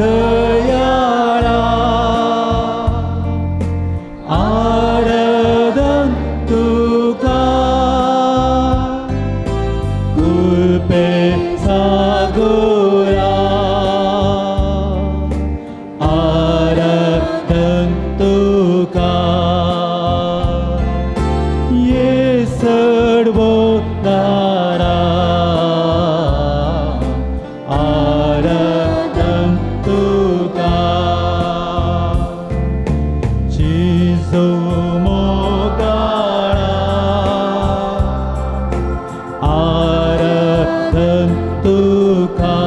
दयाळा आराधन तुका कृपे सागोरा आराधन तुका ये सर्वोदारा आराधन तुका जेजू मोगाळा आराधन तुका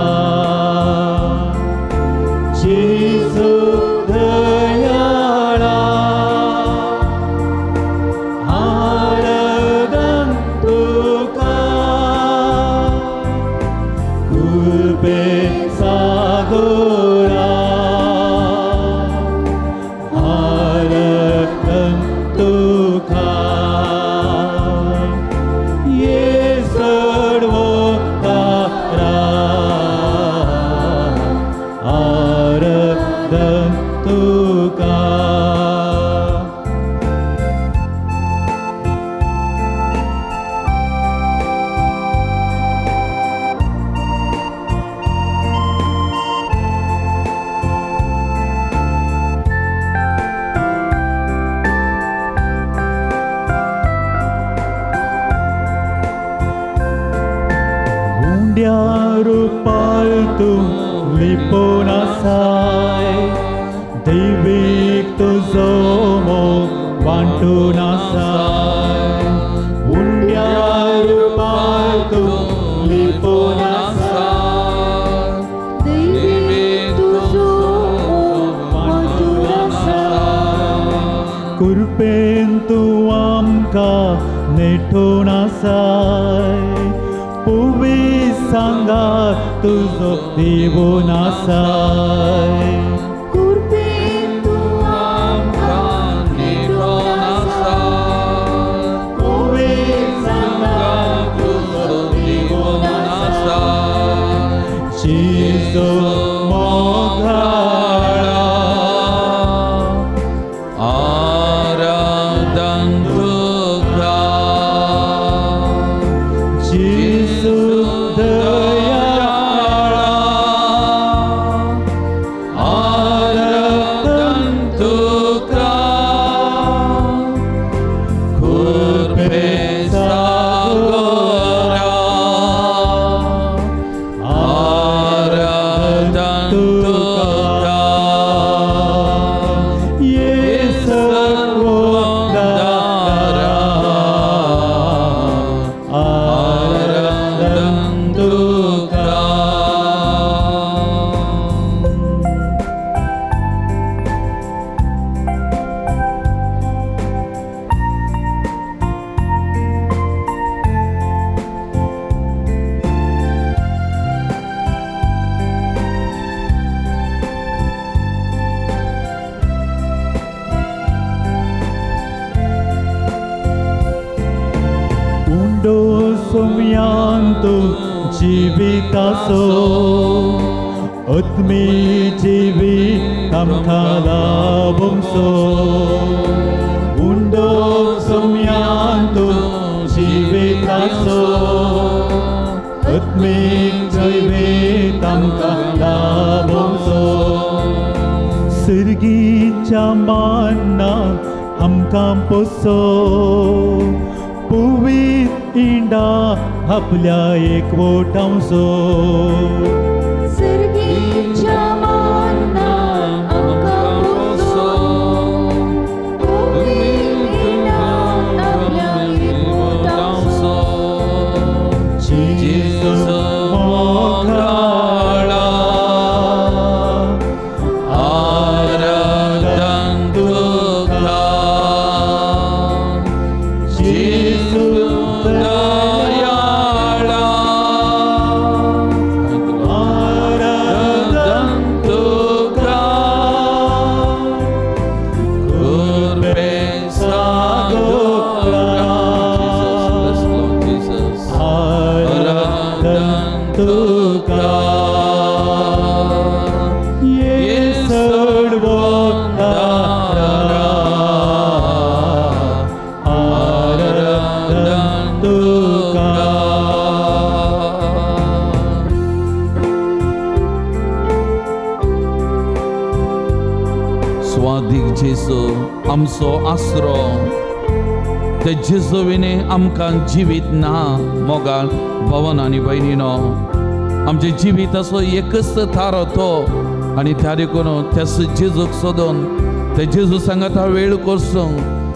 जेजू दयाळा आराधन तुका कृपे सागोरा आराधन तुका ये सर्वोदारा आराधन तुका. उंड्या रुपाल तूं लिपोवन आसाय दैवीक तुजो मोग वांटून आसाय उंड्या रुपाल तूं लिपोवन आसाय दैवीक तुजो मोग वांटून आसाय कृपेन तूं आमकां नेठोवन आसाय पुवी सांगा तुजो दिवून आसाय कृपेन तूं आमकां नेटोवन आसाय पुवी सांगा तुजो दिवून आसाय जेजू मोगाळा आराधन तुका जेजू दयाळा आराधन तुका कृपे सागोरा आराधन तुका ये सर्वोदारा आराधन तुका. उंडो सोम्यांतु जिवितासो आत्मी जिवीत आमकां लाभोंसो उंडो सोम्यांतु जिवितासो आत्मीक जिवीत आमकां लाभोंसो सिर्गीच्या मान्नान आमकां पोसो पुवीत इंडा आपल्या एकवटांसो सर्गीच्या मान्नान आमकां पोसो पुवीत इंडा आपल्या एकवटांसो जेजू मोगाळा आराधन तुका जेजू दयाळा आराधन तुका कृपे सागोरा आराधन तुका ये स्वादीक जेजू आमचो आसरो, ते जेजू विणे आमकां जिवीत ना. मोगाळ भवन आनी भयणीनो, आमचें जिवीत असो एकच थारो तो, आनी त्या देखून त्याच जेजूक सोदून ते जेजू सांगाता वेळ करसूंक,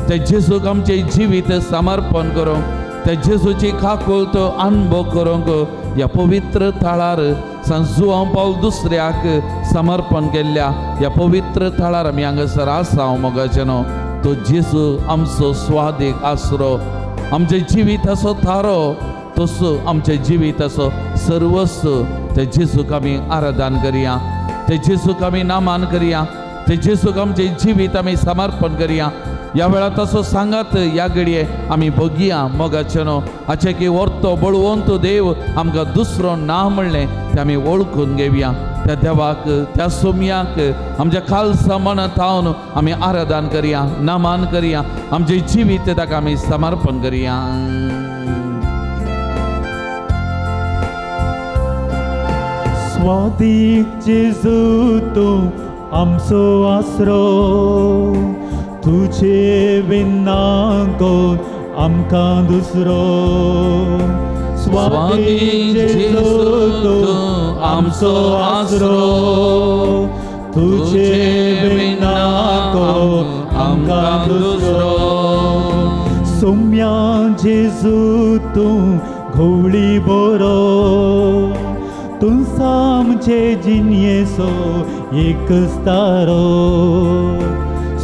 ते जेजूक आमचें जिवीत समर्पण करूंक, त्या जेजूची काकुळट अनुभव करूंक ह्या पवित्र थळार सांत जुआंव पावल दुसऱ्याक समर्पण केल्ल्या ह्या पवित्र थळार आमी हांगासर आसा. मोगाचेनो, तो जेजू आमचो स्वादीक आसरो, आमचें जिवीत असो थारो, तसो आमचें जिवीत असो सर्वस्व. ते जेजूक आमी आराधन करया, ते जेजूक आमी नामान करया, ते जेजूक आमचें जिवीत आमी समर्पण करया. ह्या वेळार तसो सांगात ह्या घडये आमी बगया. मोगाचेनो, हाचे की व्हरतो बळवंत देव आमकां दुसरो ना म्हणलें तें आमी वळखून घेवया. त्या देवाक, त्या सोम्याक आमच्या खालसा मनात थावन आमी आराधन करया, नामान करया, आमचें जिवीत ताका आमी समर्पण करया. स्वादीक जेजू तूं आमचो आसरो, तुझे विना कोण आमकां दुसरो. स्वादीक जेजू तूं आमचो आसरो, तुझे विना कोण आमकां दुसरो. सोम्या जेजू तूं घोवळी बोरो, तूं आमचे जिणयेचो एक तारो.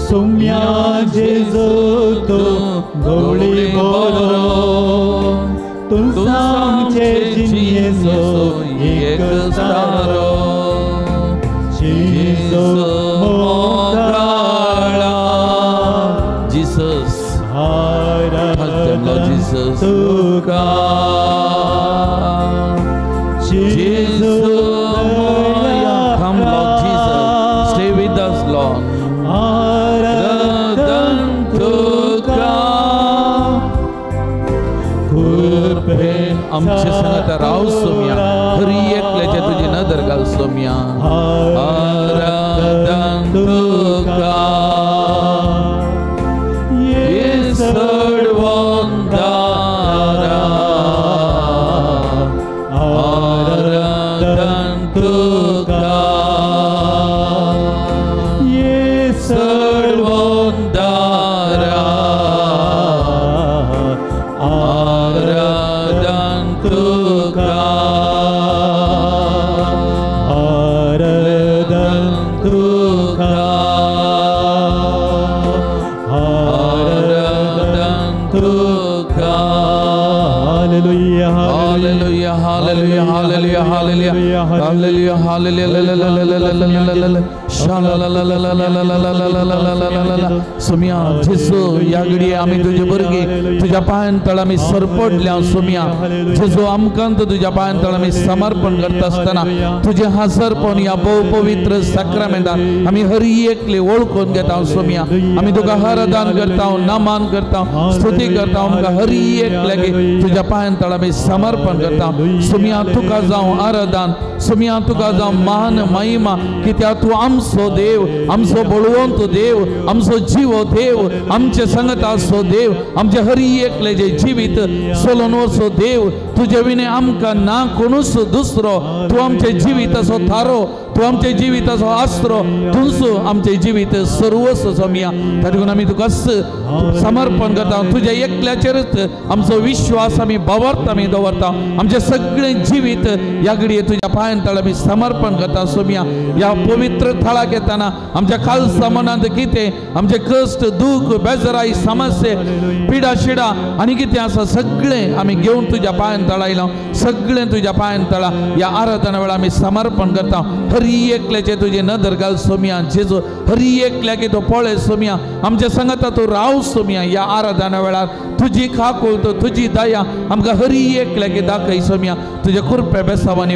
सोम्या जेजू तूं घोवळी बोरो, तूं आमचे जिणयेचो एक तारो. जेजू मोगाळा, Jesus, Lord Jesus, तुका Jesus, come Lord Jesus, stay with us Lord. आराधन तुका, कृपे आमचे संगत राव सोम्या, हरी एकल्याचे तुजी नदर घाल सोम्या. आराधन तुका, आराधन तुका, आराधन तुका, आराधन तुका, आराधन तुका. Hallelujah, hallelujah, hallelujah, hallelujah, hallelujah, hallelujah, hallelujah. Saumya जेजू, ह्या घडये आमी तुजे भुरगीं तुज्या पांयां तळ आमी सरपटल्या. सोम्या जेजू, आमकां तुज्या पांयां तळ आमी समर्पण करता आसतना तुजें हाजरपण ह्या भोव पवित्र साक्रामेंतान आमी हर एकले वळखून घेता. सोम्या, आमी तुका आराधन करता, नमन करता, स्तुती करता. आमकां हर एकल्याक तुज्या पांयां तळ आमी समर्पण करता. सोम्या, तुका जावं आराधन, सोम्या तुका जावं मान महिमा, कित्याक तूं आमचो देव, आमचो बळवंत देव, आमचो जिवो देव, आमचे संगत आसचो देव, आमचे हर एकले जे जिवीत सोलोन वचो देव. तुजे विणे आमकां ना कोणूच दुसरो. तूं आमचे जिविताचो थारो, तूं आमचे जिविताचो आसरो, तूंच आमचे जिवीत सर्वस्व. सोम्या, ताका आमी तुका समर्पण करता. तुज्या एकल्याचेरच आमचो विश्वास आमी भावार्थ आमी दवरता. आमचें सगळें जिवीत ह्या घडये तुज्या पांयां तळ आमी समर्पण करता. सोम्या, ह्या पवित्र थळाक येताना आमच्या खालसा मनांत कितें आमचे कश्ट, दूख, बेजराय, समस्ये, पिडा शिडा आनी कितें आसा सगळें आमी घेवन तुज्या पांयां तळा आयला. सगळें तुज्या पांयां तळा ह्या आराधना वेळार आमी समर्पण करता. हर एकल्याचे तुजे नदर घाल सोम्या जेजू, हर एकल्याक तो पळय सोम्या, आमच्या संगता तूं राव सोम्या. ह्या आराधना वेळार तुजी काकुळट, तुजी दया आमकां हर एकल्याक दाखय सोम्या. तुज्या कृपे बेसावांनी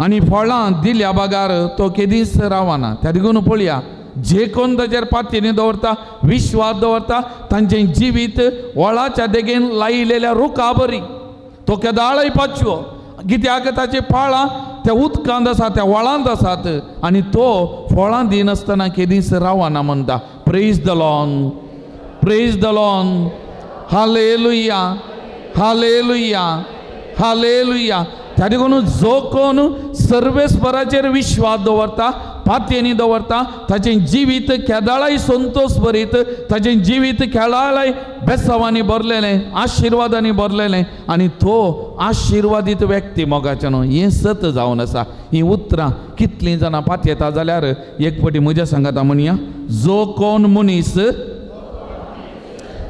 आनी फळां दिल्या बगार तो केदींच रावना. त्या देखून पळया जे कोण ताचेर पातयेनी दवरता, विश्वास दवरता, तांचें जिवीत वळाच्या देगेन लायिल्ल्या रुखा बरी. तो केदाळय पाचवो, कित्याक ताची पाळां त्या उदकांत आसा, त्या वळांत आसात आनी तो फळां दिनासतना केदींच रावना म्हणटा. Praise the Lord, praise the Lord, hallelujah, hallelujah, hallelujah. त्या देखून जो कोण सर्वेस्पराचेर विश्वास दवरता, पातयेनी दवरता, ताचें जिवीत केदाळाय संतोष भरीत, ताचें जिवीत केदाळाय बेसावांनी भरलेलें, आशिर्वादांनी भरलेलें आनी तो आशिर्वादीत व्यक्ती मोगाचें न्हू. हें सत जावन आसा. हीं उतरां कितलीं जाणां पातयेता जाल्यार एक फावटी म्हज्या सांगाता म्हणया, जो कोण मनीस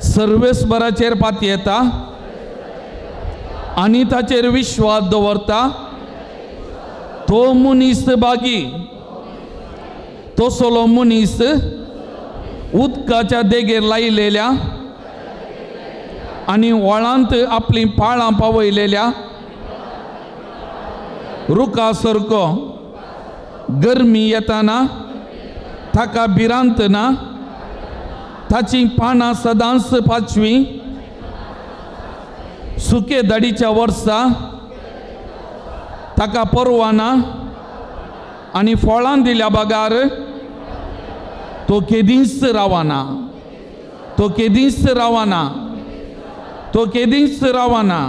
सर्वेस्पराचेर पातयेता आनी ताचेर विश्वास दवरता तो मनीस बागी, तसलो मनीस उदकाच्या देगेर लायलेल्या आनी वळांत आपलीं पाळां पावयलेल्या रुखा सारको. गरमी येताना ताका भिरांत ना, ताचीं पानां सदांच पाचवीं, सुके दाडीच्या वर्सा ताका परवाना आनी फळां दिल्या बगार तो केदींच रावना, तो केदींच रावना, तो केदींच रावना.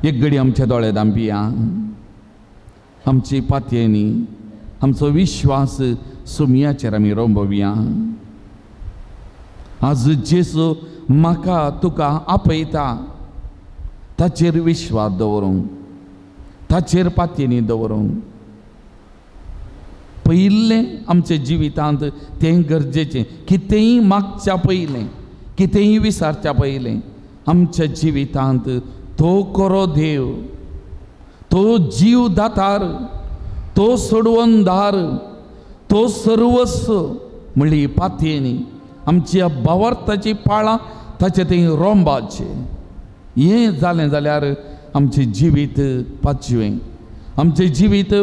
एक घडी आमच्या दोळे दांपिया, आमची पातयेनी आमचो विश्वास सुमयाचेर आमी रोंबोवया. आज जेजू म्हाका तुका आपयता, ताचेर विश्वास दवरूंक, ताचेर पातयेनी दवरूंक. पयिल्लें आमच्या जिवितांत तें गरजेचें, कितेंय मागच्या पयलें, कितेंय विसारच्या पयलें आमच्या जिवितांत तो खरो देव, तो जीव दातार, तो सोडवणदार, तो सर्वस्व म्हणली पातयेनी आमच्या भावार्थाची पाळां ताचे थंय रोंबाचे. हें जालें जाल्यार आमचें जिवीत पाचवें, आमचें जिवीत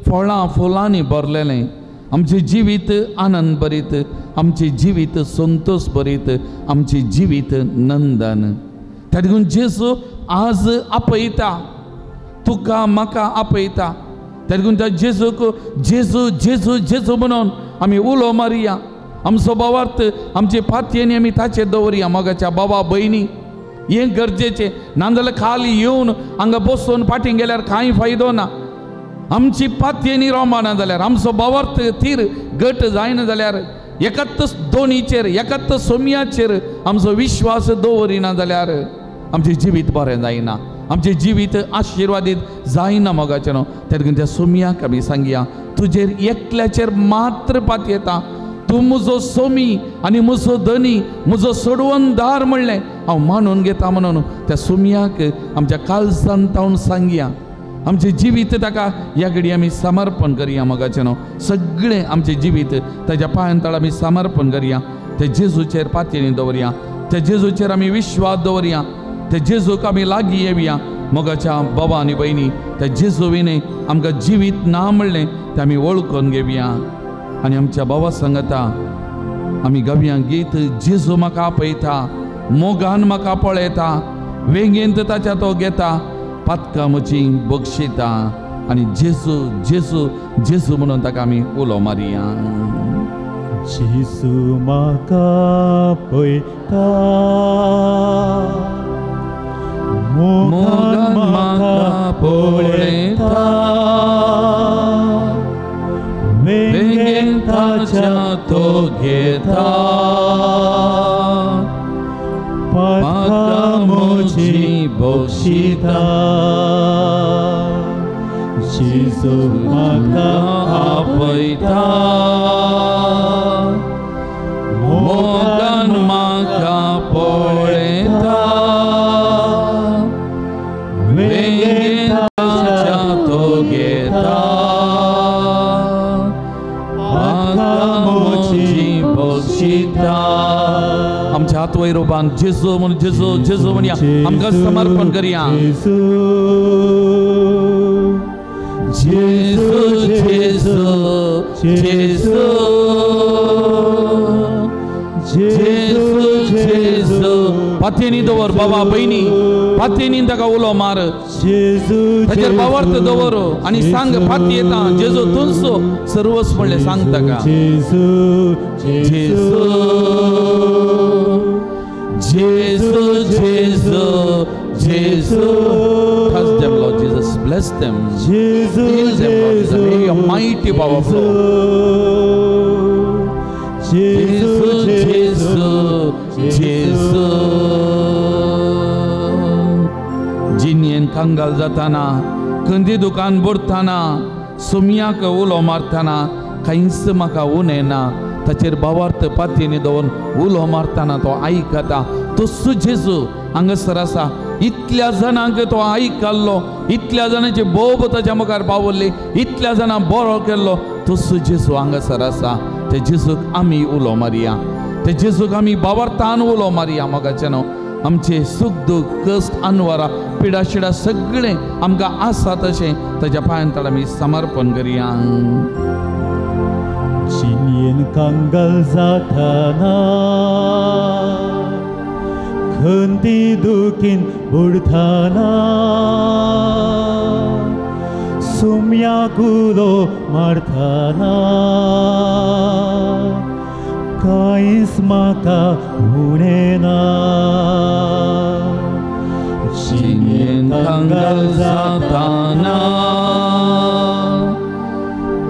फळां फुलांनी भरलेलें, आमचें जिवीत आनंद भरीत, आमचें जिवीत संतोष भरीत, आमचें जिवीत नंदन. त्या देखून जेजू आज आपयता, तुका म्हाका आपयता. त्या देखून त्या जेजूक जेजू जेजू जेजू म्हणून आमी उलो मारया. आमचो भावार्थ आमचे पातयेनी आमी ताचेर दवरया. मोगाच्या बाबा भयणी, हें गरजेचें. नाजाल्यार खाली येवन हांगा बसून फाटीं गेल्यार कांय फायदो ना. आमची पातयेनी रोमाना जाल्यार, आमचो भावार्थ थीर घट जायना जाल्यार, एकाच दोनीचेर एकाच सोम्याचेर आमचो विश्वास दवरिना जाल्यार आमचें जिवीत बरें जायना, आमचें जिवीत आशिर्वादीत जायना मोगाचें न्हू. त्या देखून त्या सोम्याक आमी सांगया, तुजेर एकल्याचेर मात्र पातयेता, तूं म्हजो सोमी आनी म्हजो धनी, म्हजो सोडवणदार म्हणलें हांव मानून घेता म्हणून त्या सोम्याक आमच्या काळजान तावन सांगया. आमचें जिवीत ताका ह्या घडी आमी समर्पण करया मोगाचें न्हू. सगळें आमचें जिवीत ताच्या पांयां तळ आमी समर्पण करया. त्या जेजूचेर पातयेनी दवरया, त्या जेजूचेर आमी विश्वास दवरया, त्या जेजूक आमी लागीं येवया. मोगाच्या बाबा आनी भयणी, त्या जेजू विणें आमकां जिवीत ना म्हणलें तें आमी वळखून घेवया. आनी आमच्या बाबा सांगता आमी गावया गीत, जेजू म्हाका आपयता, मोगान म्हाका पळयता, वेंगेंत ताच्या तो घेता, पातकां म्हजी बक्षिता. आनी जेजू जेजू जेजू म्हणून ताका आमी उलो मारया. जेजू म्हाका पळयता, मोगान म्हाका पळयता, वेंगेंत ताच्या तो घेता, पातकां म्हजी बक्षिता. जेजू म्हाका आपयता, मोगान म्हाका पळयता, वेंगेंत ताच्या तो घेता, पातकां म्हजी बक्षिता. आमच्या हात वयर उबान जेजू म्हणून जेजू जेजू म्हणया, आमकां समर्पण करया. जेजू जेजू जेजू जेजू जेजू जेजू. पातयेनी दवर बाबा भयणी, पातयेनी ताका उलो मार, ताचेर भावार्थ दवर आनी सांग पाती येता जेजू तुंचो सर्वस म्हणलें सांग ताका. जेजू जेजू जेजू जेजू. Touch them, Lord Jesus. Bless them. Heal them, Lord Jesus. May your mighty power flow. जेजू जेजू जेजू. जिन्येन कंगाल जाताना, खंदी दुकान बुडताना, सुमयाक उलो मारताना कांयच म्हाका उणें ना, ताचेर भावार्थ पातयेनी दवरून उलो मारताना तो आयकता. तस्सो जेजू हांगासर आसा. इतल्या जाणांक तो आयकल्लो, इतल्या जाणांची बोब ताच्या मुखार पावल्ली, इतल्या जाणां बरो केल्लो. तस्सो जेजू हांगासर आसा. ते जेजूक आमी उलो मारया, ते जेजूक आमी भावार्थान उलो मारया. मोगाचें न्हू आमचे सूख दूख कश्ट अनवरा पिडाशिडा सगळें आमकां आसा तशें ताच्या पांयां तळ आमी समर्पण करया. जिणेन कंगाल जाताना, खंती दुखीन बुडताना, सुम्याक उलो मारताना कांयच म्हाका उणें ना. जिणेन कंगाल जाताना,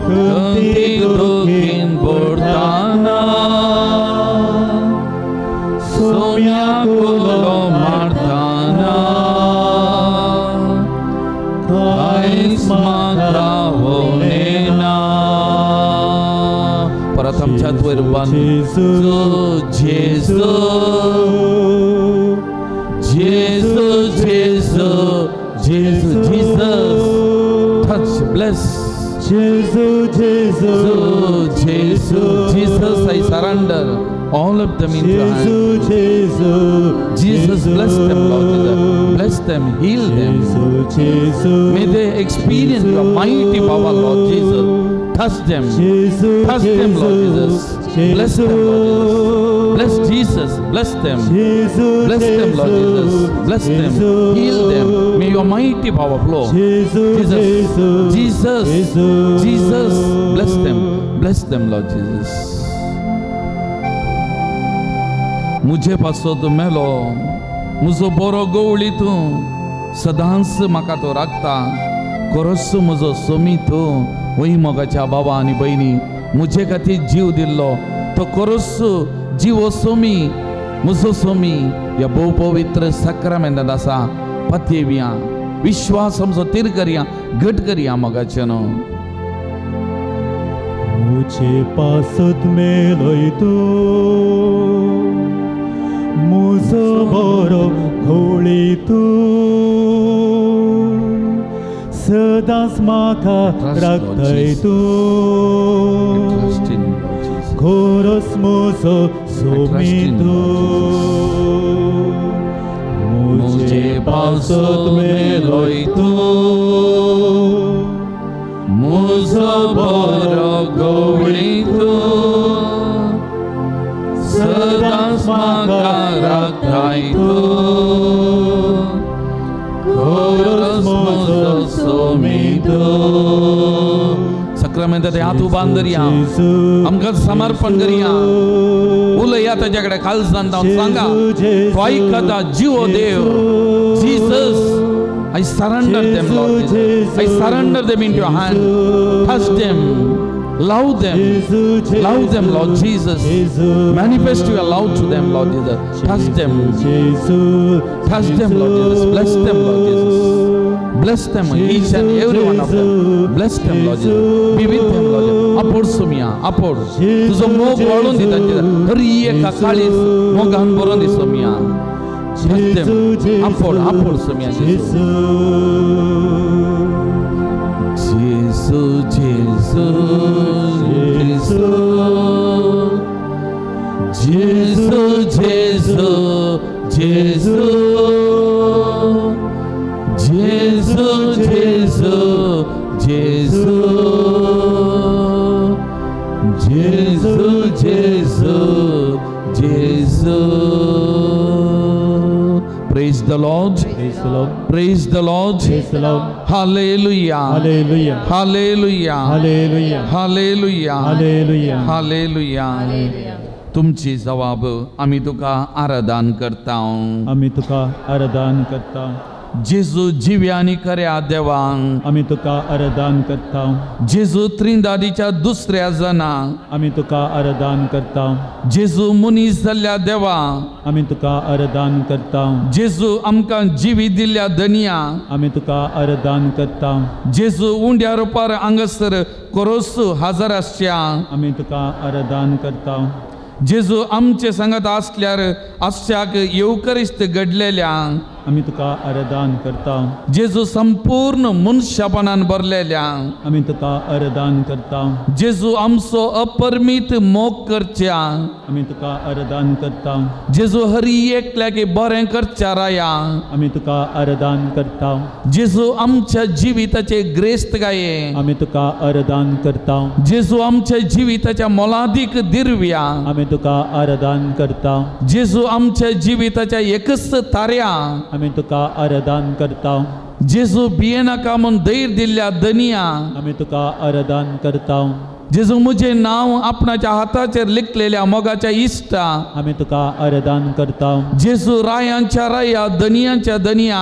खंती दुखीन बुडताना, सुम्याक उलो मारताना कांयच म्हाका उणें ना. परत आमच्या वयर जेजू जेजू जेजू जेजू जेजू. Jesus touch, bless. जेजू जेजू जेजू. Jesus, I surrender all of them into your hand. Jesus, bless them, Lord Jesus. Bless them, heal them. May they experience your mighty power, Lord Jesus. Touch them, touch them, Lord Jesus. Bless them, Lord Jesus. Bless Jesus, bless them. Bless them, Lord Jesus. Bless them, heal them. May your mighty power flow. Jesus, Jesus, Jesus, bless them, bless them, Lord Jesus. मुझे पासत मेलो मुजो बरो गवळी तूं, सदांच म्हाका तो राखता, खरोच म्हजो सोमी तूं. वय मोगाच्या बाबा आनी भयणी, मुजे खातीर जीव दिल्लो तो खरोच जिवो सोमी, म्हजो सोमी. ह्या भोव पवित्र साक्रामेंतांत आसा. पातयेवया, विश्वास आमचो तीर करया, घट करया मोगाचें न्हू. मुझे पासत मेलोय तूं, मुजो बरो घोळी तूं, सदांच म्हाका राखताय तूं, खरोच मुजो सोमी तूं. मुझे पासत मेलोय तूं, मुजो बरो गवळी तूं, सदांच म्हाका राखताय तूं, खरोच म्हजो सोमी तूं. साक्रामेंतांत हात उबान धरया, आमकां समर्पण करया. उलया ताच्या कडेन काळजान सांगा, तो आयकता जिवो देव. Jesus, I surrender them, Lord Jesus. I surrender them into your hand. Touch them, love them, love them, Lord Jesus. Manifest your love to them, Lord Jesus. Touch them, touch them, Lord Jesus. Bless them, Lord Jesus. Bless them, each and every one of them. Bless them, Lord Jesus. Be with them, Lord Jesus. आपोड सोमिया, आपोड तुजो मोग वाडून दिता हर एका काळीज मोगान भरून दी सोमिया. Bless them. आपोड आपोड सोमिया. जेजू जेजू जेजू जेजू जेजू जेजू जेजू जेजू जेजू. जेजू जेजू जेजू. Praise the Lord. Praise the Lord. Praise the Lord. Praise the Lord. Hallelujah. Hallelujah. Hallelujah. Hallelujah. Hallelujah. Hallelujah. Hallelujah. तुमची जवाब आमी तुका आराधन करता. आमी तुका आराधन करता. जेजू जिव्या आनी खऱ्या देवा आमी तुका आराधन करता. जेजू त्रिंदादीच्या दुसऱ्या जना आमी तुका आराधन करता. जेजू मनीस जाल्ल्या देवा आमी तुका आराधन करता. जेजू आमकां जिवी दिल्ल्या धनया आमी तुका आराधन करता. जेजू उंड्या रुपार हांगासर कोरोस हजर आसच्या आमी तुका आराधन करता. जेजू आमचे सांगात आसल्यार आसच्याक येवकरिस्त घडलेल्या आमी तुका आराधन करता. जेजू संपूर्ण मनशापणान भरलेल्या आमी तुका आराधन करता. जेजू आमचो अपरमीत मोग करच्या आमी तुका आराधन करता. जेजू हरी एकल्याक बरें करच्या राया आमी तुका आराधन करता. जेजू आमच्या जिविताचे ग्रेस्त गाये आमी तुका आराधन करता. जेजू आमच्या जिविताच्या मोलादीक दिरव्या आमी तुका आराधन करता. जेजू आमच्या जिविताच्या एकच ताऱ्या आमी तुका आराधन करता. जेजू भियेनाका म्हूण धैर्य दिल्ल्या धनया आमी तुका आराधन करता. जेजू म्हजें नांव आपणाच्या हाताचेर लिखलेल्या मोगाच्या इश्टा आमी तुका आराधन करता. जेजू रायांच्या राया धनयांच्या धनया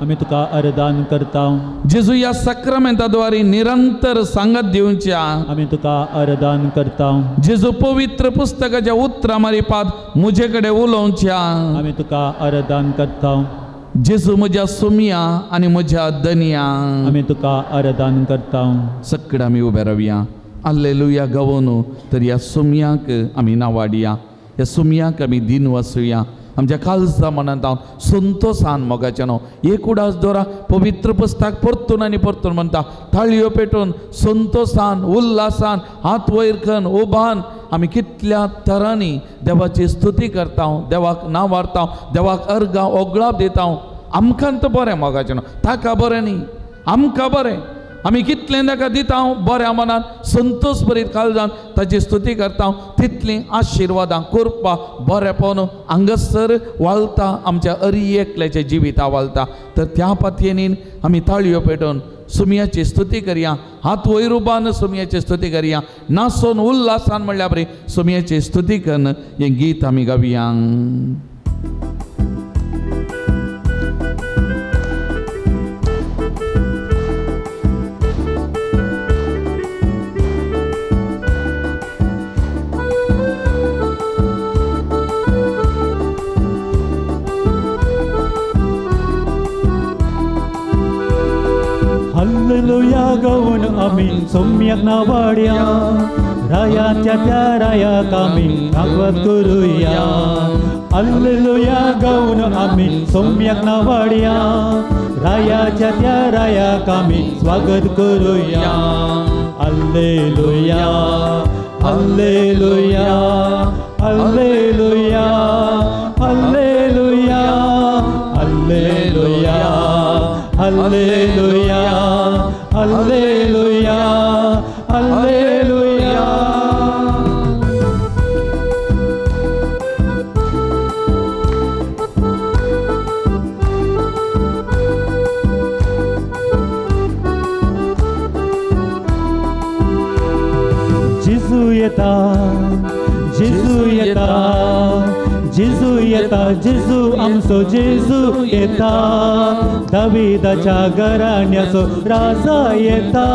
आमी तुका आराधन करता. जेजू ह्या साक्रामेंताद्वारे निरंतर सांगात दिवच्या आमी तुका आराधन करता. जेजू पवित्र पुस्तकाच्या उतरां मारिपात म्हजे कडेन उलोवच्या आमी तुका आराधन करता. जेजू म्हज्या सुमया आनी म्हज्या धनया आमी तुका आराधन करता. सगळे आमी उबे रावया. आल्लेलुया गावोन तर ह्या सुमयाक आमी नावाडया, ह्या सुमयाक आमी दिन वाचुया. आमच्या काळजा मनांत हांव संतोसान मोगाचें न्हू एक उडास दवरा. पवित्र पुस्तक परतून आनी परतून म्हणटा थाळयो पेटून संतोसान उल्हासान हात वयर करून उबान आमी कितल्या तरांनी देवाची स्तुती करता, देवाक नांव वारता, देवाक अर्गां ओगळाप दिता. आमकां तर बरें मोगाचें न्हू, ताका बरें न्ही, आमकां बरें. आमी कितलें ताका दिता बऱ्या मनान संतोष भरीत काळजान ताची स्तुती करता, तितलीं आशिर्वादां करपा बरेपण हांगासर वाळता, आमच्या अरी एकल्याच्या जिविता वाळता. तर त्या पातयेनीन आमी ताळयो पेटोवन सुमयाची स्तुती करया, हात वयर उबान सुमयाची स्तुती करया, नाचून उल्हासान म्हणल्यार बरी सुमयाची स्तुती करून हें गीत आमी गावया. हालेलुया गाऊन आमी सोम्याक नावाड्या, रायाच्या त्या रायाक आमी भागवत करूया. हालेलुया गाऊन आमी सोम्याक नावाड्या, रायाच्या त्या रायाक आमी स्वागत करूया. Hallelujah hallelujah hallelujah hallelujah hallelujah hallelujah hallelujah hallelujah. जेजू येता, जेजू येता, जेजू येता, जेजू आमचो जेजू येता, दाविदाच्या घराण्याचो राजा येता.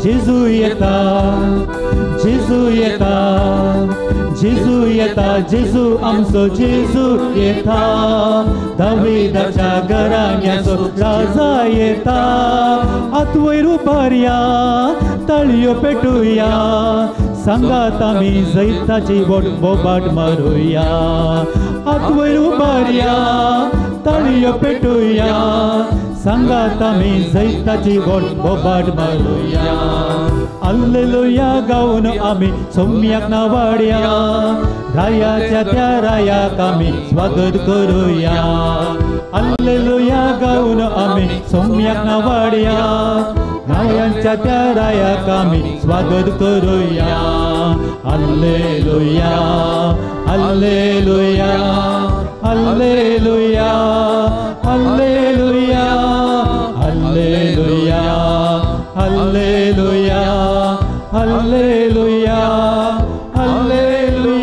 जेजू येता, जेजू येता, जेजू येता, जेजू आमचो जेजू येता, दाविदाच्या घराण्याचो राजा येता. हात वयर उबारया, ताळयो पेटुया, सांगात आमी जैताची बोट बोबाट मारुया. हात वयर उबारया, ताळयो पेटुया, सांगात आमी जैताची बोट बोबाट मारुया. हालेलुया गाऊन आमी सोम्याक नावाड्या, रायाच्या त्या रायाक आमी स्वागत करूया. हालेलुया गाऊन आमी सोम्याक नावाड्या, रायांच्या त्या रायाक आमी स्वागत करूया. Hallelujah, hallelujah, hallelujah, hallelujah, hallelujah, hallelujah, hallelujah, hallelujah.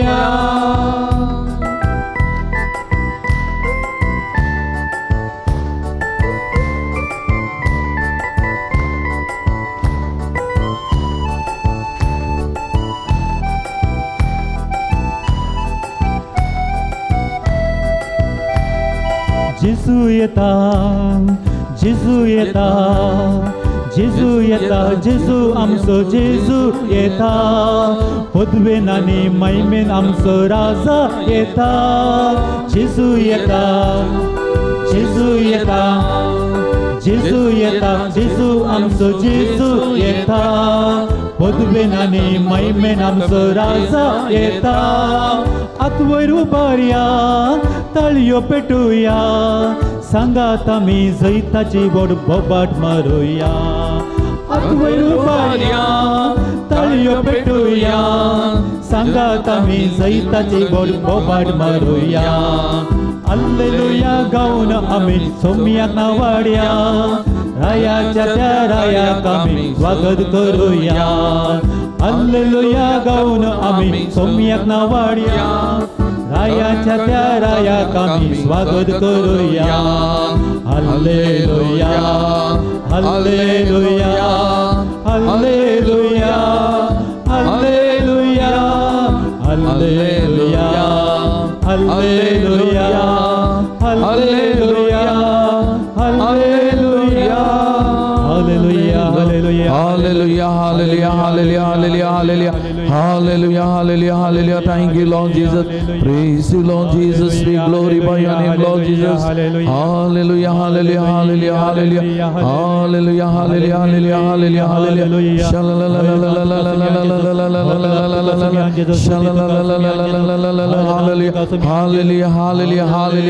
जेजू येता, जेजू येता, जेजू येता, जेजू आमचो जेजू येता, पदवेन आनी महिमेन आमचो राजा येता. जेजू येता, जेजू येता, जेजू येता, जेजू आमचो जेजू येता, पदवेन आनी महिमेन आमचो राजा येता. आत वयर उबारया, ताळयो पेटुया, सांगात आमी जैताची व्हड बोबाट मारुया. आत वयर उबारया, ताळयो पेटुया, सांगात आमी जैताची व्हड बोबाट मारुया. हालेलुया गावन आमी सोम्याक नावाड्या, रायाच्या त्या रायाक आमी स्वागत करुया. हालेलुया गावन आमी सोम्याक नावाड्या, रायाच्या त्या रायाक आमी स्वागत करुया. Hallelujah, hallelujah, hallelujah, hallelujah, hallelujah, hallelujah, hallelujah, hallelujah, hallelujah, hallelujah, hallelujah, hallelujah, hallelujah, hallelujah, hallelujah, hallelujah, hallelujah. Thank you, Lord Jesus. Praise you, Lord Jesus. We glorify your name, Lord Jesus. Hallelujah, hallelujah, hallelujah, hallelujah, hallelujah, hallelujah, hallelujah, hallelujah, hallelujah, hallelujah, hallelujah, hallelujah, hallelujah, hallelujah, hallelujah,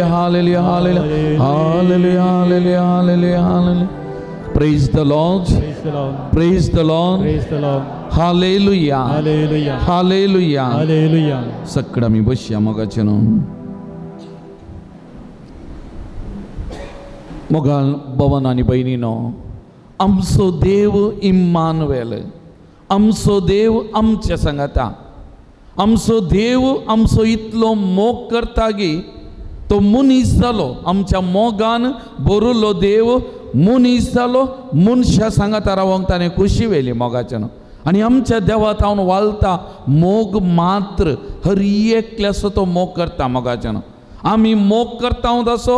hallelujah, hallelujah, hallelujah, hallelujah. Praise the Lord. Praise the Lord. Praise the Lord. Praise the Lord. Hallelujah. Hallelujah. Hallelujah. Hallelujah. सगळं मी बसया मोगाचे न्हू. मोगाल भवन आनी भयणीनो, आमचो देव Immanuel, आमचो देव आमच्या सांगाता, आमचो देव आमचो इतलो मोग करता की तो मनीस जालो, आमच्या मोगान भरिल्लो देव मनीस जालो, मनशा सांगाता रावंक ताणें खोशी व्हेली मोगाच्यान. आनी आमच्या देवा तावन वालता मोग मात्र, हर एकल्याचो तो मोग करता मोगाच्यान. आमी मोग करता तसो,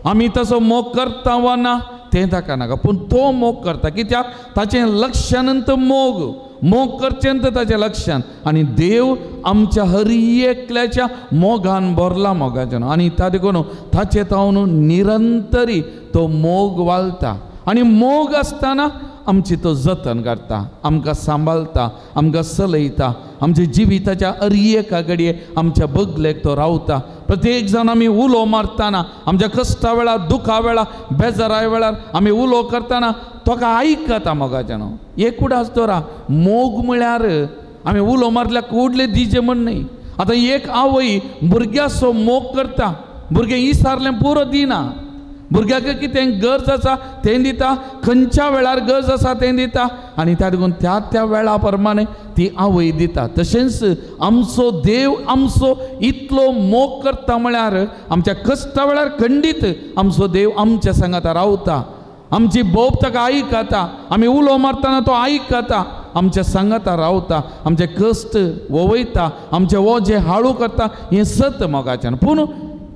आमी तसो मोग करता वा ना तें ताका नाका, पूण तो मोग करता. कित्याक ताचें लक्षानंत मोग, मोग करचें तर ताचें लक्षान. आनी देव आमच्या हर एकल्याच्या मोगान भरला मोगाच्यान. आनी ता देखून ताचे तावन निरंतरी तो मोग वालता. आनी मोग आसतना आमची तो जतन करता, आमकां सांबाळता, आमकां चलयता, आमच्या जिविताच्या हर एका घडये आमच्या बगलेक तो रावता. प्रत्येक जाण आमी उलो मारतना, आमच्या कश्टा वेळार, दुखा वेळार, बेजारा वेळार आमी उलो करतना तोका आयकता मोगाच्यान. एक उडास दवरा, मोग म्हळ्यार आमी उलो मारल्यार कुडले दिजे म्हण न्हय. आतां एक आवय भुरग्याचो मोग करता, भुरगें इसारलें पुरो दिना, भुरग्याक कितें गरज आसा तें दिता, खंयच्या वेळार गरज आसा तें दिता, आनी त्या देखून त्या त्या वेळा प्रमाणे ती आवय दिता. तशेंच आमचो देव आमचो इतलो मोग करता म्हळ्यार आमच्या कश्टा वेळार खंडीत आमचो देव आमच्या सांगाता रावता, आमची बोब ताका आयकता, आमी उलो मारतना तो आयकता, आमच्या सांगाता रावता, आमचे कश्ट वोवयता, आमचे वोजे हाळू करता. हें सत मोगाच्यान. पूण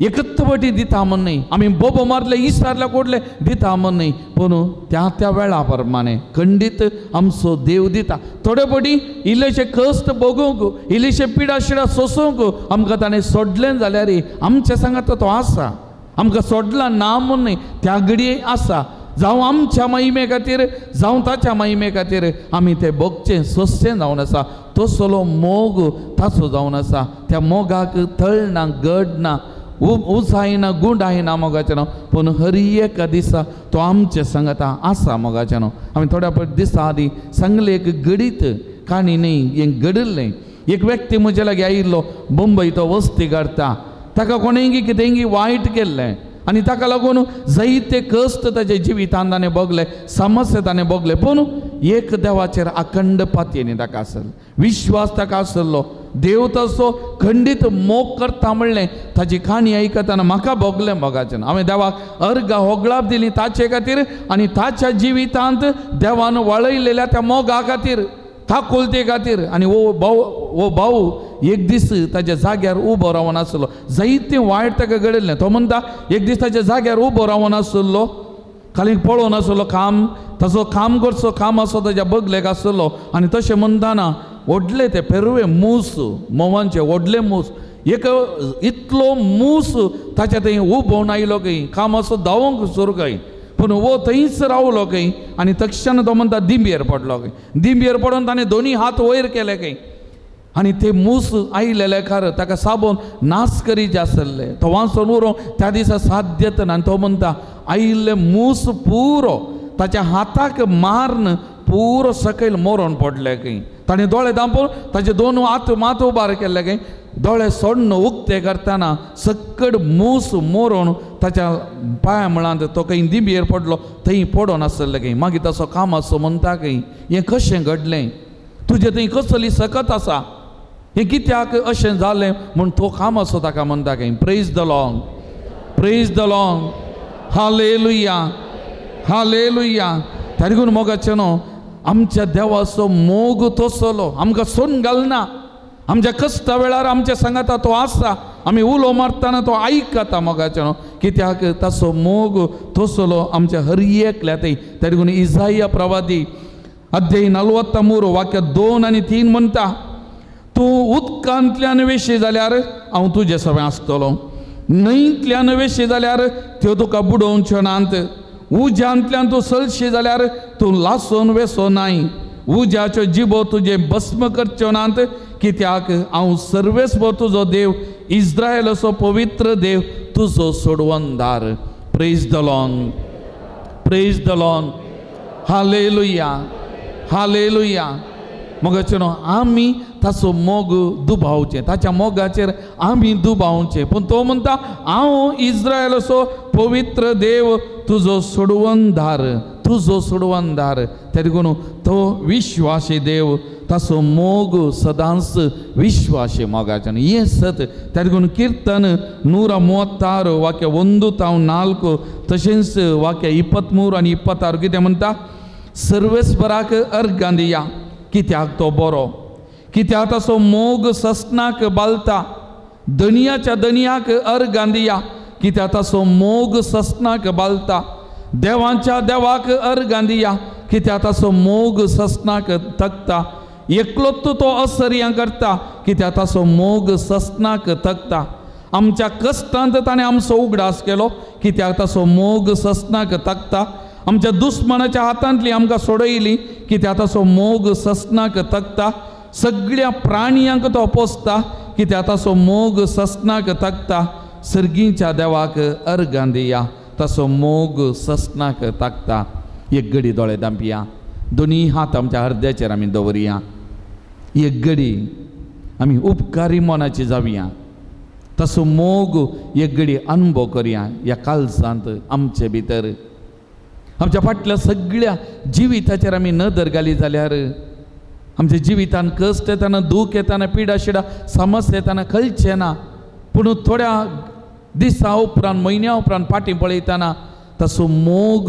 एकच पटी दिता म्हण न्हय, आमी बोबो मारले इसारले कोडले दिता म्हण न्हय, पूण त्या त्या वेळा प्रमाणे खंडीत आमचो देव दिता. थोडे पटी इल्लेशे कश्ट भोगूंक, इल्लेशे पिडा शिडा सोसूंक आमकां ताणें सोडलें जाल्यार आमच्या सांगाता तो आसा, आमकां सोडला ना म्हण न्हय, त्या घडये आसा. जावं आमच्या महिमे खातीर, जावं ताच्या महिमे खातीर आमी ते भोगचें सोंसचें जावन आसा. तसलो मोग ताचो जावन आसा. त्या मोगाक तळ ना, गड ना, उंचाय ना, गुंडाय ना मोगाचें न्हू, पूण हर एका दिसा तो आमचे सांगाता आसा मोगाचें न्हू. आमी थोड्या पय दिसा आदीं सांगलें एक घडीत काणी न्ही, हें घडिल्लें. एक व्यक्ती म्हजे लागीं आयिल्लो, मुंबय तो वस्ती काडटा, ताका कोणेंगी कितेंगी वायट केल्लें आनी ताका लागून जायते कश्ट ताच्या जिवितांत ताणें भोगले, समस्या ताणें भोगले. पूण एक देवाचेर अखंड पातयेनी ताका आसलो, विश्वास ताका आसलो, देव तसो खंडीत मोग करता म्हणलें ताची काणी आयकतना म्हाका भोगलें मोगाचें. हांवें देवाक अर्घ होगळाप दिली ताचे खातीर आनी ताच्या जिवितांत देवान वळयलेल्या त्या मोगा खातीर, काकुलते खातीर. आनी हो भाऊ एक दीस ताच्या जाग्यार उबो रावन आसलो, जायतें वायट ताका घडिल्लें. तो म्हणटा एक दीस ताच्या जाग्यार उबो रावन आसलो, खाली पळोवन आसलो, काम ताचो काम करचो काम आसो ताच्या बगलेक आसलो. आनी तशें म्हणटाना व्हडले ते पेरवे मूस, म्होंवांचे व्हडले मूस, एक इतलो मूस ताच्या थंय उबोवन आयलो खंय, काम असो धांवंक सुरू खंय, पूण वो थंयच रावलो खंय. आनी तक्षण तो म्हणटा दिंबयेर पडलो खंय, दिंबयेर पडून ताणें दोनी हात वयर केले खंय आनी ते मूस आयलेले कार ताका साबोन नाश करीत आसले. तो वाचून उरो त्या दिसा साध्यत ना. आनी तो म्हणटा आयिल्ले मूस पुरो ताच्या हाताक मारून पुरो सकयल मरोन पडले खंय. ताणें दोळे धांपून ताचे दोन हात मात उबार केल्ले खंय, दोळे सोडून उक्ते करतना सकड मूस मरोन ताच्या पांया मुळांत तो खंय दिंबयेर पडलो, थंय पडोन आसले खंय. मागीर ताचो काम आसो म्हणटा खंय, हें कशें घडलें, तुजें थंय कसली सकत आसा, हें कित्याक अशें जालें म्हूण तो काम आसो ताका म्हणटा खंय. Praise the Lord, praise the Lord, hallelujah, hallelujah. ताका मोगाचें न्हू आमच्या देवाचो मोग तसलो आमकां सोडून घालना. आमच्या कश्टा वेळार आमच्या सांगाता तो आसा, आमी उलो मारतना तो आयकता मोगाचें न्हू, कित्याक ताचो मोग तसलो आमच्या हर एकल्या थंय. ताका इजाया प्रवादी अध्याय 43 वाक्य 2 आनी 3 म्हणटा, तूं उदकांतल्यान वेशी जाल्यार हांव तुजे सवें आसतलो, न्हंयतल्यान वेशी जाल्यार त्यो तुका बुडोवच्यो नात, उज्यांतल्यान तूं सलशी जाल्यार तूं लासून वेसो नाय, उज्याच्यो जिबो तुजें भस्म करच्यो नात, कित्याक हांव सर्वेस्पर तुजो देव, इस्रायलाचो पवित्र देव, तुजो सोडवणदार. Praise the Lord, praise the Lord, hallelujah, hallelujah. मोगाचें न्हू आमी ताचो मोग दुबावचें, ताच्या मोगाचेर आमी दुबावचें, पूण तो म्हणटा हांव इस्रायलाचो पवित्र देव, तुजो सोडवणदार, तुजो सोडवणदार. तेका तो विश्वासी देव, ताचो मोग सदांच विश्वासी मोगाचें हें सत. तेका कीर्तन 136 वाक्य 1 तावन 4 तशेंच वाक्य 23 आनी 26 कितें म्हणटा, सर्वेस्पराक अर्घां दिया कित्याक तो बरो, कित्याक ताचो मोग ससनाक बालता, दनियाच्या दनियाक अर्घां दिया कित्याक ताचो मोग ससनाक बालता, देवांच्या देवाक अर्घां दिया कित्याक ताचो मोग ससनाक तकता, एकलोच तो असर्यां करता कित्याक ताचो मोग ससनाक तकता, आमच्या कश्टांत ताणें आमचो उगडास केलो कित्याक ताचो मोग ससनाक तकता, आमच्या दुस्मनाच्या हातांतली आमकां सोडयली कित्याक ताचो मोग ससनाक तकता, सगळ्या प्राणयांक तो पोसता कित्याक ताचो मोग ससनाक तकता, सर्गीच्या देवाक अर्घां दिया ताचो मोग ससनाक ताकता. एक घडी दोळे धांपया, दोनी हात आमच्या हृदयाचेर आमी दवरया, एक घडी आमी उपकारी मनाची जावया, ताचो मोग एक घडी अनुभव करया ह्या कालसांत आमचे भितर. आमच्या फाटल्या सगळ्या जिविताचेर आमी नदर घाली जाल्यार आमच्या जिवितान कश्ट येताना, दूख येताना, पिडा शिडा समस्या येताना कळचें ना, पूण थोड्या दिसा उपरांत म्हयन्या उपरांत फाटीं पळयतना ताचो मोग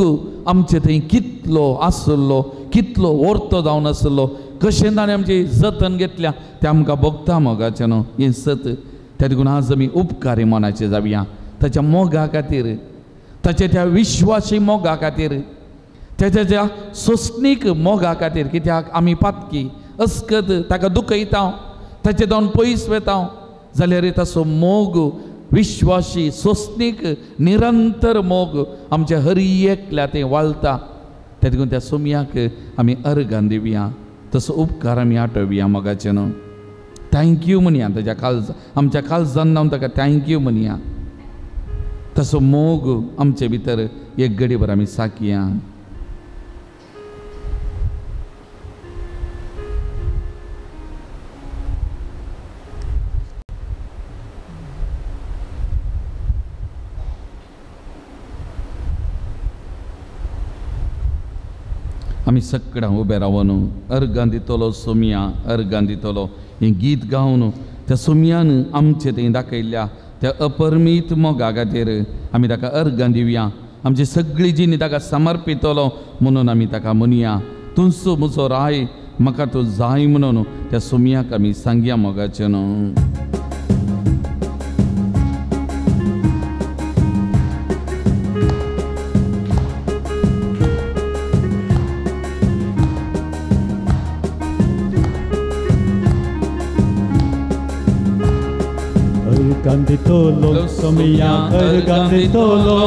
आमचे थंय कितलो आसलो, कितलो वर्तो जावन आसलो, कशें ताणें आमचें जतन घेतल्या तें आमकां भोगता मोगाचें न्हू हें सत. तेका आज आमी उपकारी मनाचे जावया ताच्या मोगा खातीर, ताच्या त्या विश्वासी मोगा खातीर, ताच्या त्या सोंसणीक मोगा खातीर, कित्याक आमी पातकी अस्कत ताका दुखयता, ताचे जावन पयस वता जाल्यार ताचो मोग विश्वासी सोंसणीक निरंतर मोग आमच्या हर एकल्या तें वाळता. तेका त्या सोमयाक आमी अर्घां दिवया, तसो उपकार आमी आठोवया मोगाचें न्हू. Thank you म्हणया ताच्या काळजा, आमच्या काळजान जावन ताका thank you म्हणया. तसो मोग आमचे भितर एक घडीभर आमी साकया. आमी सगळ्यां उबे रावन अर्गां दितलो सोमया अर्गां दितलो हें गीत गावन त्या सोमयान आमचे थंय दाखयल्ल्या त्या अपरमीत मोगा खातीर आमी ताका अर्गां दिवया. आमची सगळी जिणी ताका समर्पितलो म्हणून आमी ताका म्हणया, तुमचो म्हजो राय म्हाका तूं जाय म्हणून त्या सोमयाक आमी सांगया मोगाचें न्हू. अर्गां दितलो सोमया अर्गां दितलो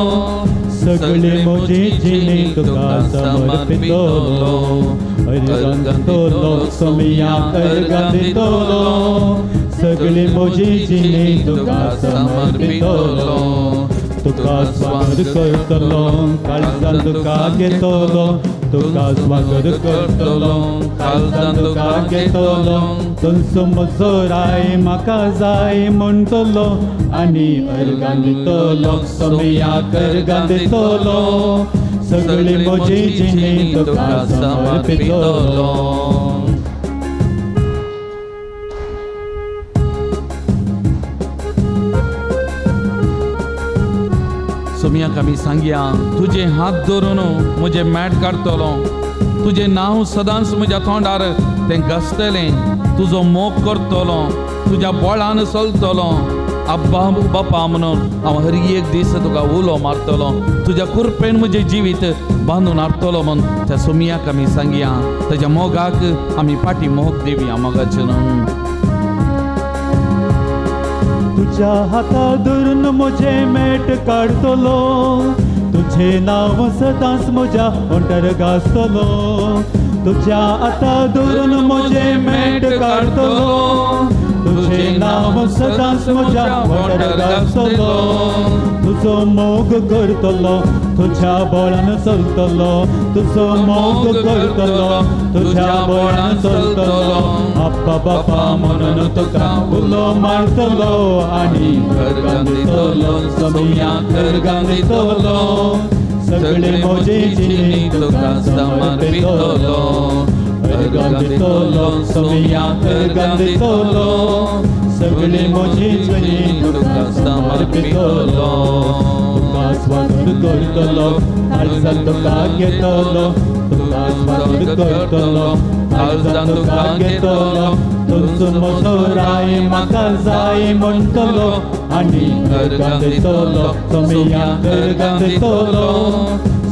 सगळे म्हजी जिणी तुका समर्पितलो. अर्गां दितलो सोमया अर्गां दितलो सगळे म्हजी जिणी तुका समर्पितलो. तुका स्वागत करतलो काळजान तुका घेतलो तुका स्वागत करतलो काळजान तुका घेतलो. तुमचो म्हजो राय म्हाका जाय म्हणटलो आनी अर्गां दितलो सोमयाक अर्गां दितलो सगळी म्हजी जिणी तुका समर्पितलो. सोमयाक आमी सांगया, तुजे हात धरून म्हजें मॅट काडटलो, तुजें नांव सदांच म्हज्या तोंडार तें घासतलें, तुजो मोग करतलो, तुज्या बळान चलतलो, अब्बा बापा म्हणून हांव हर एक दीस तुका उलो मारतलो, तुज्या कृपेन म्हजें जिवीत बांदून हाडटलो म्हूण त्या सोमयाक आमी सांगया. ताज्या मोगाक आमी फाटी मोग दिवया मोगाचें न्हू. तुझ्या हाता धरून म्हजें मेट काडटलो तुझें नांव सदांच म्हज्या ओंठार घासतलो. तुझ्या हाता धरून म्हजें मेट काडटलो तुझें नांव सदांच म्हज्या ओंठार घासतलो. तुजो मोग करतलो तुझ्या बळान चलतलो तुजो मोग करतलो तुझ्या बळान चलतलो. अब्बा बापा म्हणून तुका उलो मारतलो आनी अर्गां दितलो सोमयाक अर्गां दितलो सगळे म्हजी जिणी तुका समर्पितलो. अर्गां दितलो सोमयाक अर्गां दितलो सगळे म्हजी जिणी तुका समर्पितलो. तुका स्वागत करतलो काळजान तुका घेतलो तुका स्वागत करतलो काळजान तुका घेतलो. तुमचो म्हजो राय म्हाका जाय म्हणटलो आनी अर्गां दितलो सोमयाक अर्गां दितलो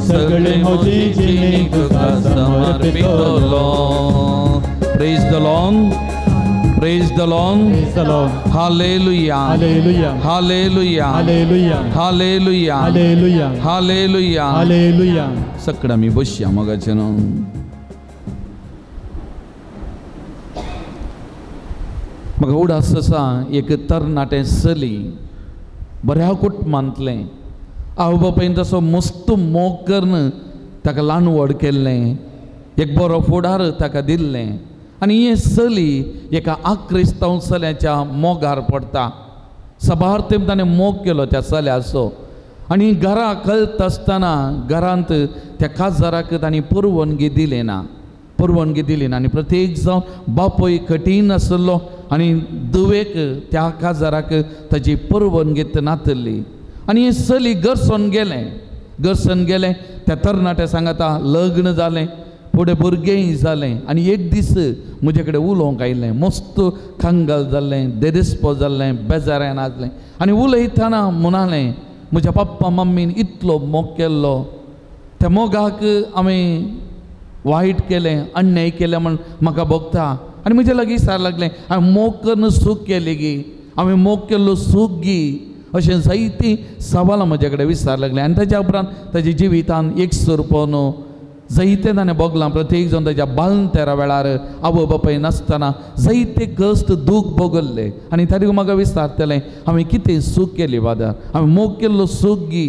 सगळे म्हजी जिणी तुका समर्पितलो. Praise the Lord. Praise the Lord. Praise the Lord. Hallelujah. Hallelujah. Hallelujah. Hallelujah. Hallelujah. Hallelujah. Hallelujah. Hallelujah. सगळं मी बसया मोगाचें न्हू. म्हाका उडास आसा एक तरणाटें चली बऱ्या कुटुंबांतलें आवय बापायन तसो मस्त मोग करून ताका ल्हान व्हड केल्लें, एक बरो फुडार ताका दिल्लें आनी हें चली एका आक्रिस्तांव चल्याच्या मोगार पडटा. साबार तेंप ताणें मोग केलो त्या चल्याचो आनी घरा कळत आसतना घरांत त्या काजाराक तांणी परवानगी दिली ना, परवानगी दिली ना आनी प्रत्येक जावन बापूय कठीण आसलो आनी दुवेक त्या काजाराक ताजी परवानगी नातली आनी हें चली गरसोन गेलें, गरसोन गेलें. त्या तरणाट्या सांगाता लग्न जालें, फुडें भुरगेंय जालें आनी एक दीस म्हजे कडेन उलोवंक आयलें, मस्त कंगाल जाल्लें, देदेस्पो जाल्लें, बेजारान आसलें आनी उलयतना म्हणालें म्हज्या पप्पा मम्मीन इतलो मोग केल्लो, त्या मोगाक हांवें वायट केलें, अन्याय केलें म्हण म्हाका भोगता आनी म्हज्या लागीं विचार लागलें हांवें मोग करून सूख केली गी, हांवें मोग केल्लो सूख गी, अशें जायतीं सवालां म्हजे कडेन विचार लागलें. आनी ताज्या उपरांत ताज्या जिवितान एक सोरपोन जायतें ताणें भोगलां. प्रत्येक जावन ताज्या बालतेरा वेळार आवय बापाय नासतना जायते कश्ट दूख भोगल्ले आनी ताका म्हाका विचारतलें हांवें कितें सूख केली वादार, हांवें मोग केल्लो सूख गी,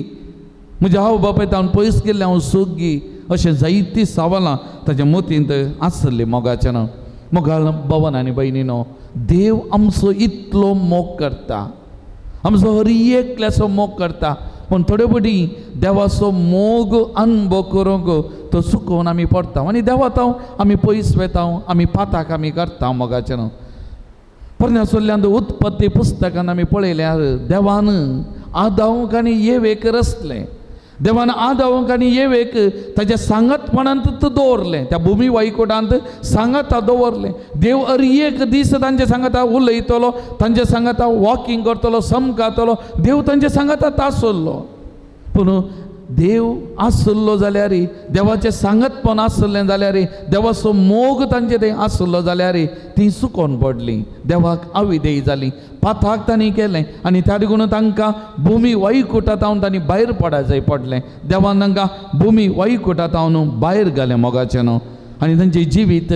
म्हज्या आवय बापाय हांव पयस गेल्लें हांव सूख गी, अशें जायतीं सवालां ताज्या मतींत आसली. मोगाचें न्हू मोगाळ भवन आनी भयणीनो, देव आमचो इतलो मोग करता, आमचो हर एकल्याचो मोग करता. पूण थोडे फावटी देवाचो मोग अनुभव करूंक तो चुकोवन आमी पडटा आनी देवाताव आमी पयस वेता, आमी पाताक आमी करता मोगाचें न्हू. पोरण्या सोल्ल्यान उत्पत्ती पुस्तकान आमी पळयल्यार देवान आदांक आनी येवेक रचलें. देवान आदांक आनी येवेक ताच्या सांगातपणांत दवरलें, त्या भुमी वायकुटांत सांगाता दवरलें. देव अर एक दीस तांचे सांगाता उलयतलो, तांचे सांगाता वॉकिंग करतलो, समकातलो, देव तांचे सांगाता तासल्लो. पूण देव आसलो जाल्यार, देवाचें सांगतपण आसलें जाल्यार, देवाचो मोग तांचे थंय आसलो जाल्यार ती सुकोन पडली, देवाक अविधेय जाली, पाथाक तांणी केलें आनी त्या देखून तांकां भुमी वायकुटांत तांणी भायर पडा जाय पडलें. देवान तांकां भुमी वायकुटांत भायर घालें मोगाचें न्हू. आनी तांचें जिवीत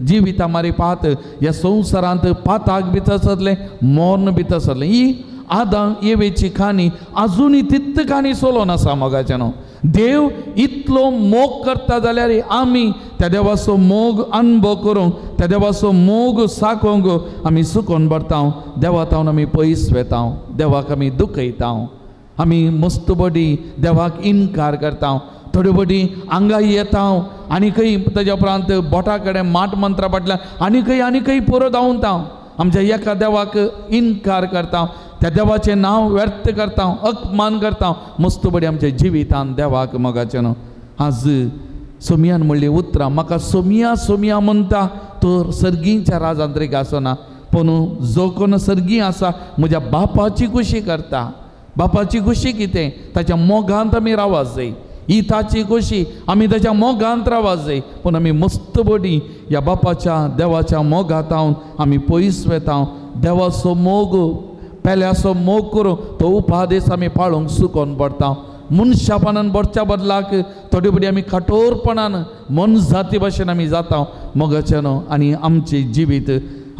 जिविता मारी पात ह्या संवसारांत पाताक भितर सरलें, मर्ण भितर सरलें. ही आदाम येवेची काणी आजुनूय तित्त काणी चलोन आसा मोगाचें न्हू. देव इतलो मोग करता जाल्यार आमी त्या देवाचो मोग अनुभव करूंक, त्या देवाचो मोग साकोवंक आमी सुकोन भरता, देवा तावन आमी पयस वेता, देवाक आमी दुखयता, आमी मस्त बडी देवाक इनकार करता, थोड्यो बडी आंगा येता आनी खंय ताज्या उपरांत बोटा कडेन माट मंत्रा फाटल्यान आनी खंय आनी खंय पुरो धांवता, आमच्या एका देवाक इनकार करता, त्या देवाचें नांव व्यर्थ करता, अपमान करता, मस्त बडी आमच्या जिवितान देवाक मोगाचें न्हू. आज सोमियान म्हणली उतरां, म्हाका सोमिया सोमिया म्हणटा तर सर्गींच्या राजांत्रीक आसना, पूण जो कोण सर्गी आसा म्हज्या बापाची खुशी करता. बापाची खुशी कितें? ताच्या मोगांत आमी रावा जाय. ही ताची खुशी, आमी ताच्या मोगांत रावा जाय. पूण आमी मस्त बडी ह्या बापाच्या देवाच्या मोगांत आमी पयस वेता, देवाचो मोग पेल्याचो मोग करूं तो उपादेश आमी पाळूंक सुकोन पडटा. मनशापणान बरच्या बदलाक थोडे फावटी आमी कठोरपणान मनजाती भाशेन आमी जाता मोगाचें न्हू. आनी आमचें जिवीत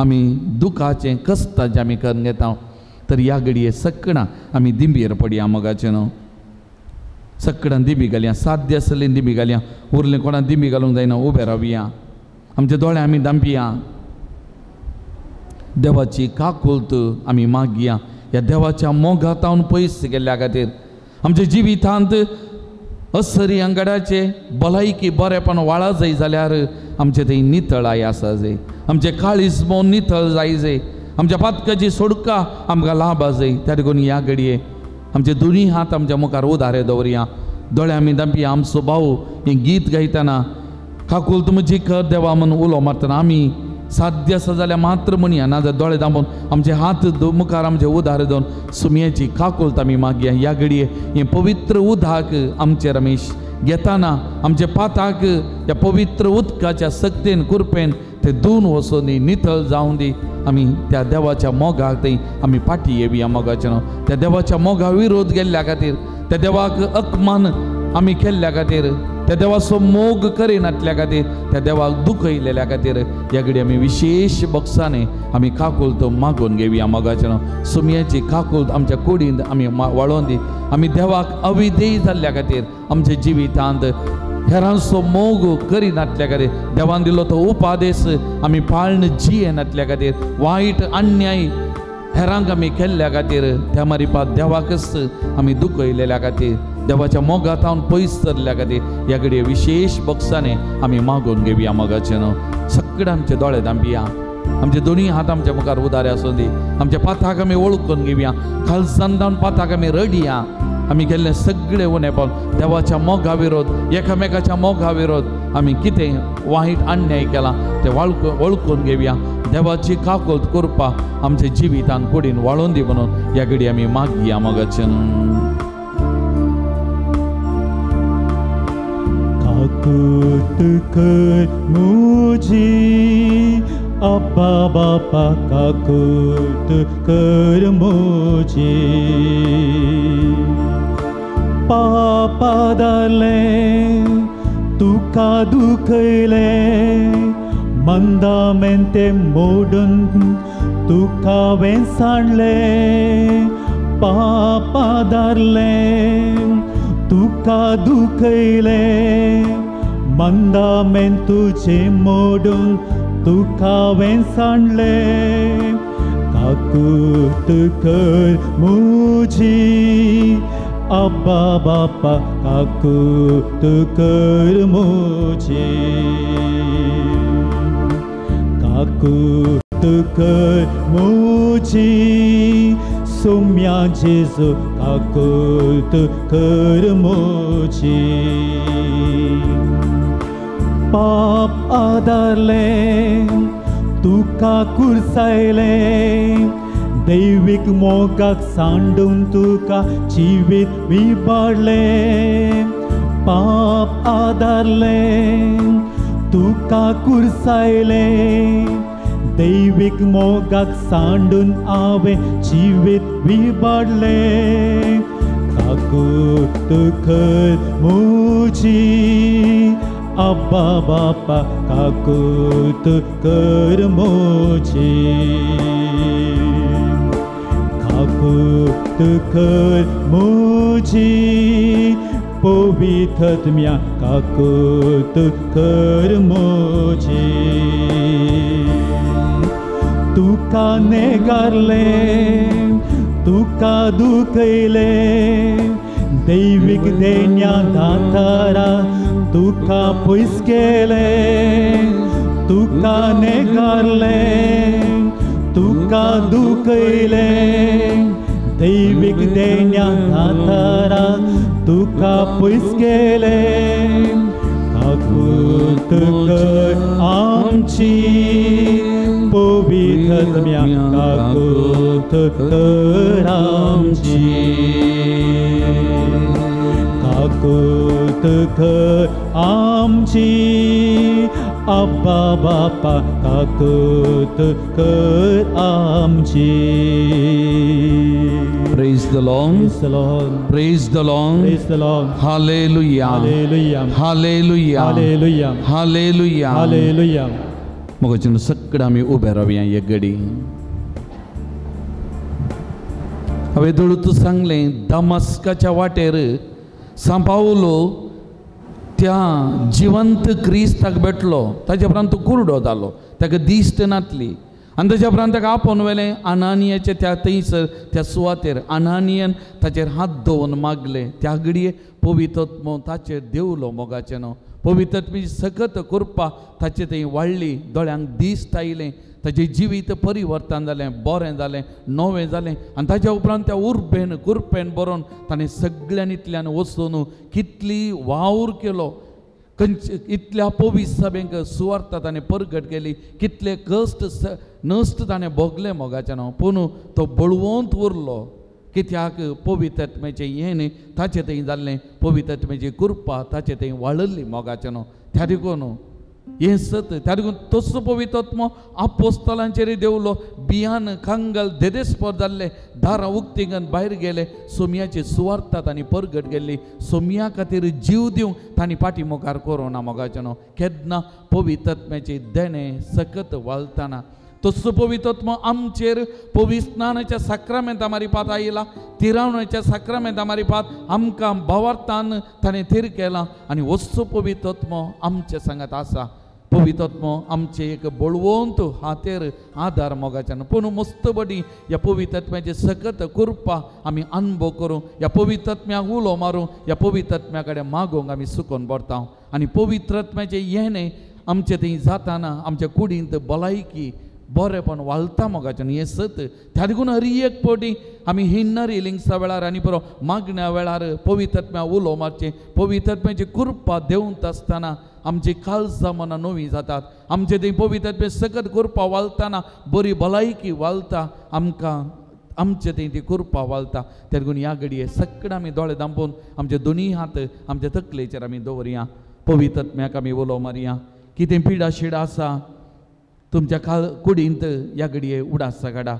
आमी दुखाचें कश्टाचें आमी करून घेता. तर ह्या घडये सगळां आमी दिंबीर पडया मोगाचें न्हू. सगळ्यां दिंबी घालया, साद्य आसली दिंबी घालया, उरलें कोणाक दिंबी घालूंक जायना, उबे रावया, आमचे दोळे आमी दांपया, देवाची काकुळट आमी मागया. ह्या देवाच्या मोगांत पयस गेल्ल्या खातीर आमच्या जिवितांत असरी अंगडाचे भलायकी बरेपण वाळा जाय जाल्यार आमचे थंय नितळाय आसा जाय, आमचे काळीज मोन नितळ जाय जाय, आमच्या पातकाची सोडका आमकां लाभ जाय. त्या देखून ह्या घडये आमचे दोनूय हात आमच्या मुखार उदारे दवरया, दोळे आमी दांपया. आमचो भाव हें गीत गायतना काकुळट म्हजी कर देवा म्हूण उलो मारतना आमी साध्य आसा जाल्यार मात्र म्हणया, नाजाल्यार दोळे दांबून आमचे हात मुखार आमचे उदार दवरून सुमयेची काकुळट आमी मागया. ह्या घडये हें पवित्र उदक आमचेर आमी घेतना आमचे पाताक ह्या पवित्र उदकाच्या सक्तेन कृपेन ते धुवन वचून दी, नितळ जावन दी. आमी त्या देवाच्या मोगाक थंय आमी फाटी येवया मोगाचें न्हू. त्या देवाच्या मोगा विरोध गेल्ल्या खातीर, त्या देवाक अपमान आमी केल्ल्या खातीर, त्या देवाचो मोग करिनातल्या खातीर, त्या देवाक दुखयलेल्या खातीर ह्या घडये आमी विशेश बक्षांनी आमी काकुळट मागून घेवया मोगाचें न्हू. सुमयेची काकुळट आमच्या कुडींत आमी वाळोवन दी. आमी देवाक अविधेय जाल्ल्या खातीर आमच्या जिवितांत हेरांचो मोग करिनातल्या खातीर, देवान दिलो तो उपादेश आमी पाळण जियेनातल्या खातीर, वायट अन्याय हेरांक आमी केल्ल्या खातीर, त्या मारिपात देवाकच आमी दुखयलेल्या खातीर, देवाच्या मोगांत पयस सरल्या खातीर ह्या घडये विशेश बक्षांनी आमी मागून घेवया मोगाचें न्हू. सगळे आमचे दोळे दांपया, आमचे दोनूय हात आमच्या मुखार उदारे आसूं दी, आमच्या पाथाक आमी वळखून घेवया, खालसान जावन पाथाक आमी रडया. आमी केल्लें सगळें उणेपण देवाच्या मोगा विरोध, एकामेकाच्या मोगा विरोध आमी कितें वायट अन्याय केला तें वळखून घेवया. देवाची काकुळट करपा आमच्या जिवितान कुडीन वाळोवन दी म्हणून ह्या घडये आमी मागया मोगाचें. काकुळट कर म्हजी अब्बा बापा, काकुळट कर म्हजी, पापा जालें तुका दुखयलें, मंदामेन तें मोडून तुका हांवें सांडलें, पापा धारलें तुका दुखयलें, मंदामेन तुजें मोडून तुका हांवें सांडलें. काकुळट कर म्हजी अब्बा बापा काकूत कर म्हजी, काकूत कर म्हजी, सोम्या जेजू काकूत कर म्हजी। पाप आदारलें तुका कुर्सायलें, दैवीक मोगाक सांडून तुका जिवीत विबाडलें। पाप आदारलें तुका कुर्सायलें, दैवीक मोगाक सांडून हांवें जिवीत विबाडलें। काकूत कर म्हजी, अब्बा बापा काकूत कर म्हजी, काकूत कर म्हजी, पवित्रत्म्या काकूत कर म्हजी। तुका नेगारलें तुका दुखयलें, दैवीक देण्या दातारा तुका पयस केलें। तुका नेगारलें तुका दुखयलें, दैवीक देण्या दातारा तुका पयस केलें। काकूत कर आमची, पवित्रत्म्या काकूत कर आमची, काकूत कर आमची, अब्बा बापा काकूत कर आमची। Praise the Lord. Praise the Lord. Praise the Lord. Praise the Lord. Hallelujah. Hallelujah. Hallelujah. Hallelujah. Hallelujah. Hallelujah. मोगाचें सगळें आमी उबे रावया एक घडी। हांवें दळूत सांगलें, दमास्काच्या वाटेर सांव पावलो त्या जिवंत क्रिस्ताक भेटलो। ताच्या उपरांत तो कुरडो जालो, ताका दिश्ट नातली आनी ताच्या उपरांत ताका आपोवन व्हेलें अनानियाच्या त्या थंयसर त्या सुवातेर। अनानियन ताचेर हात दवरून मागलें, त्या घडये पवित्रत्म ताचेर देवलो। मोगाचें न्हू पवित्रत्माची सकत कृपा ताचे थंय वाडली, दोळ्यांक दिश्ट आयलें, ताचें जिवीत परिवर्तन जालें, बरें जालें, नवें जालें। आनी ताच्या उपरांत त्या उर्बेन कुरपेन बरोवन ताणें सगळ्यान इतल्यान वचून कितली वावर केलो, खंयचे इतल्या पवित्र सभेंक सुवार्ता ताणें परगट केली, कितले कश्ट नश्ट ताणें भोगले मोगाचें नांव, पूण तो बळवंत उरलो। कित्याक पवित्रत्म्याचें हें न्ही ताचें थंय जाल्लें, पवित्रत्म्याची कृपा ताचें थंय वाळिल्ली मोगाचें न्हू। त्या देखून हें सत, त्या देखून तसो पवित्रत्मो आपोस्तलांचेर देवलो। बियान कांगल देदेस्पोर जाल्ले, दारां उक्तींगन भायर गेले, सोमयाची सुवार्ता तांणी परगट गेल्ली, सोमया खातीर जीव दिवंक तांणी फाटी मुखार कोरोना मोगाचें न्हू। केन्ना पवित्रत्म्याचें देणें सकत वालतना तसो पवित्रत्मो आमचेर पवित्र स्नानाच्या साक्रामेंता मारिपात आयला, तिरावण्याच्या साक्रामेंता मारिपात आमकां भावार्थान ताणें थीर केलां आनी वचो पवित्रत्मो आमचे सांगात आसा। पवित्रत्मो आमचे एक बळवंत हातेर आदार मोगाच्यान। पूण मस्त बडी ह्या पवित्रत्म्याची सकत कृपा आमी अनुभव करूं, ह्या पवित्रत्म्याक उलो मारूं, ह्या पवित्रत्म्या कडेन मागूंक आमी सुकोवन पडटा आनी पवित्रत्म्याचें येणें आमचे थंय जाताना आमच्या कुडींत भलायकी बरेंपण वालता मोगाच्यान। हें सत त्या देखून हर एक पटी आमी हिन्नरी लिंगसा वेळार आनी बरो मागण्या वेळार पवित्रत्म्या उलो मारचें, पवित्रत्म्याची कृपा देंवत आसतना आमची काळजां मनां नवीं जातात, आमचे थंय पवित्रत्म्या सकत कृपा वालतना बरी भलायकी वालता, आमकां आमचे थंय ती कृपा वालता। त्या देखून ह्या घडये सगळें आमी दोळे धांपून आमचे दोनूय हात आमच्या तकलेचेर आमी दवरया, पवित्रत्म्याक आमी उलो मारया। कितें पिडा शिडा आसा तुमच्या काल कुडींत ह्या घडये उडास काडा,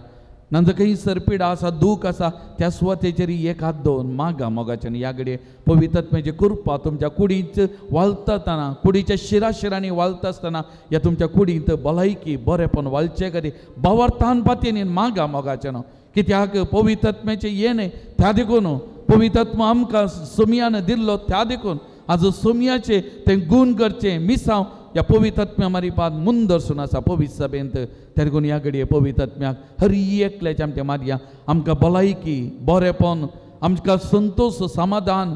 नंतर खंयसर पिडा आसा, दूख आसा त्या सुवातेचेर एक हात दवरून मागा मोगाच्यान। ह्या घडये पवित्रत्म्याची कृपा तुमच्या कुडींत वालताना, कुडीच्या शिराशिरांनी वालता आसतना ह्या तुमच्या कुडींत भलायकी बरेंपण वालचे खातीर भावार्थान पातयेन मागा मोगाच्यान। कित्याक पवित्रत्म्याचें येणें त्या देखून पवित्रत्म आमकां सोमयान दिल्लो, त्या देखून आज सोमयाचें तें गूण करचें मिसांव ह्या पवित्रत्म्या मारिपात मुंदरसून आसा पवित्र सभेंत। त्या देखून ह्या घडये पवित्रत्म्याक हर एकल्याच्या आमच्या मारया, आमकां भलायकी बरेंपण आमकां संतोश समाधान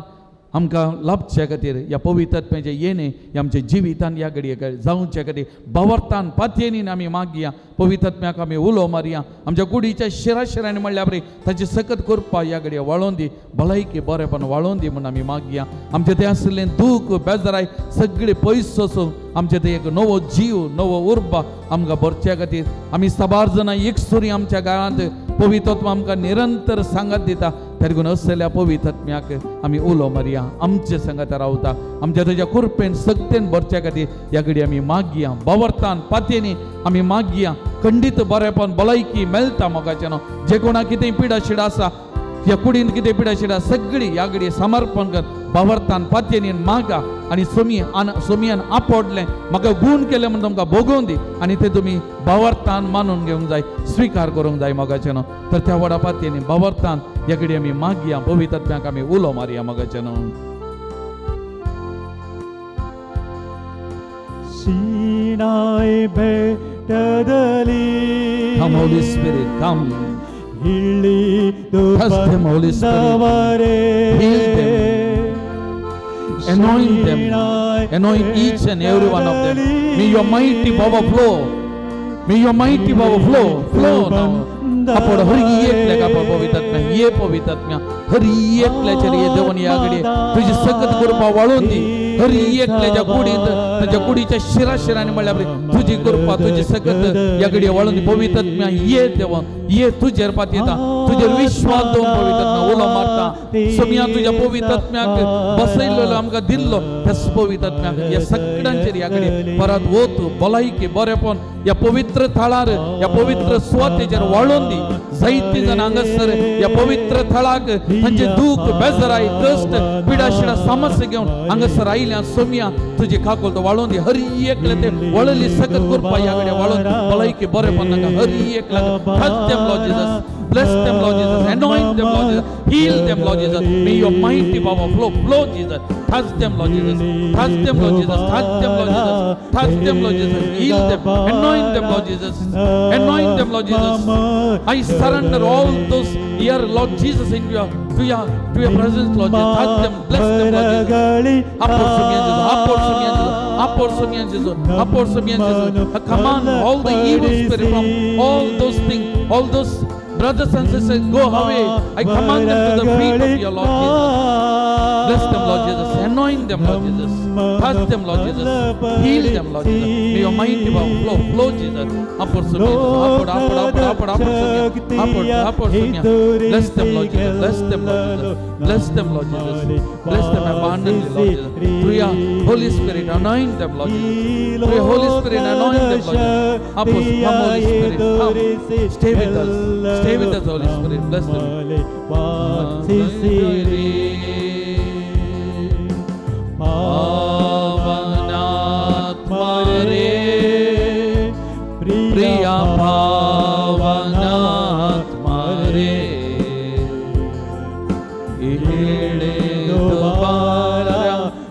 आमकां लाभच्या खातीर ह्या पवित्र येणे आमच्या जिवितान ह्या घडये जावच्या खातीर भावार्थान पातयेनीन आमी मागया. पवित्रात्म्याक आमी उलो मारया. आमच्या कुडीच्या शिराशिरांनी म्हणल्यार बरी ताची सकत करपा ह्या घडये वाळोवन दी, भलायकी बरेपण वाळोवन दी म्हूण आमी मागया. आमचें तें आशिल्लें दूख बेजाराय सगळें पयस वचून आमचें तें एक नवो जीव नवो उर्बा आमकां भरच्या खातीर आमी साबार जाणां एकसुरी आमच्या गांवांत पवित्रत्व आमकां निरंतर सांगात दिता. तरी असल्या पवित्रात्म्याक आमी उलो मारया. आमचे सांगात रावता आमच्या ताच्या कृपेन सक्तेन भरच्या खातीर ह्या घडी आमी मागया. भावार्थान पातयेनी आमी मागया. खंडीत बरेपण भलायकी मेळटा मोगाचें न्हू. जे कोणा कितें पिडा शिडा आसा ह्या कुडीन कितें पिडा शिडा सगळी ह्या घडये समर्पण कर भावार्थान पातयेनीन मागा आनी सोमियान आपडलें म्हाका गूण केलें म्हूण तुमकां भोगोवन दी आनी ते तुमी भावार्थान मानून घेवंक जाय, स्विकार करूंक जाय मोगाचें न्हू. तर त्या व्हडा पातयेनी भावार्थान ह्या घडये आमी मागया. पवित्रात्म्याक आमी उलो मारया मोगाचें न्हू. Sinai बेटदली. Come Holy Spirit, come. Touch them, Holy Spirit. Heal them. Anoint them. Anoint each and every one of them. May your mighty power flow. May your mighty power flow. Flow now. आपण हरी एकल्याक आपण पवित्रात्म्या ये पवित्रात्म्या हरी एकल्याचेर ये देवन ह्या घडये तुजी सकत कृपा वाळोवन दी. हरी एकल्याच्या कुडींत ताच्या कुडीच्या शिराशिरांनी म्हणल्यार तुजी कृपा तुजी सकत ह्या घडये वाळोवन दी. पवित्रात्म्या ये देवन ये तुजेर पातयेता तुजेर विश्वास दवरून पवित्रात्म्या उलो मारता. सोमिया तुज्या पवित्रात्म्याक बसयल्लो आमकां दिल्लो त्याच पवित्रात्म्याक ह्या सगळ्यांचेर ह्या घडये परत वत भलायकी बरेपण ह्या पवित्र थळार ह्या पवित्र सुवातेचेर वाळोवन दी. जायती जाण हांगासर ह्या पवित्र थळाक तांचे दूख बेजाराय कश्ट पिडा शिडा समस्या घेवन हांगासर आयल्या. सोमिया तुजी काकुळट वाळोवन दी. हरी एकले ते वळली सकत कृपा ह्या कडेन वाळोवन भलायकी बरेपण तांकां हरी एकल्याक. Touch them, Lord Jesus. Bless them, Lord Jesus. Anoint them, Lord Jesus. Heal them, Lord Jesus. May your mighty power flow, flow, Jesus. Touch them, Lord Jesus. Touch them, Lord Jesus. Touch them, Lord Jesus. Touch them, Lord Jesus. Heal them. Anoint them, Lord Jesus. Anoint them, Lord Jesus. I surrender all those here, Lord Jesus, in your to your presence, Lord Jesus. Touch them, bless them, Lord Jesus. Upward, Jesus. I command all the evil spirit from all those things, all those brothers and sisters, go away. I command them to the feet of your Lord Jesus. Bless them, Lord Jesus. Anoint them, Lord Jesus. Touch them, Lord Jesus. Heal them, Lord Jesus. May your mighty power flow, flow, Jesus. Upward, Jesus. Upward, upward, upward, upward, upward, upward, upward. Bless them, Lord Jesus. Bless them, Lord Jesus. Bless them, Lord Jesus. Bless them abundantly, Lord Jesus. Through your Holy Spirit, anoint them, Lord Jesus. Through your Holy Spirit, anoint them, Lord Jesus. Upward, come, Holy Spirit, come. Stay with us. Stay with us, Holy Spirit. Bless them. पावनात्मा रे प्रिया पावनात्मा रे इळे दोबारा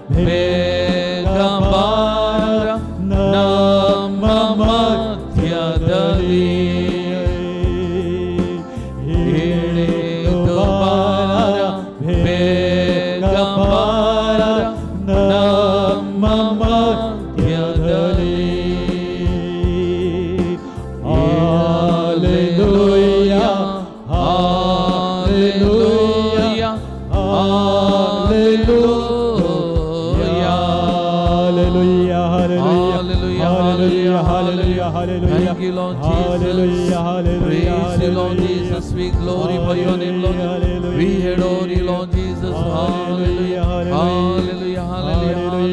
बेग बारा नम मध्यदली इळे दोबारा बेग बारा नम मध्यदली. Hallelujah, hallelujah, hallelujah, Hallelujah, hallelujah, hallelujah, hallelujah, hallelujah. Thank you, Lord Jesus. Hallelujah, hallelujah, Praise you, Lord hallelujah. Jesus. We glorify your name, Lord. Hallelujah. We adore you, Lord Jesus. Hallelujah, hallelujah, hallelujah, hallelujah,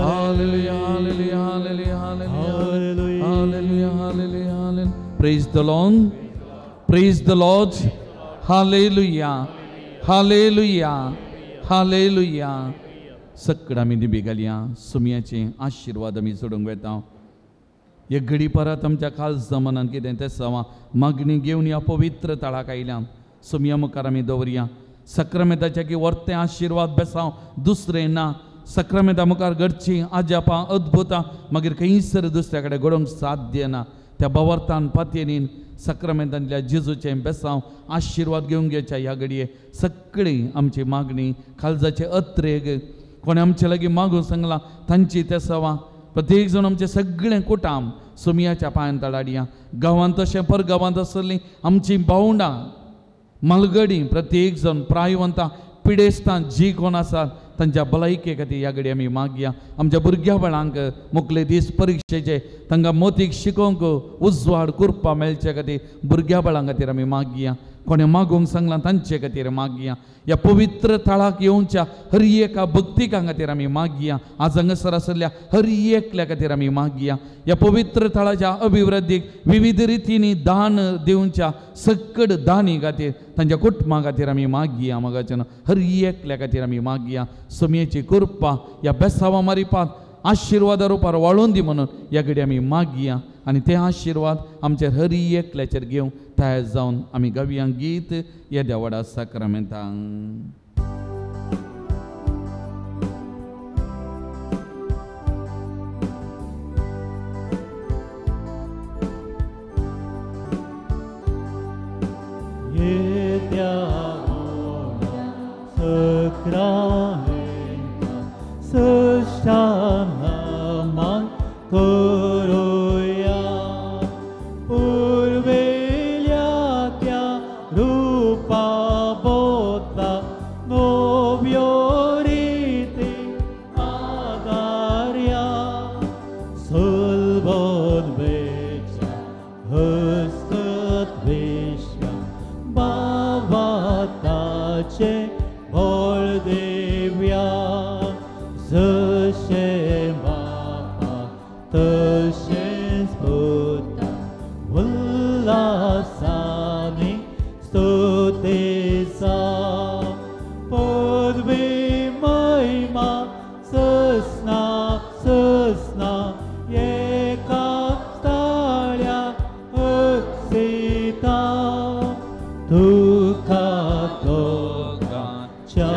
hallelujah, hallelujah, hallelujah, hallelujah, hallelujah, hallelujah. Praise the Lord. Praise the Lord. Hallelujah. Hallelujah. Hallelujah. सगळं आमी दिबी घालया. सुमयाचे आशिर्वाद आमी सोडूंक वेता. एक घडी परत आमच्या खास जमानान कितें तें सवा मागणी घेवन ह्या पवित्र तळाक आयल्या. सुमया मुखार आमी दवरया. सक्रामेंताच्या की वर्ते आशिर्वाद बेसांव दुसरें ना. सक्रामेंता मुखार घडची आजापां अद्भुतां मागीर खंयसर दुसऱ्या कडेन घडोवंक साध्य ना. त्या भावार्थान पातयेनीन सक्रामेंतांतल्या जेजूचें बेसांव आशिर्वाद घेवन घेवच्या ह्या घडये सगळी आमची मागणी खालजाचे अत्रेग कोणें आमचे लागीं मागूंक सांगलां तांची ते सवा प्रत्येक जाण आमचें सगळें कुटाम सोमयाच्या पांयान तळाडया गांवांत तशें परगांवांत आसलीं आमचीं भावंडां मालगडी प्रत्येक जाण प्रायवंतां पिडेस्तां जी कोण आसात तांच्या भलायके खातीर ह्या घडये आमी मागया. आमच्या भुरग्या बाळांक मुखले दीस परिक्षेचे तांकां मोतीक शिकोवंक उजवाड करपा मेळचे खातीर भुरग्या बाळां खातीर आमी मागया. कोणें मागूंक सांगलां तांचे खातीर मागया. ह्या पवित्र थळाक येवच्या हर एका भक्तिकां खातीर आमी मागया. आज हांगासर आशिल्ल्या हर एकल्या खातीर आमी मागया. ह्या पवित्र थळाच्या अभिवृद्धीक विविध रितींनी दान दिवच्या सकड दानी खातीर तांच्या कुटुंबा खातीर आमी मागया. मागाच्यान हर एकल्या खातीर आमी मागया. सोमयेची कृपा ह्या बेसावा मारिपात आशिर्वादा रुपार वाळोवन दी म्हणून ह्या घडये आमी मागया आनी ते आशिर्वाद आमचे हर एकल्याचेर घेवन तयार जावन आमी गावया गीत येद्या व्हडा साक्रामेंतांक. येद्या व्हडा साक्रामेंतांक सश्टान मान करुया पुर्वेल्या त्या रुपा बोता नव्यो रिती आदार्या सुलभन वेच्या हस्तत वेश्या बाबा ताचे भोळ देव्या जशें बापा तशेंच पुता उल्हासानी स्तुतीचा पदवी महिमा ससना ससना एका ताळ्या हसिता तुका दोगांच्या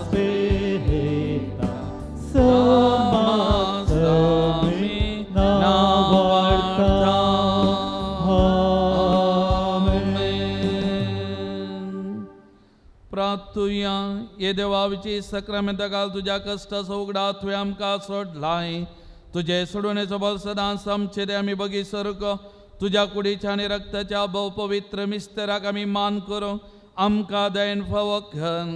स्पिरिता समासमी नावार्ता. आमेन. प्राप्तुया ये देवाची सक्रामेंता घाल तुज्या कश्टाचो उगडा तुवें आमकां सोडलाय. तुजे सोडवणेचो बल सदांच आमचे ते आमी बगी सारको तुज्या कुडीच्या आनी रक्ताच्या भोव पवित्र मिस्तराक आमी मान करूंक आमकां दयन फावो कर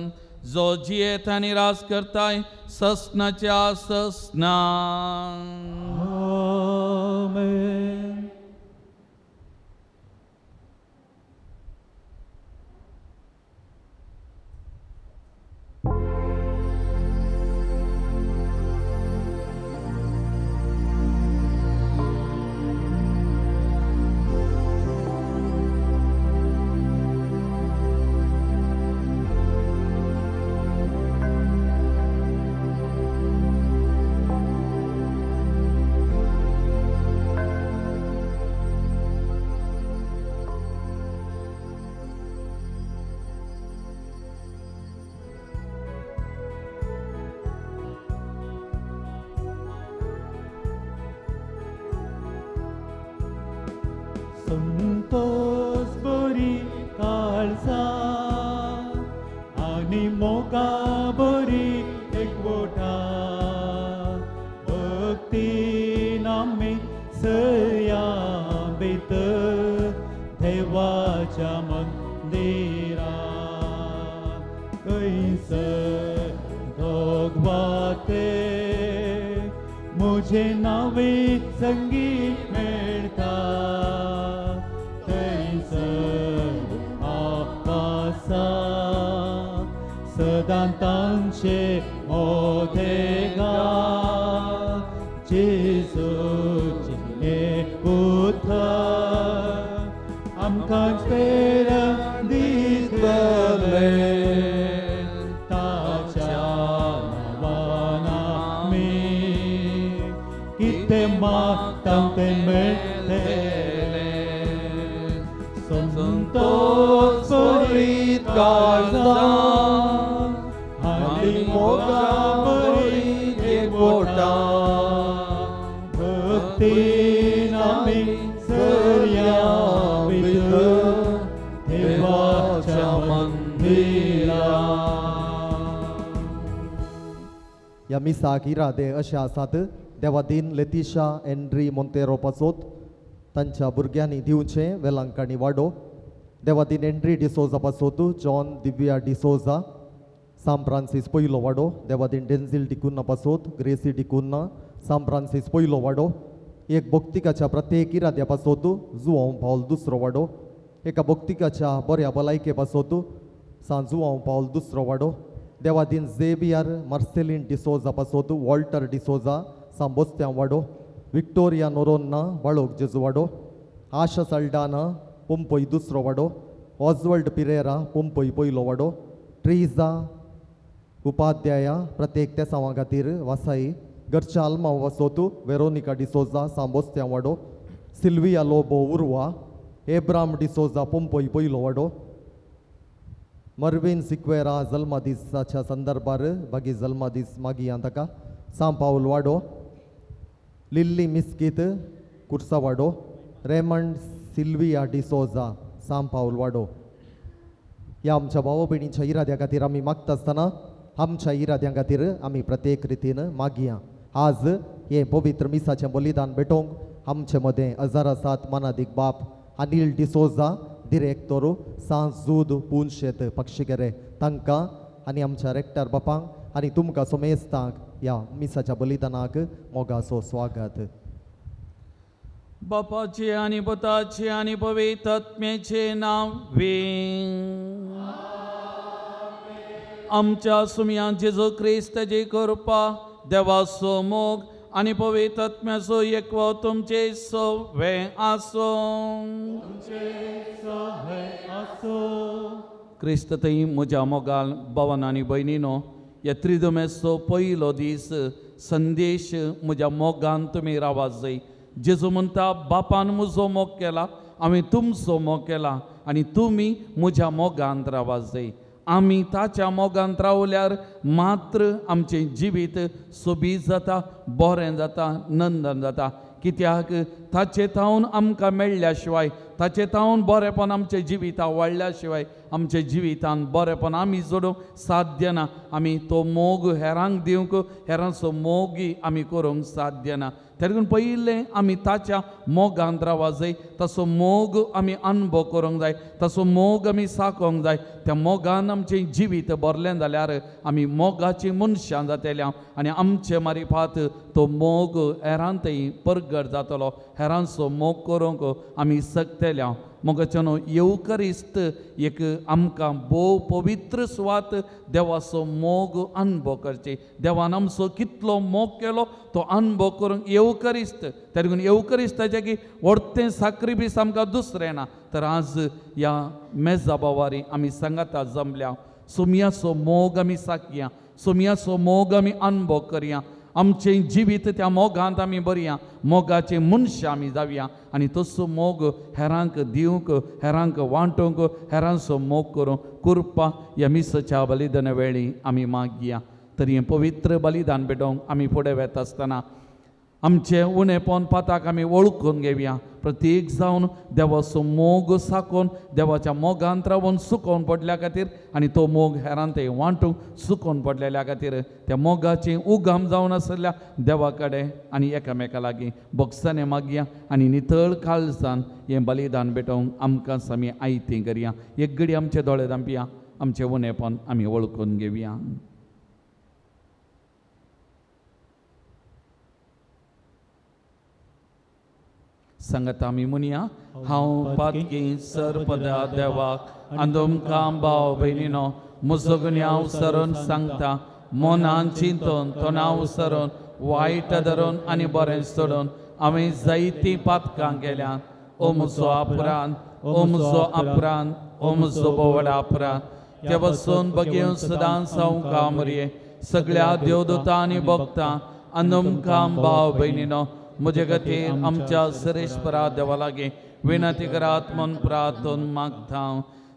जो जियेत आनी राज करताय ससनाच्या ससना. आमेन. संतोष बरी काळजा आनी मोगा बरी एकवटा भक्तीन आमी सया भितर देवाच्या मंदिरा थंयसर दोगवाते म्हजें नवें संगीत मेळटा सदां तांचे मोदेगा जेजूचें उतर आमकां प्रेरणा दितलें ताच्या नांवान आमी कितें मागता तें मेळटलें. संतोष बरी काळजा आनी मोगा बरी एकवटा भक्तीन आमी सर ह्या मिसाक इरादे अशे आसात. देवादीन लेतिशा एन्ड्री मोंतेरो पासोत तांच्या भुरग्यांनी दिवचें वेलांकाणी वाडो. देवादीन एन्ड्री डिसोजा पासोत जॉन दिव्या डिसोजा सांत फ्रांसीस पयलो वाडो. देवादीन डेन्झील डिकुन्ना पासोत ग्रेसी डिकुन्ना सांत फ्रांसीस पयलो वाडो. एक भक्तिकाच्या प्रत्येक इराद्या पासोत जुवांव पावल दुसरो वाडो. एका भक्तिकाच्या बऱ्या भलायके पासोत सांत जुवांव पावल दुसरो वाडो. देवादीन झेवियर मार्सेलीन डिसोजा पासोत वॉल्टर डिसोजा सांबोस्त्यां वाडो. विक्टोरिया नोरोन्ना बाळोक जेजू वाडो. आशा सल्डाना पंपय दुसरो वाडो. ऑजवल्ड पिरेरा पंपय पयलो वाडो. ट्रिजा उपाध्याया प्रत्येक तेसांवा खातीर वासाई. घरच्या आल्मांव वासोत वेरोनिका डिसोजा सांबोस्त्यां वाडो. सिल्विया लोबो उर्वा. एब्राम डिसोजा पंपय पयलो वाडो. मर्विन सिक्वेरा जल्मदिसाच्या संदर्भार बागी जल्मदीस मागीया ताका सांत पावल वाडो. लिल्ली मिस्कीत कुर्सा वाडो. रेमंड सिल्विया डिसोजा सांत पावल वाडो. ह्या आमच्या भाव भयणीच्या इराद्या खातीर आमी मागता आसतना आमच्या इराद्यां खातीर आमी प्रत्येक रितीन मागया. आज हें पवित्र मिसाचें बलिदान भेटोवंक आमचे मदें 1007 मानादीक बाप अनिल डिसोजा डिरेक्टोर सांत जूद पुनशेत पक्षिकेरे तांकां आनी आमच्या रेक्टर बापांक आनी तुमकां सोमेस्तांक ह्या मिसाच्या बलिदानाक मोगाचो स्वागत. बापाचे आनी पुताचे आनी पवित्र आत्म्याचे नांव वे. आमच्या सुमया जेजू क्रिस्ताची कृपा, देवाचो मोग आनी पवित्र आत्म्याचो एकवो तुमचे सवे आसूं. क्रिस्त थंय म्हज्या मोगाल भावान आनी भयणीनो, ह्या त्रिदुमेचो पयलो दीस संदेश म्हज्या मोगान तुमी रावात जाय. जेजू म्हणटा, बापान म्हजो मोग केला, हांवें तुमचो मोग केला आनी तुमी म्हज्या मोगांत रावात जाय. आमी ताच्या मोगांत रावल्यार मात्र आमचें जिवीत सोबीत जाता, बरें जाता, नंदन जाता. कित्याक ताचे थावन आमकां मेळ्ळ्या शिवाय, ताचे थावन बरेंपण आमच्या जिविता वाडल्या शिवाय आमच्या जिवितान बरेंपण आमी जोडूंक साध्य ना. आमी तो मोग हेरांक दिवंक, हेरांचो मोगी आमी करूंक साध्य ना. तेका पयलें आमी ताच्या मोगांत रावपाक जाय, ताचो मोग आमी अनुभव करूंक जाय, ताचो मोग आमी साकोंक जाय. त्या मोगान आमचें जिवीत भरलें जाल्यार आमी मोगाचीं मनशां जातले आनी आमचे मारिफात तो मोग हेरांतय परगट जातलो. हेरांचो मोग करूंक आमी शकतले. मोगाचें न्हू येवकरिस्त एक आमकां भोव पवित्र सुवात देवाचो मोग अनुभव करची. देवान आमचो कितलो मोग केलो तो अनुभव करूंक येवकरिस्त. तेका लागून येवकरिस्ताचें की व्हडतें साक्रिफीस आमकां दुसरें ना. तर आज ह्या मेजा बावारी आमी सांगाता जमल्या, सोमयाचो मोग आमी साकया, सोमयाचो मोग आमी अनुभव करया, आमचें जिवीत त्या मोगांत आमी बरया, मोगाचे मनशां आमी जावया आनी तसो मोग हेरांक दिवंक, हेरांक वांटूंक, हेरांचो मोग करूंक कृपा ह्या मिसाच्या बलिदाना वेळी आमी मागया. तर हें पवित्र बलिदान भेटोवंक आमी फुडें वेता आसतना आमचें उणेपण पाताक आमी वळखून घेवया. प्रत्येक जावन देवाचो मोग साकोवन देवाच्या मोगांत रावन सुकोवन पडल्या खातीर आनी तो मोग हेरांत वांटूंक सुकोवन पडलेल्या खातीर त्या मोगाचें उगम जावन आशिल्ल्या देवा कडेन आनी एकामेका लागीं भोगसाणे मागया आनी नितळ काळजान हें बलिदान भेटोवंक आमकां आमी आयतें करया. एक घडी आमचे दोळे धांपया, आमचें उणेपण आमी वळखून घेवया. सांगता आमी म्हणया, हांव पातकी सर्पदा देवाक आनी तुमकां भाव भयणीनो म्हजो गुन्यांव सरून सांगता, मनान चिंतून तणाव सरून वायट धरून आनी बरें सोडून हांवें जायतीं पातकां केल्यात. ओ म्हजो अपरांत, ओ म्हजो अपरांत, ओ म्हजो बोवडा अपरांत, ते बसून बगेवन सदां सावकां मरये सगळ्या देवदूतां आनी भक्तां आनी तुमकां भाव भयणीनो म्हजे खातीर आमच्या सरेश्वरा देवा लागीं विनंती करात म्हूण प्रार्थन मागता.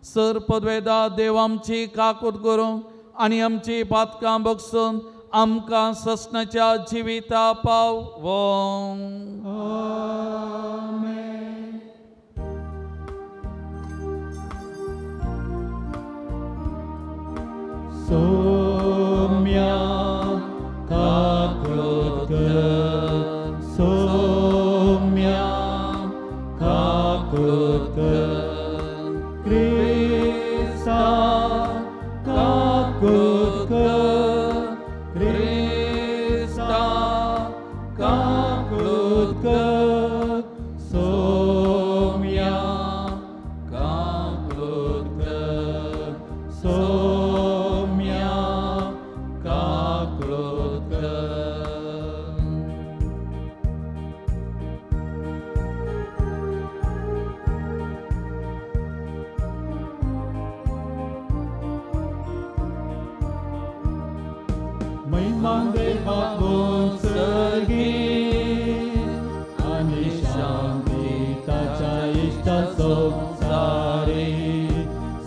सर पदवेदा देव आमची काकूत करूंक आनी आमची पातकां बगसून आमकां ससनाच्या जिविता पावों. सोम्या कर, क्रिस्ता काकूत कर, क्रिस्ता काकूत कर, सोम्या काकूत कर, सोम्या काकूत कर। महिमा देवाक सर्गी आनी शांती ताच्या इश्टा संवसारी,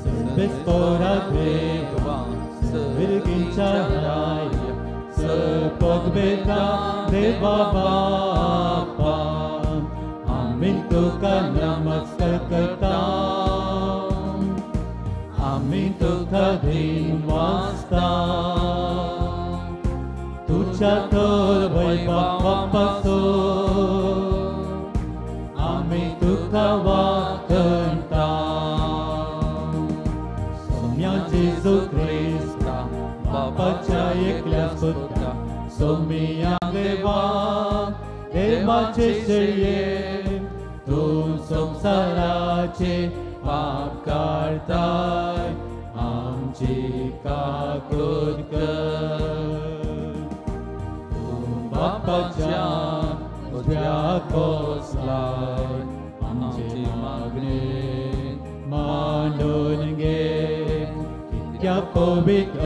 सर्वेस्पोरा देवा सर्गीच्या राया, सर्पगबेता देवा बापा, आमी तुका नमस्कार करता, आमी तुका धीन वाचता, तुझ्या तर वैभवापासून आमी तुका वाखणता। सोम्या जेजू क्रिस्ता बापाच्या एकल्या सुता, सोम्या देवा देवाचे शेळये, तूं संवसाराचे पाप काडताय, आमची काकूत कर। बापाच्या उजव्या कोसलाय आमची मागणी मांडून घे, कित्या पवित्र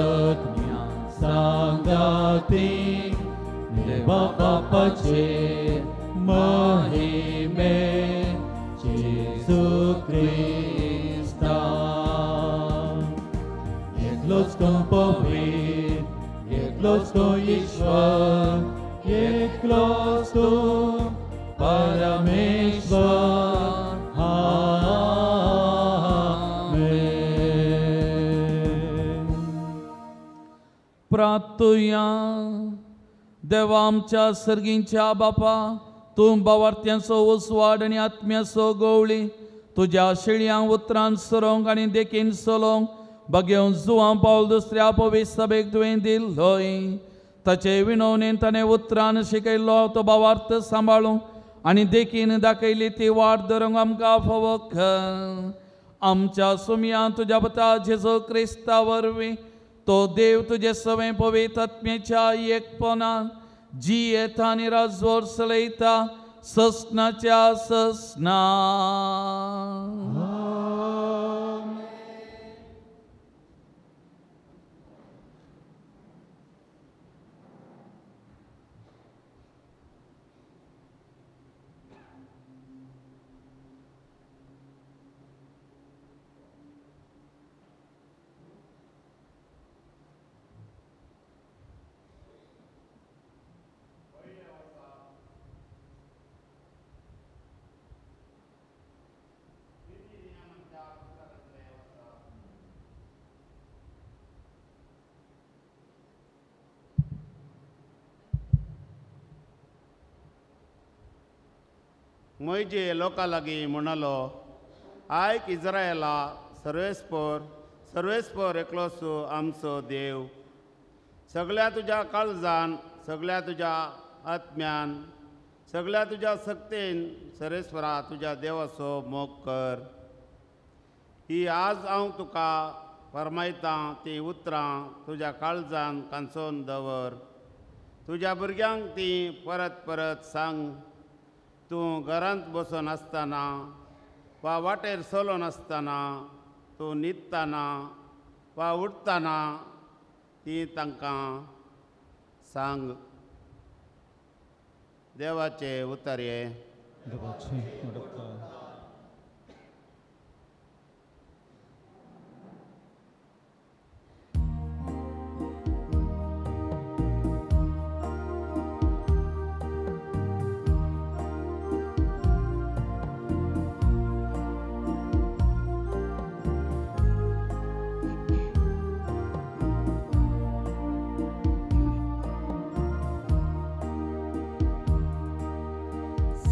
सांगाती देवा बापाचे महिमे जेजू क्रिस्ता। एकलोच तूं पवित्र, एकलोच तूं ईश्वर, एकलोच तूं परमेश्वर। आमेन। प्रार्थुया। देवा आमच्या सर्गींच्या बापा, तूं बावार्थ्यांचो उजवाड आनी आत्म्याचो गवळी तुज्या शेळयांक उतरान सरोंक आनी देखीन चलोवंक बगेवन जुवां पावल दुसऱ्या पवित्र सभेक तुवें दिल्लोय, ताचे विनवणेन ताणें उतरान शिकयलो तो भावार्थ सांबाळूंक आनी देखीन दाखयली ती वाट धरूंक आमकां फावो कर। आमच्या सुमयान तुज्या पुता जेजू क्रिस्ता वरवीं तो देव तुजे सवें पवित्र आत्म्याच्या एकपणान जियेता आनी राजवट चलयता ससनाच्या ससना। मोयजे लोकां लागीं म्हणलो, आयक इज्रायला, सर्वेस्पोर सर्वेस्पोर एकलोच आमचो देव, सगळ्या तुज्या काळजान, सगळ्या तुज्या आत्म्यान, सगळ्या तुज्या शक्तीन सर्वेस्परा तुज्या देवाचो मोग कर। ही आज हांव तुका फरमायतां ती उतरां तुज्या काळजान कांचोवन दवर, तुज्या भुरग्यांक ती परत परत सांग। तूं घरांत बसून आसतना वा वाटेर चलोन आसतना, तूं न्हिदतना वा उठतना ती तांकां सांग। देवाचे उतर हे। देवाचे उतर।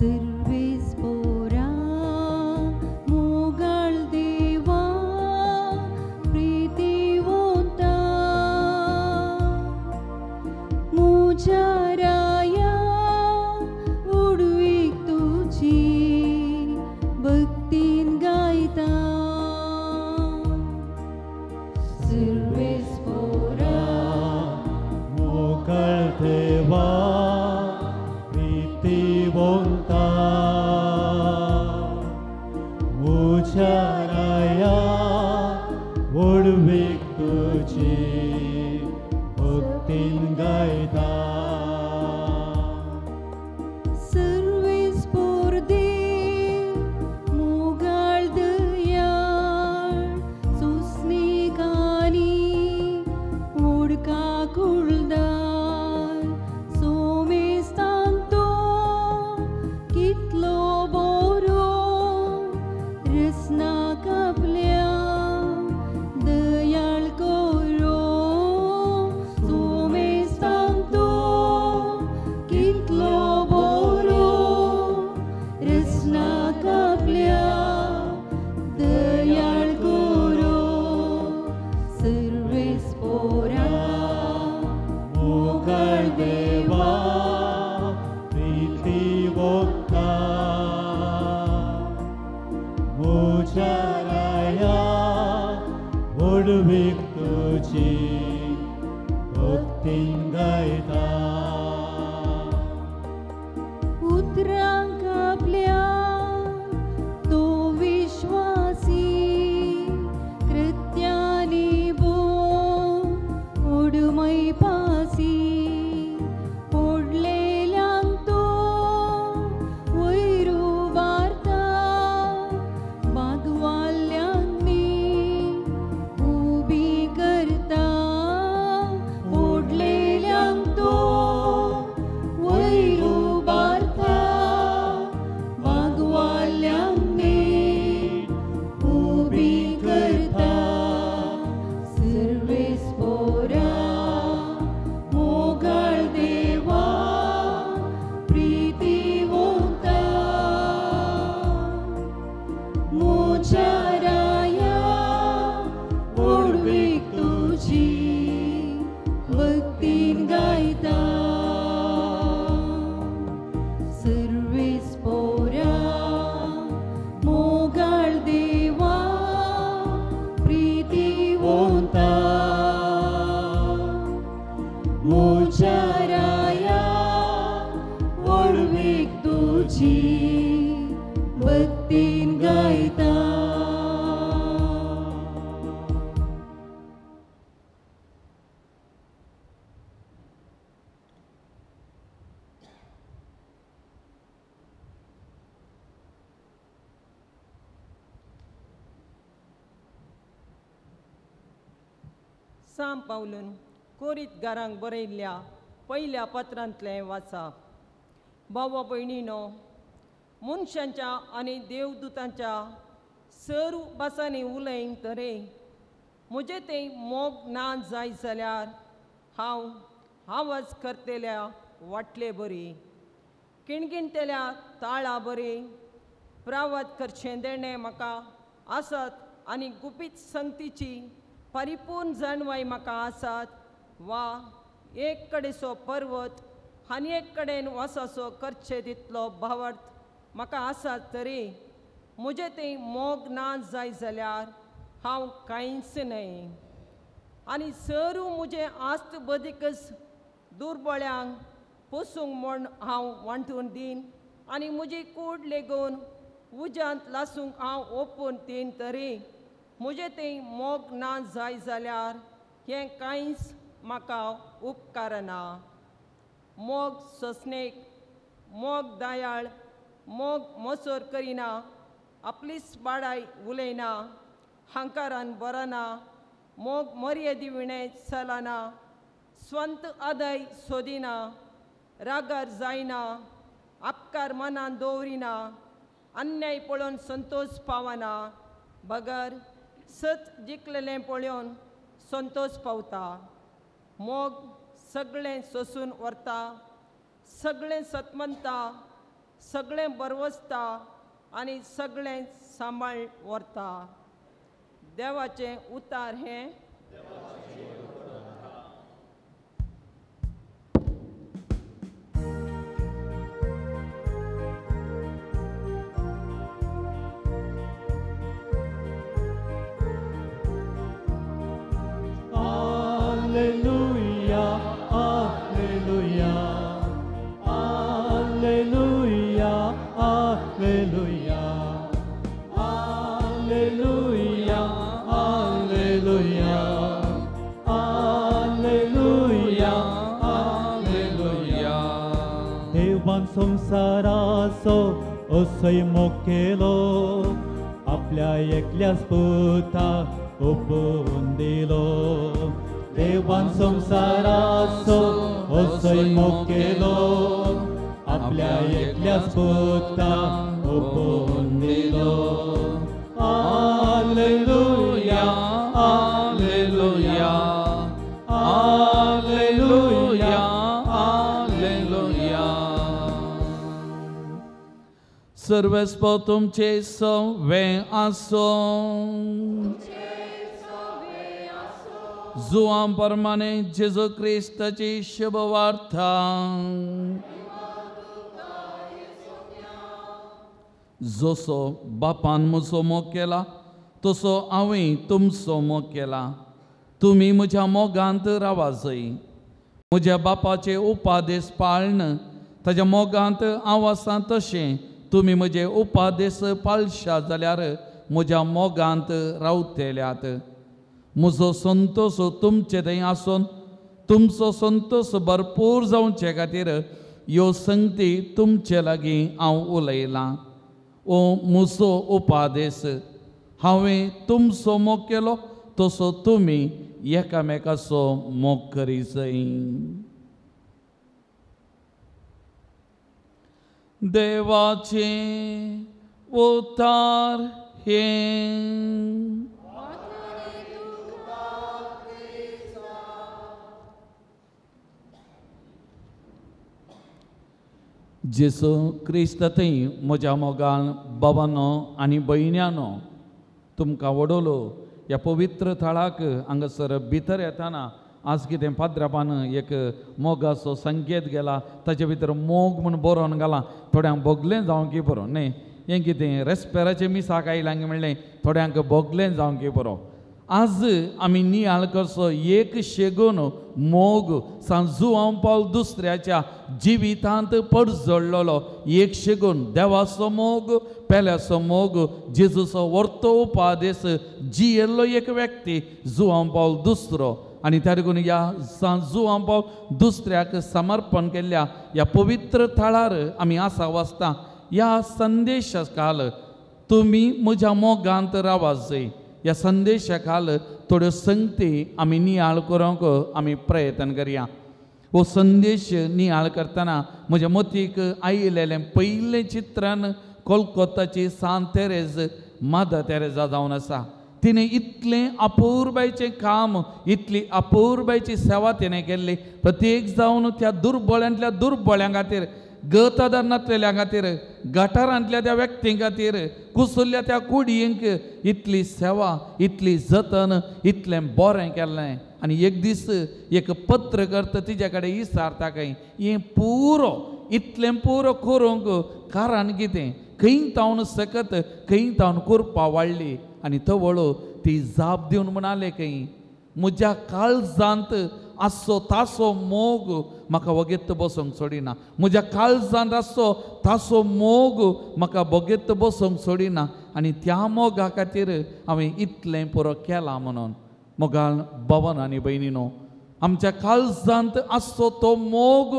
Service por उचाराया व्हडवीक तुजी भक्तीन गायता. सर्वेस्पोर देव मोगाळ दयाळ सुस्नेगानी ओडका कुळदार सोमेस्तांतो कितलो बोरो रसना कापल्या दयाळ कोरो सोमेस्तांतो कितलो बोरो रसना कापल्या दयाळ कोरो सर्वेस्पोरा मोगाळ देवा प्रीती वोगता उचाराया व्हडवीक तुजी भक्तीन गायता. उतरां कापल्या तो विश्वासी कृत्यानी बो ओडमय पासी ओडलेल्यांक तो वयर उबारता बागवाल्यांनी उबी करता ओडलेल्यांक तो वयर उबारता बागवाल्यांनी उबी करता सर्वेस्पोरा मोगाळ देवा प्रीती वोता मोचाराया व्हडवीक तुजी भक्तीन गायता सर्वेस्पोरा मोगाळ देवा प्रीती वोता मोचाराया व्हडवीक तुजी भक्तीन गायता. साम पावलून कोरीतगारांक बरयल्ल्या पयल्या पत्रांतलें वाचा. भावा भयणीनो, मनशांच्या आनी देवदूतांच्या सर्व भासांनी उलयन तरे म्हजें तें मोग ना जाय जाल्यार हांव आवाज करतल्या वाटले बरी किणकिणतेल्या ताळा बरी प्रावत करचें देणें म्हाका आसत आनी गुपीत संगतीची परिपूर्ण जाणवाय म्हाका आसात वा एक कडेचो पर्वत आनी एक कडेन वसाचो करचे तितलो भावार्थ म्हाका आसात तरी म्हजें तें मोग ना जाय जाल्यार हांव कांयच न्हय. आनी सरू म्हजें आस्त बदीकच दुर्बळ्यांक पोसूंक म्हूण हांव वांटून दीन आनी म्हजी कूड लेगून उज्यांत लासूंक हांव ओपून दीन तरी म्हजें तें मोग ना जाय जाल्यार हें कांयच म्हाका उपकारना. मोग सोंसणेक, मोग दयाळ, मोग मोसोर करिना, आपलीच बाडाय उलयना, हांकारान बरना, मोग मर्यादी विणें चलना, स्वंत आदाय सोदिना, रागार जायना, आपकार मनान दवरिना, अन्याय पळोवन संतोष पावना, बगर सत जिखलेलें पळोवन संतोष पावता. मोग सगळें सोसून व्हरता, सगळें सतमनता, सगळें बरवसता आनी सगळें सांबाळ व्हरता. देवाचें उतार हें. Alleluia, Alleluia, Alleluia, Alleluia, Alleluia. संवसाराचो असोय मोग केलो, आपल्या एकल्याच पुताक ओंपून दिलो. देवान संवसाराचो असोय मोग केलो, आपल्या एकल्याच पुताक ओंपून दिलो. Hallelujah, hallelujah, hallelujah, hallelujah. सर्वेस्पर तुमचे सवे आसूं. जुआं परमाने जेजू क्रिस्ताची शुभवार्ता. जसो बापान म्हजो मोग केला तसो हांवें तुमचो मोग केला. तुमी म्हज्या मोगांत रावा जय. म्हज्या बापाचे उपादेश पाळन ताज्या मोगांत हांव आसा तशें तुमी म्हजे उपादेश पाळशा जाल्यार म्हज्या मोगांत रावतल्यात. म्हजो संतोश तुमचे थंय आसून तुमचो संतोश भरपूर जावचे खातीर ह्यो संगती तुमचे लागीं हांव उलयलां. ओ म्हजो उपादेश, हांवें तुमचो मोग केलो तसो तुमी एकामेकाचो मोग करी जाय. देवाचें उतार हें. जेजू क्रिस्त थंय म्हज्या मोगान बाबानो आनी भयण्यानो तुमकां वडवलो ह्या पवित्र थळाक हांगासर भितर येताना आज कितें पाद्रापान एक मोगाचो संकेत गेला, ताचे भितर मोग म्हूण बरोवन घाला. थोड्यांक भोगलें जावंक बरो न्ही, हें कितें रेस्पेराचें मिसाक आयलां म्हणलें थोड्यांक भोगलें जावंक बरो. आज आमी नियाळ करचो एक शेगून मोग सांजू पावल दुसऱ्याच्या जिवितांत पडजडलेलो एक शेगून देवाचो मोग, पेल्याचो मोग, जेजूचो वर्तो उपादेश जियेल्लो एक व्यक्ती जुआं पावल दुसरो. आनी त्या देखून ह्या जुआं पावल दुसऱ्याक समर्पण केल्ल्या ह्या पवित्र थळार आमी आसा वाचता ह्या संदेशा काल तुमी म्हज्या मोगांत रावा जाय. ह्या संदेशा खाल थोड्यो संगती आमी नियाळ करूंक आमी प्रयत्न करया. हो संदेश नियाळ करतना म्हज्या मतीक आयिल्लें पयलें चित्रान कोलकोताची सांत तेरेज, मादर तेरेजा जावन आसा. तिणें इतलें अपुरबायचें काम, इतली अपुरबायची सेवा तिणें केल्ली. प्रत्येक जावन त्या दुर्बळ्यांतल्या दुर्बळ्यां खातीर, गत आदार नासलेल्या खातीर, गटारांतल्या त्या व्यक्तीं खातीर, कुसुल्ल्या त्या कुडयेंक इतली सेवा, इतली जतन, इतलें बरें केल्लें. आनी एक दीस एक पत्रकर्ता तिज्या कडेन विचारता खंय हें पुरो इतलें पुरो करूंक कारण कितें, खंय तावन सकत खंय तावन करपा वाडली. आनी तवळो ती जाप दिवन म्हणाले खंय म्हज्या काळजांत आसचो तासो मोग म्हाका वगेत बसूंक सोडिना, म्हज्या काळजांत आसचो तासो मोग म्हाका बगेत बसूंक सोडिना आनी त्या मोगा खातीर हांवें इतलें पुरो केलां म्हणून. मोगाल बाबान आनी भयणीनो, आमच्या काळजांत आसचो तो मोग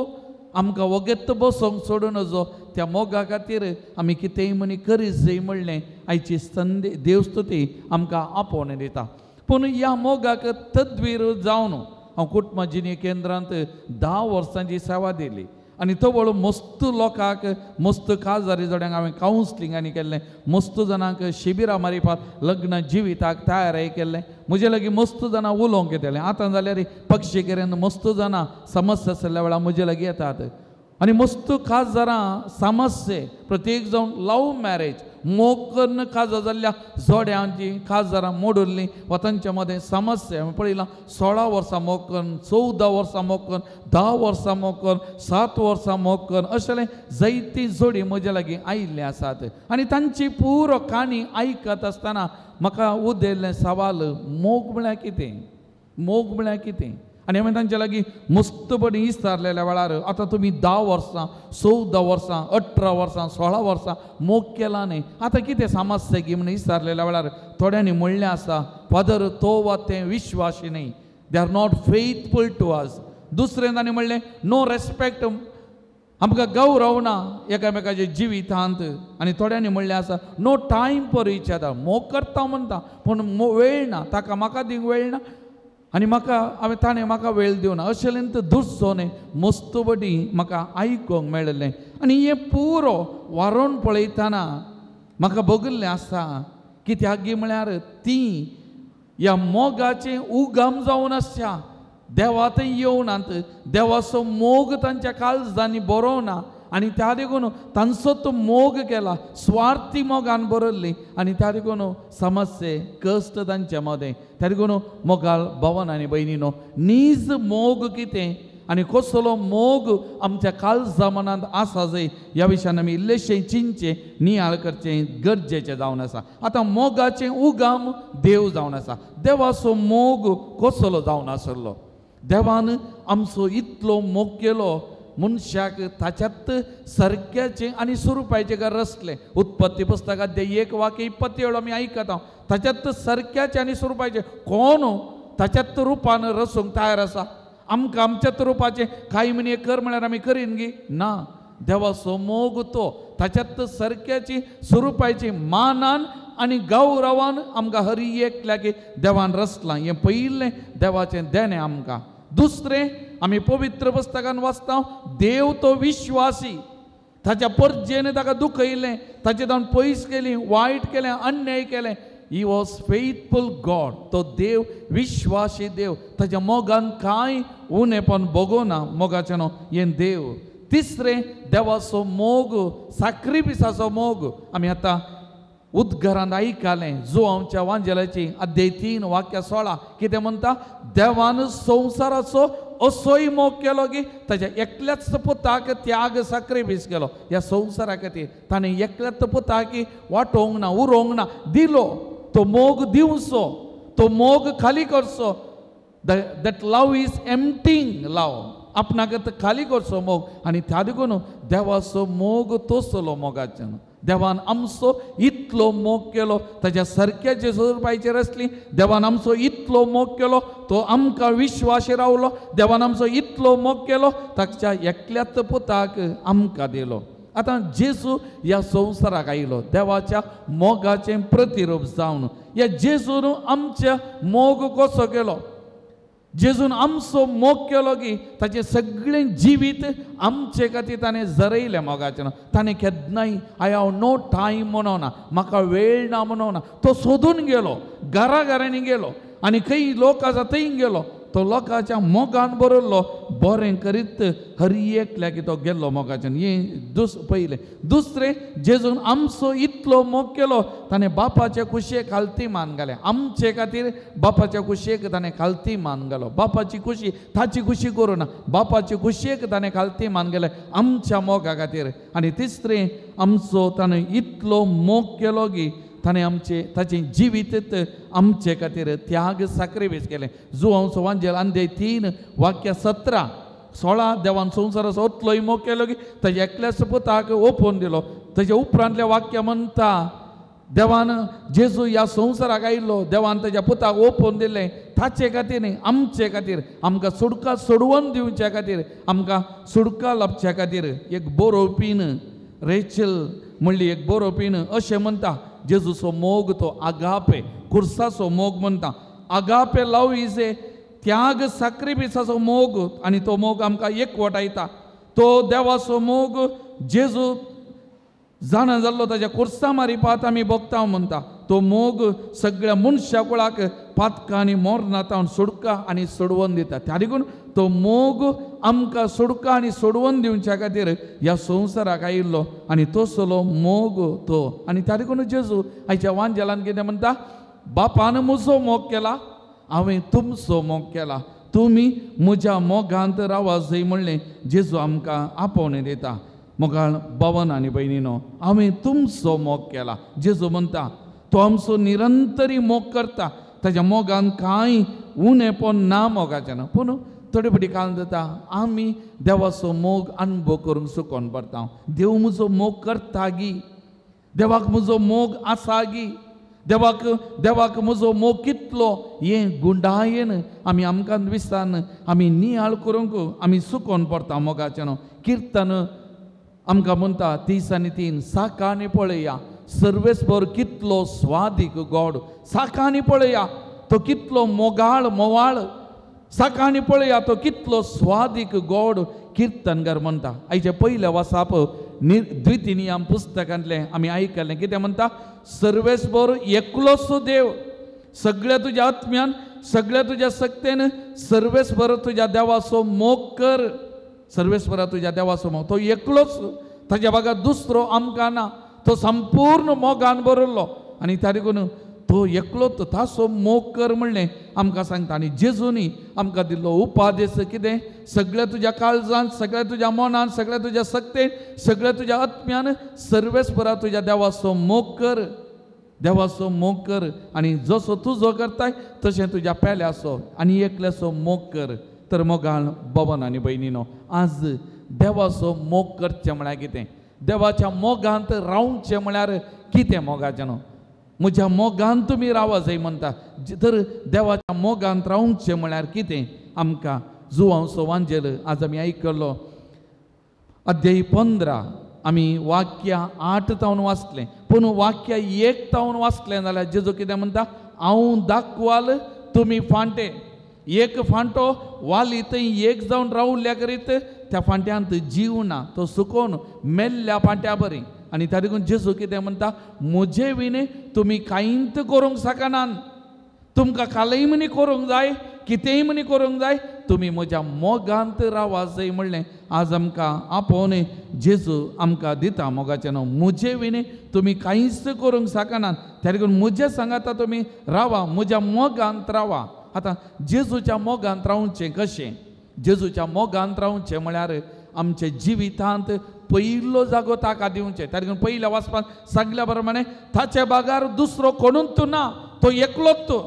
आमकां वगेत बसूंक सोडूं नजो. त्या मोगा खातीर आमी कितेंय म्हणी करीत जाय म्हणलें आयची संदे देवस्तुती आमकां आपोवणें दिता. पूण ह्या मोगाक तद्वीर जावन हांव कुटुंब जिणे केंद्रांत 10 वर्सांची सेवा दिली आनी तवळ मस्त लोकांक, मस्त काजारी जोड्यांक हांवें कावन्सलिंग आनी केल्लें, मस्त जाणांक शिबिरां मारिपात लग्न जिविताक तयारी केल्लें. म्हजे लागीं मस्त जाणां उलोवंक येतालें. आतां जाल्यार पक्षीकेरेन मस्त जाणां समस्या आसल्या वेळार म्हजे लागीं येतात आनी मस्त काजारां समस्ये प्रत्येक जावन लव मॅरेज मोग करून काजार जाल्ल्या जोड्यांची काजारां मोडुल्लीं वा तांच्या मदें समस्या हांवें पळयलां. 16 वर्सां मोग करून, 14 वर्सां मोग करून, 10 वर्सां मोग करून, 7 वर्सां मोग करून अशें जायती जोडी म्हज्या लागीं आयिल्लीं आसात. आनी तांची पुरो काणी आयकत आसतना म्हाका उदेल्लें सवाल, मोग म्हळ्यार कितें, मोग म्हळ्यार कितें. आनी हांवें तांचे लागीं मस्तपणी विचारलेल्या वेळार आतां तुमी 10 वर्सां, 14 वर्सां, 18 वर्सां, 16 वर्सां मोग केला न्ही, आतां कितें समस्या की म्हण विचारलेल्या वेळार थोड्यांनी म्हणलें आसा, फादर तो वा तें विश्वासी न्ही, they are not faithful to us. दुसरें तांणी म्हणलें नो रेस्पेक्ट, आमकां गौरव ना एकामेकाच्या जिवितांत. आनी थोड्यांनी म्हणलें आसा no time for each other. मोग करता म्हणटा पूण वेळ ना ताका, म्हाका दिवंक वेळ ना आनी म्हाका हांवें ताणें म्हाका वेळ दिवना. अशें तर दुसरो न्ही मस्त बडी म्हाका आयकूंक मेळिल्लें. आनी हें पुरो वारोवन पळयतना म्हाका भोगिल्लें आसा कित्याक म्हळ्यार ती ह्या मोगाचें उगम जावन आसता. देवा थंय येवनात, देवाचो मोग तांच्या काळजांनी बरोवना आनी त्या देखून तांचो तो मोग केला स्वार्थी मोगान बरयल्ली आनी त्या देखून समस्ये कश्ट तांचे मदें. त्या देखून मोगाल भवन आनी भयणीनो नीज मोग कितें आनी कसलो मोग आमच्या काळजा मनांत आसा जाय ह्या विशयान आमी इल्लेशें चिंतचें नियाळ करचें गरजेचें जावन आसा. आतां मोगाचें उगम देव जावन आसा. देवाचो मोग कसलो जावन आसलो? देवान आमचो इतलो मोग केलो मनशाक ताच्यात सारक्याचें आनी स्वरुपाचें घर रचलें. उत्पत्ती पुस्तकांत 1 वाक्य 27 आमी आयकता. ताच्यात सारक्याचें आनी स्वरुपाचें कोण ताच्यात रुपान रचूंक तयार आसा? आमकां आमच्यात रुपाचें कांय म्हण कर म्हळ्यार आमी करीन गी ना. देवाचो मोग तो ताच्यात सारक्याची स्वरुपाची मानान आनी गौरवान आमकां हरी एकल्याक देवान रचलां. हें पयलें देवाचें देणें आमकां. दुसरें आमी पवित्र पुस्तकान वाचता देव तो विश्वासी. ताच्या परजेन ताका दुखयलें, ताचे तावन पयस केली, वायट केलें, अन्याय केलें. He was faithful God. तो देव विश्वासी देव. ताच्या मोगान कांय उणेपण भोगोना मोगाचें न्हू हें देव. तिसरें देवाचो मोग साक्रिफिसाचो मोग आमी आतां उद्गारांत आयकलें. जुवांवच्या वांजेलाची अध्याय 3 वाक्य 16 कितें म्हणटा? देवान संवसाराचो असोय मोग केलो की ताच्या एकल्याच पुताक त्याग साक्रिफीस केलो ह्या संवसारा खातीर. ताणें एकल्याच पुताक वाटोवंक ना, उरोवंक ना, दिलो. तो मोग दिवचो, तो मोग खाली करचो. That love is emptying love. आपणाक खाली करचो मोग. आनी त्या देखून देवाचो मोग तसलो मोगाचें. देवान आमचो इतलो मोग केलो ताच्या सारक्याचे स्वरुपाचेर आसली. देवान आमचो इतलो मोग केलो तो आमकां विश्वासी रावलो. देवान आमचो इतलो मोग केलो ताच्या एकल्याच पुताक आमकां दिलो. आतां जेजू ह्या संवसाराक आयलो देवाच्या मोगाचें प्रतिरूप जावन. ह्या जेजून आमच्या मोग कसो केलो? जेजून आमचो मोग केलो की ताचें सगळें जिवीत आमचे खातीर ताणें जरयलें मोगाचें. ताणें केन्नाय I have no time म्हणोना, म्हाका वेळ ना म्हणोना. तो सोदून गेलो, घरा घरांनी गेलो आनी खंय लोक आसा थंय गेलो. तो लोकांच्या मोगान बरयल्लो बरें करीत हर एकल्याक तो गेल्लो मोगाच्यान. हें पयलें. दुसरें जेजून आमचो इतलो मोग केलो ताणें बापाच्या कुशेक खालती मान घालें. आमचे खातीर बापाच्या कुशेक ताणें खालती मान घालो. बापाची खुशी ताची खुशी करूं ना, बापाची कुशेक ताणें खालती मान घालें आमच्या मोगा खातीर. आनी तिसरें आमचो ताणें इतलो मोग केलो की ताणें आमचे ताचें जिवीत आमचे खातीर त्याग साक्रिफीस केलें. जुवांचो वांजेल अध्याय 3 वाक्य 17 16 देवान संवसाराचो ओतलोय मोग केलो की ताच्या एकल्याच पुताक ओपून दिलो. ताच्या उपरांतलें वाक्य म्हणटा देवान जेजू ह्या संवसाराक आयिल्लो, देवान ताच्या पुताक ओपून दिलें ताचे खातीर न्ही, आमचे खातीर, आमकां सुडका सोडवून दिवच्या खातीर, आमकां सुडका लाबच्या खातीर. एक बरोवपीन रेचल म्हणली एक बरोवपीन अशें म्हणटा जेजूचो मोग तो आगापे कुर्साचो मोग म्हणटा. आगापे लव is a त्याग साक्रिफिसाचो मोग आनी तो मोग आमकां एकवटायता. तो देवाचो मोग जेजू जाणा जाल्लो ताच्या कुर्सा मारिपात आमी भोगता म्हणटा. तो मोग सगळ्या मनशा कुळाक पातकां आनी मोरनातावन सोडका आनी सोडवून दिता. त्या देखून तो मोग आमकां सोडका आनी सोडवून दिवच्या खातीर ह्या संवसाराक आयिल्लो आनी तसलो मोग तो. आनी त्या देखून जेजू आयच्या वांजेलान कितें म्हणटा? बापान म्हजो मोग केला, हांवें तुमचो मोग केला, तुमी म्हज्या मोगांत रावा जय म्हणलें जेजू आमकां आपोवणें दिता. मोगाळ बावन आनी भयणीनो हांवें तुमचो मोग केला. जेजू म्हणटा तो आमचो निरंतरी मोग करता. ताच्या मोगान कांय उणेपण ना मोगाचें ना. पूण थोडे फावटी काल जाता आमी देवाचो मोग अनुभव करूंक चुकोन पडटा. देव म्हजो मोग करता गी, देवाक म्हजो मोग आसा गी, देवाक देवाक म्हजो मोग कितलो हें गुंडायेन आमी आमकां विसरान आमी नियाळ करूंक आमी चुकोन पडटा मोगाचें. कीर्तन आमकां म्हणटा 33 साकांनी पळया सर्वेस्पर कितलो स्वादीक गोड, साकांनी पळया तो कितलो मोगाळ मोवाळ, साकांनी पळया तो कितलो स्वादीक गोड किर्तनकार म्हणटा. आयचे पयले वासाप द्वितीनियम पुस्तकांतलें आमी आयकलें. कितें म्हणटा? सर्वेस्पर एकलोच देव, सगळ्या तुज्या आत्म्यान सगळ्या तुज्या शक्तेन सर्वेस्पर तुज्या देवाचो मोग कर. सर्वेस्परा तुज्या देवाचो मोग, तो एकलोच, ताज्या बागा दुसरो आमकां ना, तो संपूर्ण मोगान भरिल्लो आनी त्या देखून तो एकलोच ताचो मोग कर म्हणलें आमकां सांगता. आनी जेजूनी आमकां दिल्लो उपादेश कितें? सगळ्या तुज्या काळजान, सगळ्या तुज्या मनान, सगळ्या तुज्या शक्तेन, सगळ्या तुज्या आत्म्यान सर्वेस्परा तुज्या देवाचो मोग कर, देवाचो मोग कर. आनी जसो तुजो करताय तशें तुज्या पेल्याचो आनी एकल्याचो मोग कर. तर मोगान बाबान आनी भयणीनो, आज देवाचो मोग करचें म्हळ्यार कितें? देवाच्या मोगांत रावचें म्हळ्यार कितें? मोगाचें न्हू, म्हज्या मोगान तुमी रावा जाय म्हणटा. तर देवाच्या मोगांत रावचें म्हळ्यार कितें? आमकां जुवांचो वांजेल आज आमी आयकल्लो अध्याय 15 आमी वाक्य 8 तावन वाचलें, पूण वाक्य 1 तावन वाचलें जाल्यार जेजू कितें म्हणटा? हांव दाखवाल तुमी फांटे. एक फांटो वाली थंय एक जावन रावल्या करीत त्या फांट्यांत जीव ना, तो सुकोवन मेल्ल्या फांट्या बरी. आनी त्या देखून जेजू कितें म्हणटा? म्हजे विणे तुमी कांयच करूंक शकनात, तुमकां कालय म्हणी करूंक जाय, कितेंय म्हणी करूंक जाय, तुमी म्हज्या मोगांत रावा जाय म्हणलें आज आमकां आपोवन जेजू आमकां दिता मोगाचें न्हू. म्हजे विणे तुमी कांयच करूंक शकनात, त्या देखून म्हजे सांगाता तुमी रावा, म्हज्या मोगांत रावा. आतां जेजूच्या मोगांत रावचें कशें? जेजूच्या मोगांत रावचें म्हळ्यार आमच्या जिवितांत पयलो जागो ताका दिवचें. त्या देखून पयल्या वाचपान सगल्या प्रमाणे ताच्या बागार दुसरो कोणूच ना, तो एकलोच तो.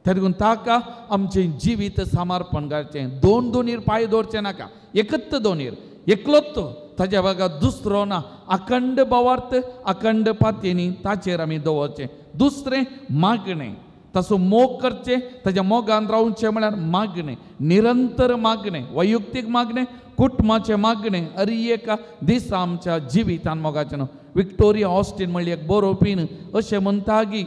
त्या देखून ताका आमचें जिवीत समर्पण करचें. दोन दोनीर पांय दवरचें नाका, एकच दोनीर, एकलोच तो, ताच्या बागार दुसरो ना. अखंड भावार्थ अखंड पातयेनी ताचेर आमी दवरचें. दुसरें मागणें, ताचो मोग करचें, ताच्या मोगान रावचें म्हळ्यार मागणें, निरंतर मागणें, वैयक्तीक मागणें, कुटुंबाचें मागणें, अरे एका दिसा आमच्या जिवितान मोगाचें न्हू. विक्टोरिया ऑस्टीन म्हणली एक बरोवपीन अशें म्हणटा की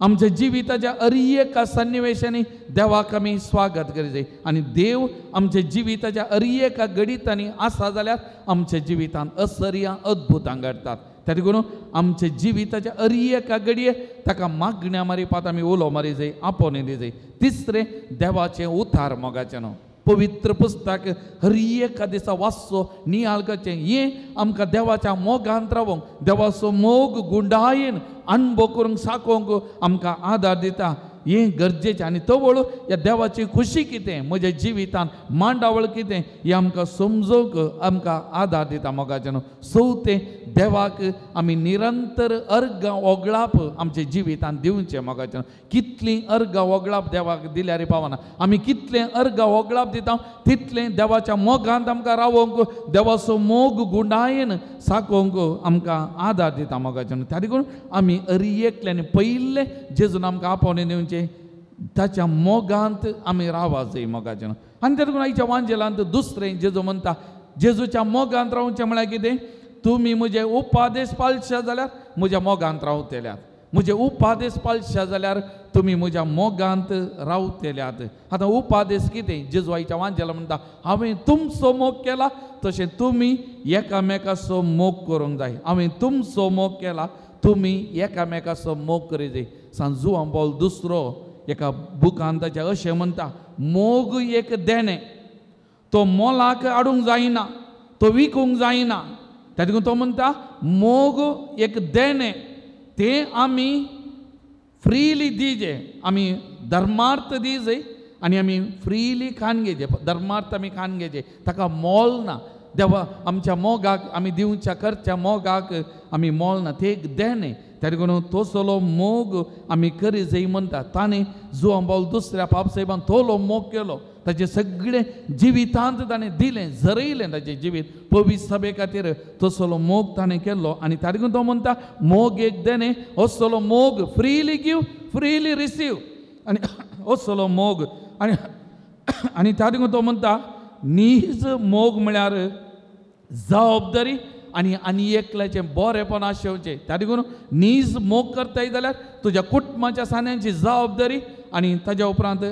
आमच्या जिविताच्या अरी एका सन्निवेशांनी देवाक आमी स्वागत करी जाय आनी देव आमच्या जिविताच्या अरी एका घडितांनी आसा जाल्यार आमच्या जिवितान असर्यां अद्भुतां घडटात. त्या देखून आमच्या जिविताच्या अरी एका घडये ताका मागण्या मारिपात आमी उलो मारी जाय, आपोवणें दी जाय. तिसरें देवाचें उतार मोगाचें न्हू. पवित्र पुस्तक हर एका दिसा वाचचो, नियाळ करचें. हें आमकां देवाच्या मोगांत रावोंक, देवाचो मोग गुंडायेन अणभव करूंक साकोवंक आमकां आदार दिता. हें गरजेचें. आनी तवळ ह्या देवाची खुशी कितें, म्हज्या जिवितान मांडावळ कितें, हें आमकां समजूंक आमकां आदार दिता मोगाचें न्हू. चवथें देवाक आमी निरंतर अर्गां ओगळाप आमच्या जिवितान दिवचें मोगाचें न्हू. कितलीं अर्गां ओगळाप देवाक दिल्यार पावना, आमी कितलें अर्गां ओगळाप दिता तितलें देवाच्या मोगांत आमकां रावोंक, देवाचो मोग गुंडायेन साकोवंक आमकां आदार दिता मोगाचें न्हू. त्या देखून आमी अरी एकल्यान पयलें जेजून आमकां आपोवणें दिवचें, ताच्या मोगांत आमी रावा जाय मोगाचें न्हू. आनी त्या देखून आयच्या वांजेलांत दुसरें जेजू म्हणटा, जेजूच्या मोगांत रावचें म्हळ्यार कितें? तुमी म्हजे उपादेश पाळशा जाल्यार म्हज्या मोगांत रावतल्यात, म्हजे उपादेश पाळशा जाल्यार तुमी म्हज्या मोगांत रावतल्यात. आतां उपादेश कितें? जेजू आयच्या वांजेला म्हणटा, हांवें तुमचो मोग केला तशें तुमी एकामेकाचो मोग करूंक जाय. हांवें तुमचो मोग केला तुमी एकामेकाचो मोग करी जाय. सांत जुवांव पावल दुसरो एका बुकान ताच्या अशें म्हणटा, मोग एक देणें, तो मोलाक हाडूंक जायना, तो विकूंक जायना. त्या देखून तो म्हणटा मोग एक देणें, तें आमी फ्रीली दिजे, आमी धर्मार्थ दिजे आनी आमी फ्रीली खान घेजे, धर्मार्थ आमी खान घेजे, ताका मोल ना. देवा आमच्या मोगाक आमी दिवच्या करच्या मोगाक आमी मोल ना, तें एक देणें. त्या देखून तसलो मोग आमी करी जाय म्हणटा. ताणें जुवांव पावल दुसऱ्या पापसाहेबान तोलो मोग केलो, ताचें सगळें जिवितांत ताणें दिलें, झरयलें ताचें जिवीत पवित्र सभे खातीर तसलो मोग ताणें केल्लो. आनी त्या देखून तो म्हणटा मोग एक देणें, असलो मोग फ्रीली गिव फ्रीली रिसीव, आनी असलो मोग. आनी आनी त्या देखून तो म्हणटा नीज मोग म्हळ्यार जबाबदारी आनी आनी एकल्याचें बरेंपण आशेवचें. त्या देखून नीज मोग करताय जाल्यार तुज्या कुटुंबाच्या सान्यांची जबाबदारी आनी ताज्या उपरांत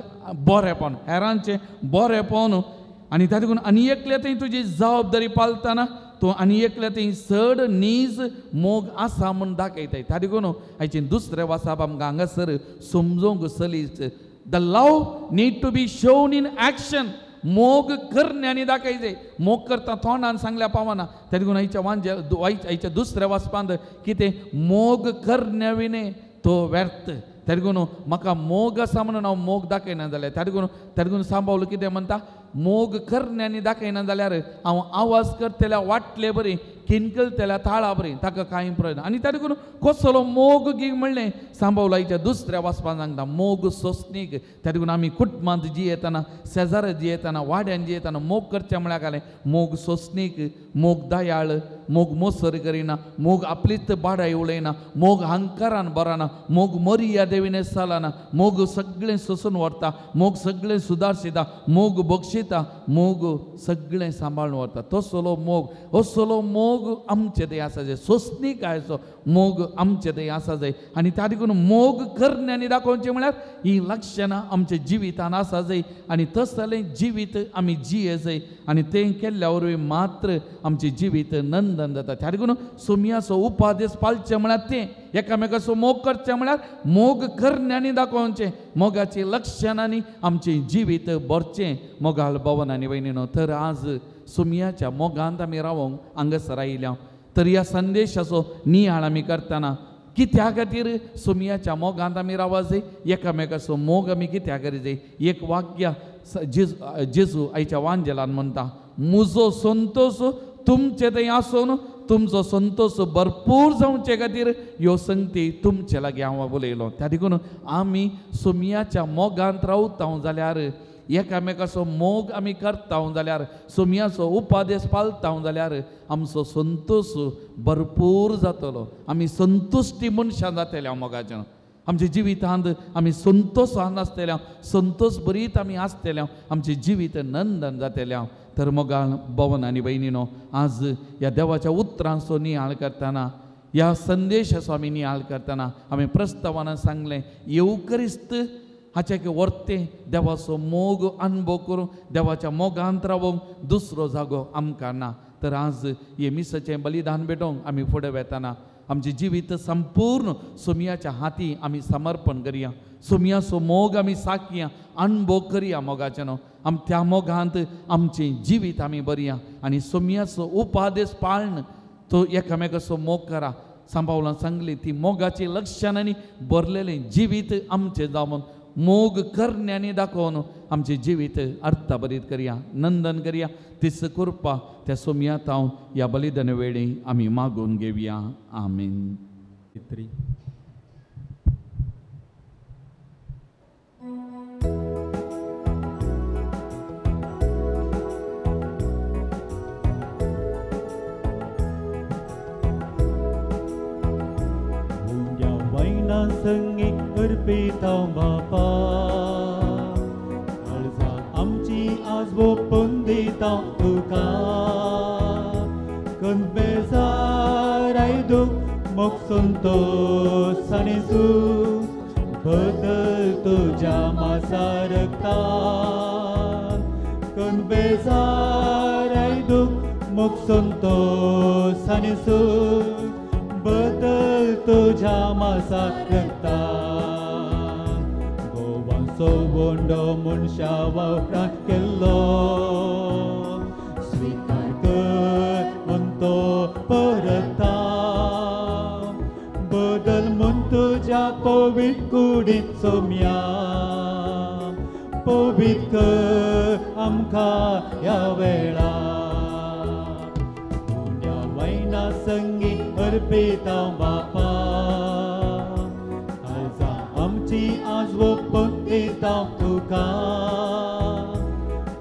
बरेंपण, हेरांचें बरेंपण. आनी त्या देखून आनी एकल्या थंय तुजी जबाबदारी पालतना तूं आनी एकल्या थंय चड नीज मोग आसा म्हूण दाखयताय. त्या देखून हाचें दुसरें वासाप आमकां हांगासर समजूंक सलीच. The love need to be shown in action. मोग करण्यांनी दाखयचे. मोग करता तोंडान सांगल्या पावना. त्या देखून आयच्या वांजे आयच्या दुसऱ्या वाचपांत कितें मोग करण्या विणे तो व्यर्थ. त्या देखून म्हाका मोग आसा म्हणून हांव मोग दाखयना जाल्यार त्या देखून सांबावलो कितें म्हणटा, मोग करण्यांनी दाखयना जाल्यार हांव आवाज करतल्या वाटले बरी किनकलतल्या ताळा बरी ताका कांय प्रयोजन. आनी त्या देखून कसलो मोग गी म्हणलें सांबावलो आयच्या दुसऱ्या वाचपान सांगता मोग सोंसणीक. त्या देखून आमी कुटुंबांत जियेतना, शेजारा जियेतना, वाड्यान जियेतना मोग करचें म्हळ्यार घालें मोग सोंसणीक, मोग दयाळ, मोग मोसर करिना, मोग आपलीच बाडाय उलयना, मोग हंकारान बराना, मोग मर्यादेविने चलना, मोग सगळें सोंसून व्हरता, मोग सगळें सुदारशिता, मोग बक्षिता, मोग सगळें सांबाळून व्हरता. तसलो मोग, असलो मोग आमचे थंय आसा जाय. सोंसणीकायचो मोग आमचे थंय आसा जाय. आनी त्या देखून मोग करण्यांनी दाखोवचें म्हळ्यार ही लक्षणां आमच्या जिवितान आसा जाय आनी तसलें जिवीत आमी जिये जाय. आनी तें केल्ल्या वरवीं मात्र आमचें जिवीत नंदन जाता. त्या देखून सोमयाचो उपादेश पाळचें म्हळ्यार तें एकामेकाचो मोग करचें म्हळ्यार मोग करण्यांनी दाखोवचें, मोगाची लक्षणांनी आमचें जिवीत भरचें. मोगाल भवन आनी भयणीनो, तर आज सोमयाच्या मोगांत आमी रावोंक हांगासर आयल्या. तर ह्या संदेशाचो नियाळ आमी करतना कित्या खातीर सोमयाच्या मोगांत आमी रावा जाय, एकामेकाचो मोग आमी कित्या करी जाय. एक वाक्य जेजू आयच्या वांजेलान म्हणटा, मुजो संतोश तुमचे थंय आसून तुमचो संतोश भरपूर जावचे खातीर ह्यो संगती तुमचे लागीं हांव उलयलो. त्या देखून आमी सोमयाच्या मोगांत रावता जाल्यार, एकामेकाचो मोग आमी करता जाल्यार, सोमयाचो उपादेश पाळता जाल्यार आमचो संतोश भरपूर जातलो. आमी संतुश्टी मनशां जातले मोगाच्यान. आमच्या जिवितांत आमी संतोशान आसतले, संतोश भरीत आमी आसतले, आमचें जिवीत नंदन जातलें. तर मोगाळ भवन आनी भयणीनो, आज ह्या देवाच्या उतरांचो नियाळ करतना, ह्या संदेशाचो आमी नियाळ करतना आमी प्रस्तावान सांगलें येवक्रिस्त हाचे वर्ते देवाचो मोग अनुभव करून देवाच्या मोगांत रावोंक दुसरो जागो आमकां ना. तर आज हे मिसाचें बलिदान भेटोवंक आमी फुडें वेतना आमचें जिवीत संपूर्ण सोमयाच्या हाती आमी समर्पण करया. सोमयाचो मोग आमी साकया, अनुभव करया मोगाचें न्हू. आम त्या मोगांत आमचें जिवीत आमी बरया आनी सोमयाचो उपादेश पाळन तो एकामेकाचो मोग करा. सांबावलान सांगली ती मोगाची लक्षणांनी भरलेलें जिवीत आमचें जावन मोग करण्यांनी दाखोवन आमचें जिवीत अर्थभरीत करया, नंदन करया. तीच कृपा त्या सोमयात हांव ह्या बलिदान वेळी आमी मागून घेवया. आमीन. संगी अर्पिता बापा काळजा आमची आज ओपून दिता तुका कनबेजार आयदूक मोग संतोष आनी सूख बदल तुज्या मासा रक्तान कनबेजार आयदूक मोग संतोष आनी सूख बदल तुझ्या मासा रक्तान गोवाचो बोंडो मनशा वावरांत केल्लो स्विकार कर म्हूण तो परता बदल म्हूण तुज्या पवित्र कुडींत सोम्या पवित्र कर आमकां ह्या वेळा उण्या वयना संगी अर्पिता बापा काळजा आमची आज ओपून दिता तुका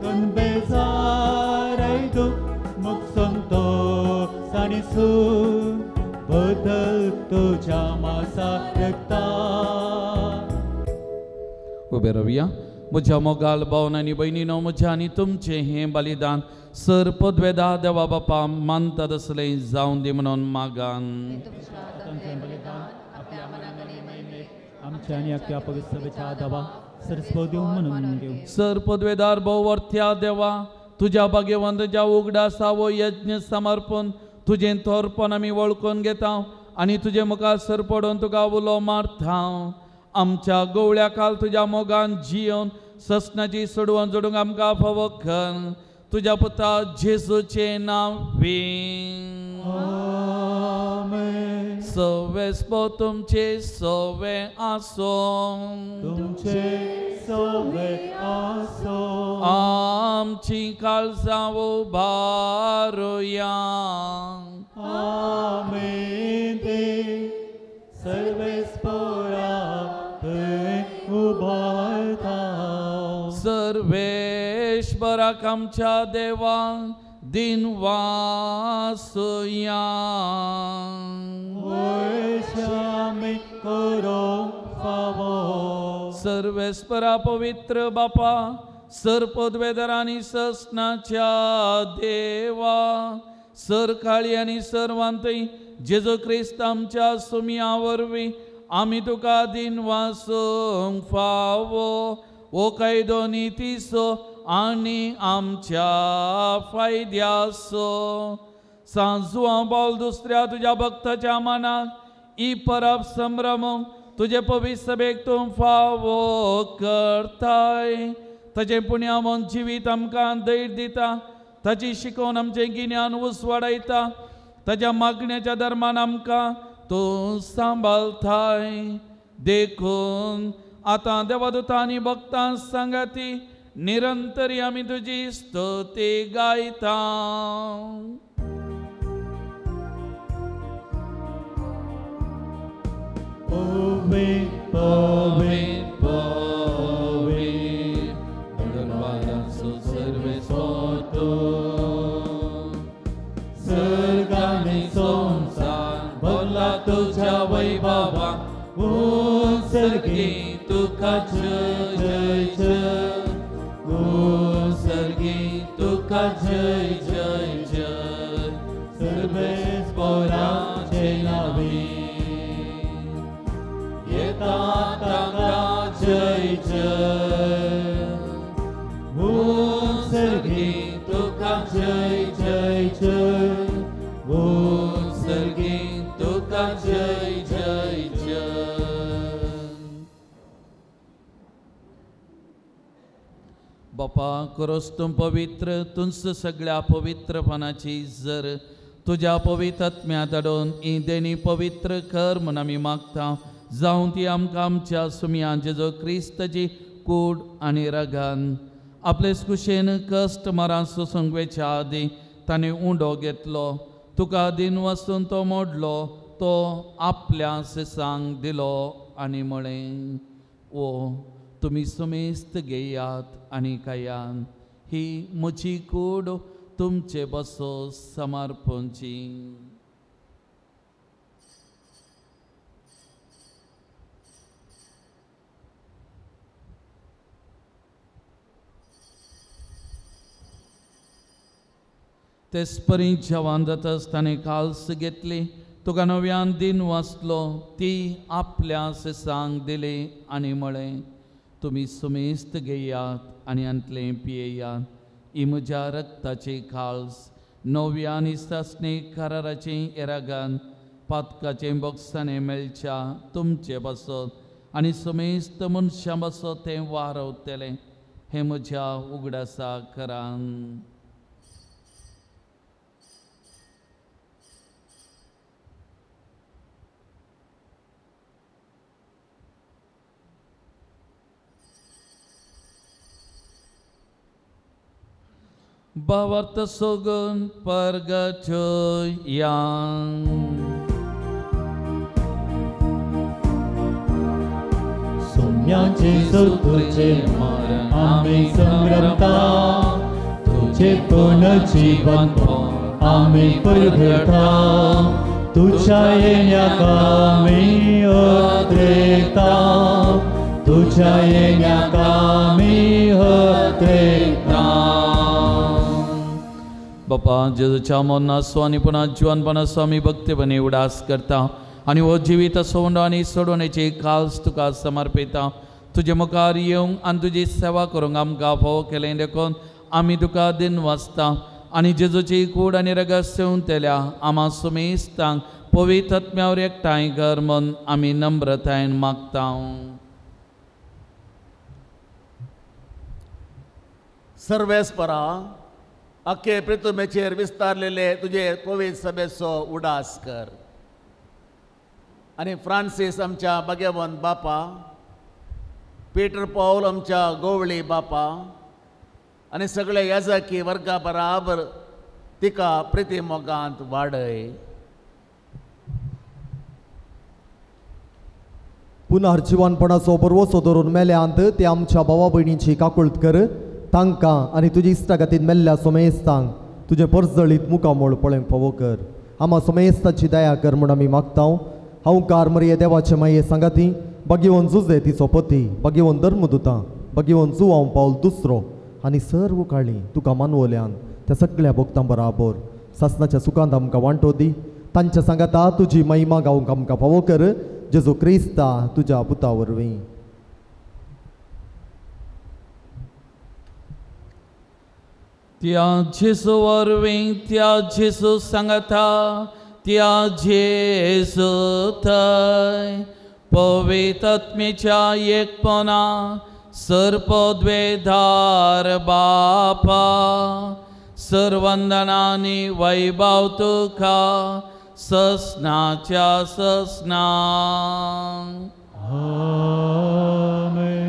कनबेजार आयदूक मोग संतोष आनी सूख बदल तुझ्या मासा रक्तान. उबे रावया. म्हज्या मोगाल भावन आनी भयणीनो, म्हज्या आनी तुमचें हें बलिदान सर पदवेदा देवा बापा मानता तसलें जावन दी म्हणून मागान. सर पदवेदार भोवर्थ्या देवा, तुज्या भाग्यवंत ज्या उगडासा वो यज्ञ समर्पण तुजें थोरपण आमी वळखून घेता आनी तुजे मुखार सर पडून तुका उलो मारता. आमच्या गोवळ्या काल तुज्या मोगान जियोन ससनाची सोडवण जोडूंक आमकां फावो कर. तुज्या पुता जेजूचें नांव सवेस्पो तुमचे सवे आसों, तुमचे सवे आसों. आमची काळजां उबारुया. आमेन. ते सर्वेस्पोरा थंय उबारता. सर्वेश्वराक आमच्या देवा दिन वासुया. सर्वेस्परा पवित्र बापा, सर पदवेदार आनी ससनाच्या देवा, सर काळी आनी सर्वांतय जेजू क्रिस्त आमच्या सुमया वरवीं आमी तुका दिन वासूंक फावो. ओ कायदो नितीचो आनी आमच्या फायद्याचो. सांजुआ बावल दुसऱ्या तुज्या भक्ताच्या मनाक ही परब संभ्रमूंक तुजे पवित्र सभेक तूं फावो करताय. ताचें पुण्यामन जिवीत आमकां धैर्य दिता, ताची शिकोवन आमचें गिन्यान उसवाडायता, ताच्या मागण्याच्या धर्मान आमकां तूं सांबाळताय. देखून आतां देवादूतां आनी भक्तां सांगाती निरंतरी आमी तुजी स्तुती गायता. पवे पवे पवे दरबाराचो सर्वेस्पोतो, सर्ग आनी संवसार भरला तुज्या वैभवान. सर्गी तुका जय जय जय, सर्गी तुका जय जय जय. सर्वेस्पोराचे नांवे येता ताका जय जय. सर्गी तुका जय जय जय, सर्गी तुका जय जय जय. बापा करोस तूं पवित्र, तुंच सगळ्या पवित्रपणाची जर तुज्या पवित्र आत्म्या धाडून ही देणी पवित्र कर म्हूण आमी मागता. जावं ती आमकां आमच्या सुमया जेजू क्रिस्ताची कूड आनी रगान आपले कुशेन कश्ट मरां सोसूंक वेच्या आदीं ताणें उंडो घेतलो, तुका दिन वचून तो मोडलो, तो आपल्या सिसांक दिलो आनी म्हळें, ओ तुमी सुमेस्त घेयात आनी खायात, ही म्हजी कूड तुमचे बसो समर्पणची. तेच परी जेवण जाताच ताणें काल्स घेतली, तुका नव्यान दिन वाचलो, ती आपल्या सिसांक दिली आनी म्हळें, तुमी सुमेस्त घेयात आनी हांतलें पियेयात, ही म्हज्या रक्ताची काल्स, नव्या आनी सासणी कराराची येरागान पातकाचें बोगसाणें मेळच्या तुमचे पासत आनी सुमेस्त मनशां पासत तें वारवतलें. हें म्हज्या उगडासा करान. भावार्थ सोगून परगटया. सोम्याचे तुझे मरण आमी संभ्रमता, तुझे पुनर्जीवन आमी परगटा, तुझ्या येण्याक आमी अद्रेता, तूं तुज्या येण्याक आमी हत्रेता. बापा जेजूच्या मरणाचो आनी पुन्हा जिवनपणाचो आमी भक्तीपणे उडास करता आनी हो जिवीत सोंड आनी सोडवण्याची काल्स तुका समर्पिता. तुजे मुखार येवंक आनी तुजी सेवा करूंक आमकां फावो केलें देखून आमी तुका दिन वाचता आनी जेजूची कूड आनी रगत सेवन तेल्या आमा सुमेस्तांक पवित्र आत्म्यावर एकठांय कर म्हूण आमी नम्रतायेन मागता. सर्वेस्परा अख्खे पृथ्वीचेर विस्तारलेले तुजे पवित्र सभेचो उडास कर आनी फ्रांसीस आमच्या भाग्यवंत बापा, पीटर पावल आमच्या गोवळी बापा आनी सगळे याजकी वर्गा बराबर तिका प्रिती मोगांत वाडय. पुनर्जिवनपणाचो बरवसो धरून मेल्यांत ते आमच्या भावा भयणींची काकुळट कर. तांकां आनी तुजी इश्टागतीन मेल्ल्या सोमेस्तांक तुजें परजळीत मुखामोळ पळोवंक फावो कर. आमा सोमेस्ताची दया कर म्हूण आमी मागता. हांव कार मरिये देवाचे माये सांगाती बागेवन जुजे तिचो पती, बागेवन धर्मदुतां, बागेवन जुवांव पावल दुसरो आनी सर्व काळी तुका मानवल्यान त्या सगळ्या भक्तां बराबर सासनाच्या सुखांत आमकां वांटो दी. तांच्या सांगाता तुजी महिमा गावंक आमकां फावो कर. जेजू क्रिस्ता तुज्या पुता वरवीं. त्या जेजू वरवीं, त्या जेजू सांगाता, त्या जेजू थंय पवित्र आत्म्याच्या एकपणा सर्पद्वेधार बापा सर्वंदनानी वैभव तुका ससनाच्या ससना. आमेन.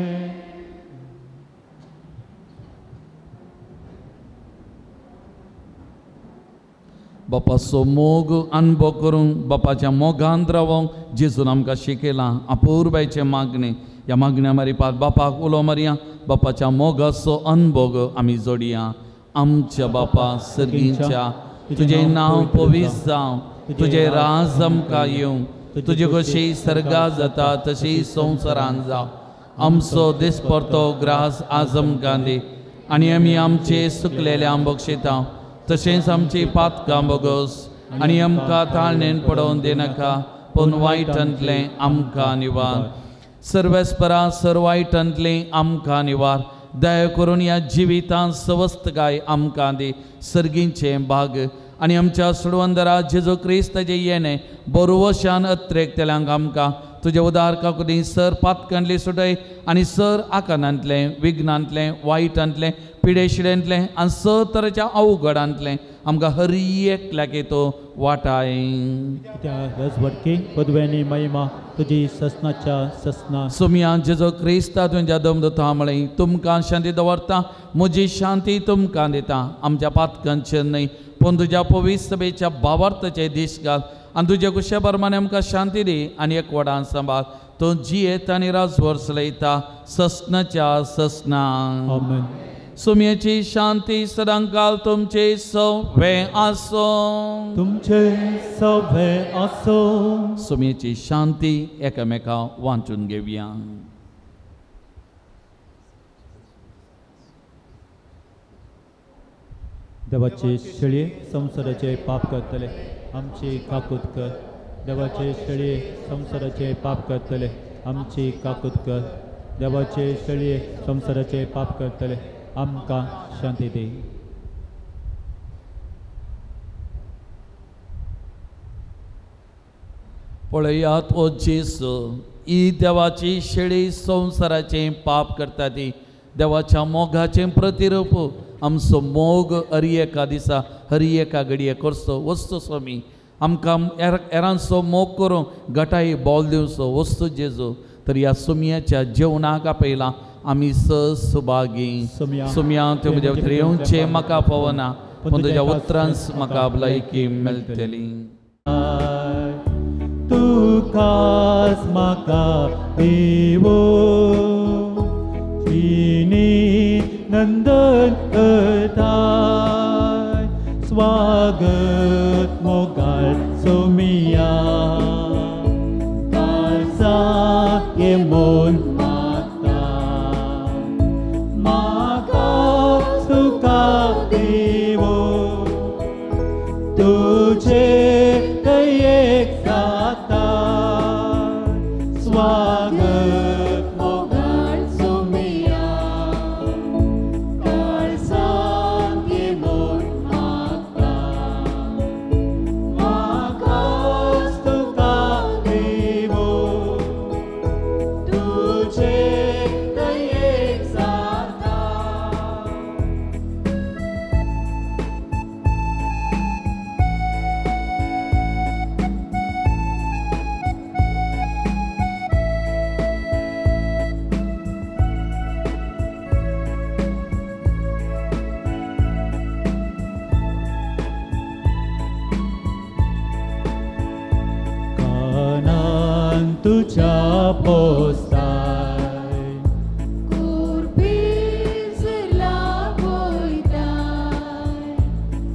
बापाचो मोग अनुभव करूंक, बापाच्या मोगांत रावोंक जेजून आमकां शिकयलां. अपुरबायचें मागणें, ह्या मागण्या मारिपात बापाक उलो मारया. बापाच्या मोगाचो अनुभव आमी जोडया. आमच्या बापा सर्गींच्या, तुजें नांव पवित्र जावं, तुजें राज आमकां येवं, तुजी कशी सर्गा जाता तशी संवसारान जावं. आमचो दिसपडतो ग्रास आज आमकां दी आनी आमी आमचे सुकलेले बक्षिता तशेंच आमची पातकां बोगस आनी आमकां ताळणेन पडोवन दिनाका, पूण वायटांतलें आमकां निवार. सर्वेस्परा सर वायटांतलें आमकां निवार. दया करून ह्या जिवितांत सवस्तकाय आमकां दी. सर्गींचें भाग आनी आमच्या सोडवंदरा जेजू क्रिस्ताचें येणें बरोवशान अत्रेकतल्यांक आमकां तुजे उदार काकुदी सर पातकांतली सुटय आनी सर आकानांतलें, विघ्नांतलें, वायटांतलें, पिडेशिडेंतलें आनी सर तरेच्या अवघडांतलें आमकां हर एकल्याक तो वाटाय. त्या रजवटकी पदव्यांनी महिमा तुजी ससनाच्या ससना. सोमिया जेजो क्रिस्ता तुमच्या दमदता म्हळें, तुमकां शांती दवरता, म्हजी शांती तुमकां दिता. आमच्या पातकांचेर न्हय पूण तुज्या पवित्र सभेच्या भावार्थाचे दीस घाल आनी तुज्या कुशे प्रमाणे आमकां शांती दी आनी एकवटान सांबाळ. तूं जियेत आनी राजवर्स चलयता ससनाच्या ससना. आमेन. सुम्याची शांती सदांकाल तुमचे सवे आसो. तुमचे सवे आसो. सुम्याची शांती एकामेका वांचून घेवया. देवाचे शेळये संवसाराचे पाप करतले आमची काकूत कर. देवाचे शेळये संवसाराचे पाप करतले आमची काकूत कर. देवाचे शेळये संवसाराचे पाप करतले आमकां शांती दी. पळयात ओ जेजू, ही देवाची शेळी संवसाराचें पाप करता ती देवाच्या मोगाचें प्रतिरूप. आमचो मोग हर एका दिसा हर एका घडये करचो वस्तू स्वामी. आमकां हेरांचो मोग करूंक गटाई बोल दिवचो वस्तू जेजू. तर ह्या सुमयाच्या जेवणाक आपयलां आमी सुभागी. सुमया तुमच्या येवचें म्हाका पावना, पूण तुज्या उतरांच म्हाका भलायकी मेळटली. तुकाच म्हाका देवो नंदन करताय स्वागत मोगाळ सोमिया काळजा ये मोन माता. तुझे दयेक जाता स्वागत मोगाळ सोमिया काळजांत ये म्हूण मागता म्हाकाच तुका दिवूं तुझे दयेक जाता. कानान तुज्या पोस्ताय कुर्बीजला वयताय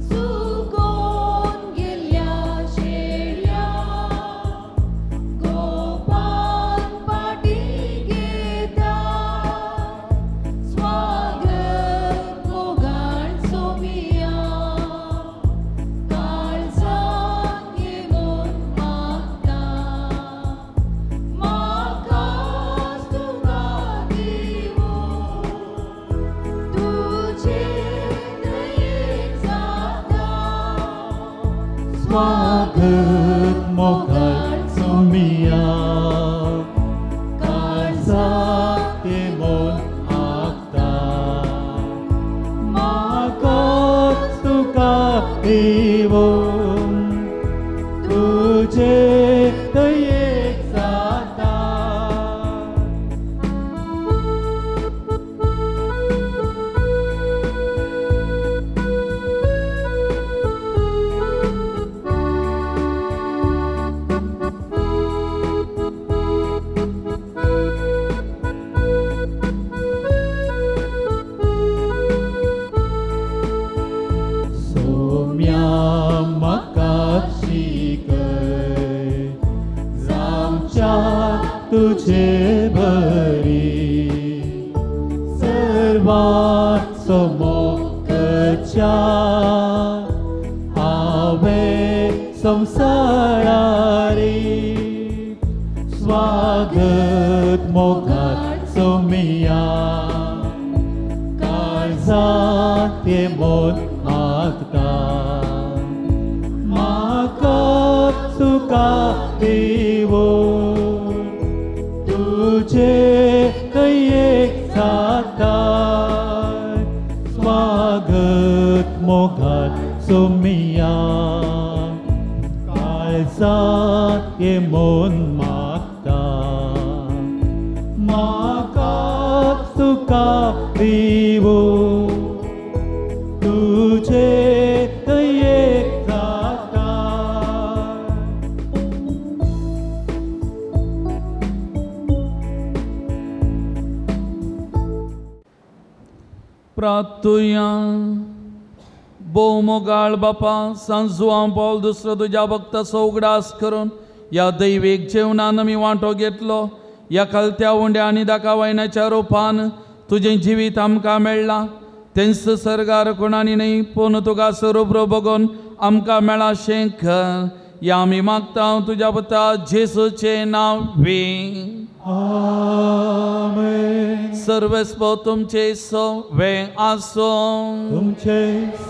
सुकोन गेल्या शेळ्या गोपान पाटी घेता स्वागत मोगाळ सोमिया काळजांत ये म्हूण मागता म्हाकाच तुका दिवूं तुझे दयेक जाता स्वागत मोगाळ सोमिया काळजांत ये म्हूण मागता म्हाकाच तुका दिवूं तुझे दयेक जाता. सोम्या म्हाका शिकय जावच्या तुजे बरी सर्वांचो मोग करच्या हांवें संवसारारी स्वागत मोगाळ सोमिया काळजांत ये म्हूण मागता म्हाका तुका दिवूं तुझे दयेक जाता स्वागत मोगाळ सोमिया काळजांत ये म्हूण मागता म्हाका तुका दिवूं तुझे दयेक जाता. प्रार्थुया. भोव मोगाळ बापा सांजुआं पावल दुसरो तुज्या भक्ताचो उगडास करून ह्या दैवीक जेवणान आमी वांटो घेतलो. ह्या कलत्या उंड्या आनी दाका वायनाच्या रुपान तुजें जिवीत आमकां मेळ्ळां. तेंच सर्गार कोणानी न्हय पूण तुका स्वरूप बगोवन आमकां मेळ्ळां शें कर. ह्या आमी मागता तुज्या पुता जेसूचें नांव वी. आमेन. सर्वेस्पो तुमचे सवे आसूं तुमचे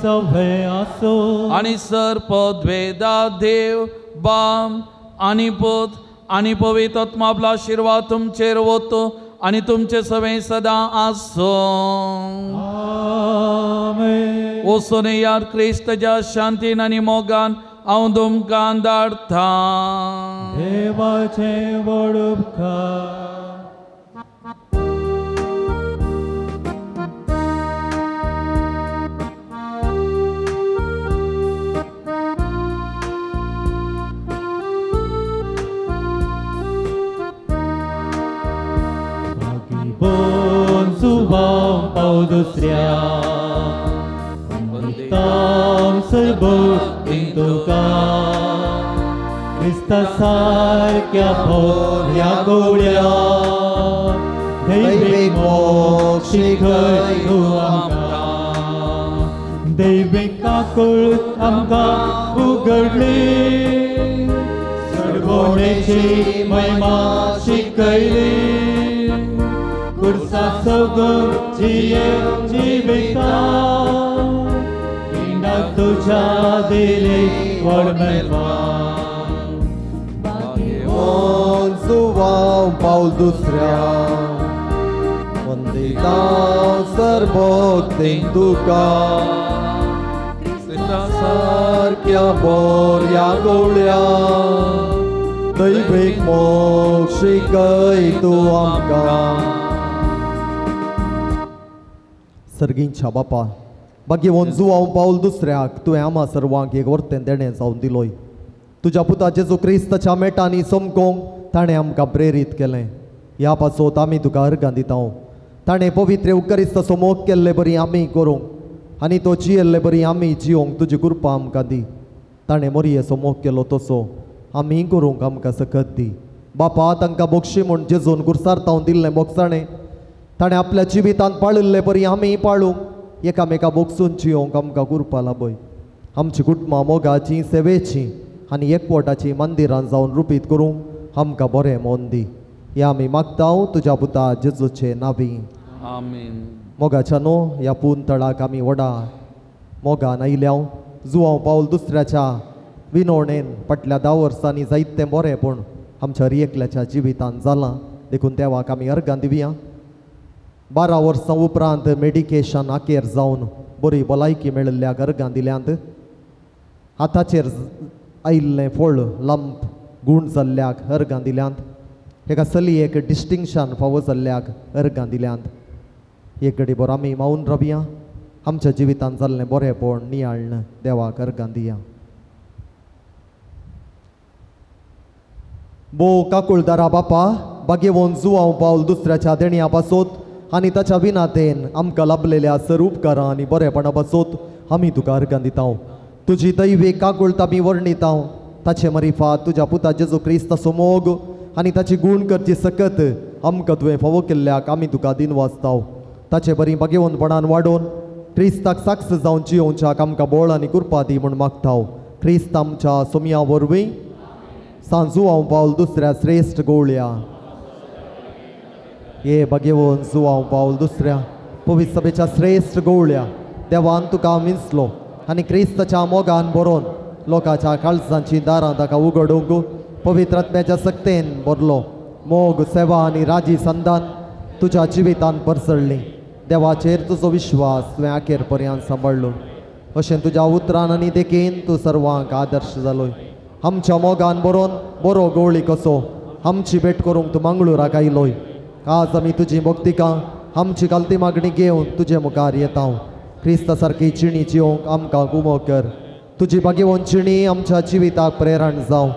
सवे आसूं आनी सर पदवेदा देव बाम आनी पूत आनी पवित्र आत्मा आपलो आशिर्वाद तुमचेर वतो आनी तुमचे सवे सदां आसूं. आमेन. वचून यार क्रिस्ताच्या शांतीन आनी मोगान हांव तुमकां धाडटा. देवाचें व्हड उपकार. बोन पाव दुसऱ्या वंदितां सर्वोत्तीं तुका क्रिस्ता सारक्या भोऱ्या गोळ्या दैवीक मोग शिकय तूं आमकां दैवीक काकूळ आमकां उगडली, सर्वोणेची महिमा शिकयली, कुर्सा सगळं जिये जिविता, पिंडाक तुज्या दिली व्हड मेहरबान. भाग्यवंत जुवांव पावल दुसऱ्या, वंदितां सर्वोक्तीं तुका, क्रिस्ता सारक्या बोऱ्या गोळ्या, दैवीक मोग शिकय तूं आमकां. सर्गींच्या बापा, भाग्यवंत जुवांव पावल दुसऱ्याक तुवें आमा सर्वांक एक वर्तें देणें जावन दिलोय. तुज्या पुता जेजू क्रिस्ताच्या मेटांनी चमकोंक ताणें आमकां प्रेरीत केलें. ह्या पासत आमी तुका अर्गां दिता. ताणें पवित्र उकरिस्ताचो मोग केल्ले बरी आमी करूंक आनी तो जियेल्ले बरी आमी जियोंक तुजी कृपा आमकां दी. ताणें मोरयेचो मोग केलो तसो आमी करूंक आमकां सकत दी. बापा, तांकां बोक्षी म्हूण जेजून गुरसार तावन दिल्लें बोगसाणें ताणें आपल्या जिवितांत पाळिल्ले बरी आमी पाळूंक, एकामेका बोगसून जियोंक आमकां कृपा लाभय. आमची कुटुंबां मोगाचीं, सेवेचीं आनी एकवटाचीं मंदिरां जावन रुपीत करूंक आमकां बरें मन दी. हें आमी मागता तुज्या पुता जेजूचे नांवी. आमेन. मोगाच्या न्हू ह्या पून तळाक आमी व्हडा मोगान आयल्या. जुवांव पावल दुसऱ्याच्या विनवणेन फाटल्या 10 वर्सांनी जायतें बरें पूण आमच्या एकल्याच्या जिवितांत जालां, देखून देवाक आमी अर्गां दिवया. 12 वर्सां उपरांत मेडिकेशन आखेर जावन बरी भलायकी मेळिल्ल्या अर्गां दिल्यांत. हाताचेर आयिल्लें फळ लंप गूण जाल्ल्याक अर्गां दिल्यांत. एका चलयेक डिस्टिंक्शन फावो जाल्ल्याक अर्गां दिल्यांत. एक घडी बरो आमी मावन रावया. आमच्या जिवितांत जाल्लें बरेंपण नियाळ्ण देवाक अर्गां दिया. भोव काकुळदारा बापा, भाग्यवंत जुवांव पावल दुसऱ्याच्या देणया पासत आनी ताच्या विनातेन आमकां लाभलेल्या सर उपकारां आनी बरेपणा पासत आमी तुका अर्गां दिता. तुजी दैवी काकुळट आमी वर्णिता. ताचे मरिफा तुज्या पुता जेजू क्रिस्ताचो मोग आनी ताची गूण करची सकत आमकां तुवें फावो केल्ल्याक आमी तुका दिनवासता. ताचे बरी भाग्यवंतपणान वाडोवन क्रिस्ताक साक्ष जावन जियोवच्याक आमकां बळ आनी कृपा दी म्हूण मागता. क्रिस्त आमच्या सोमया वरवीं. सांजुवांव पावल दुसऱ्या श्रेश्ठ गोवळ्या, हे भाग्यवंत जुवांव पावल दुसऱ्या पवित्र सभेच्या श्रेश्ठ गोवळ्या, देवान तुका विंचलो आनी क्रिस्ताच्या मोगान बरोवन लोकांच्या काळजांची दारां ताका उगडूंक पवित्र आत्म्याच्या सक्तेन भरलो. मोग, सेवा आनी राजी संदान तुज्या जिवितांत परसळ्ळी. देवाचेर तुजो विश्वास तुवें आखेर पर्यंत सांबाळ्ळो. अशें तुज्या उतरान आनी देखीन तूं सर्वांक आदर्श जालोय. आमच्या मोगान बरोवन बरो गवळी कसो आमची भेट करूंक तूं मंगळुराक आयलोय. आज आमी तुजी भक्तिकां आमची कालती मागणी घेवन तुजे मुखार येता. क्रिस्ता सारकी जिणी जियोंक आमकां गुमो कर. तुजी भाग्यवंत जिणी आमच्या जिविताक प्रेरण जावं.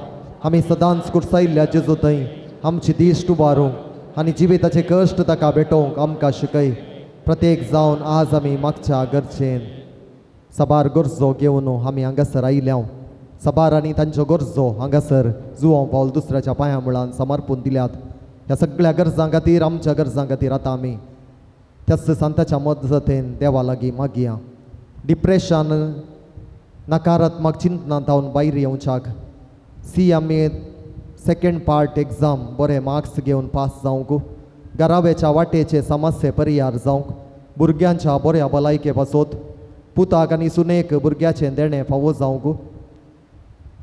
आमी सदांच कुर्सायिल्ल्या जेजू थंय आमची दिश्ट उबारूंक आनी जिविताचे कश्ट ताका भेटोवंक आमकां शिकय. प्रत्येक जावन आज आमी मागच्या गरजेन साबार गरजो घेवन आमी हांगासर आयल्या. साबार आनी तांच्यो गरजो हांगासर जुवांव पावल दुसऱ्याच्या पांया मुळान समर्पून दिल्यात. ह्या सगळ्या गरजां खातीर, आमच्या गरजां खातीर आतां आमी त्याच संताच्या मदतीन देवा लागीं मागया. डिप्रेशन, नकारात्मक चिंतनां जावन भायर येवच्याक, CMA second part exam बरे मार्क्स घेवन पास जावंक, घराब्याच्या वाटेचे समस्ये परिहार जावंक, भुरग्यांच्या बऱ्या भलायके पासत, पुताक आनी सुनेक भुरग्याचें देणें फावो जावंक,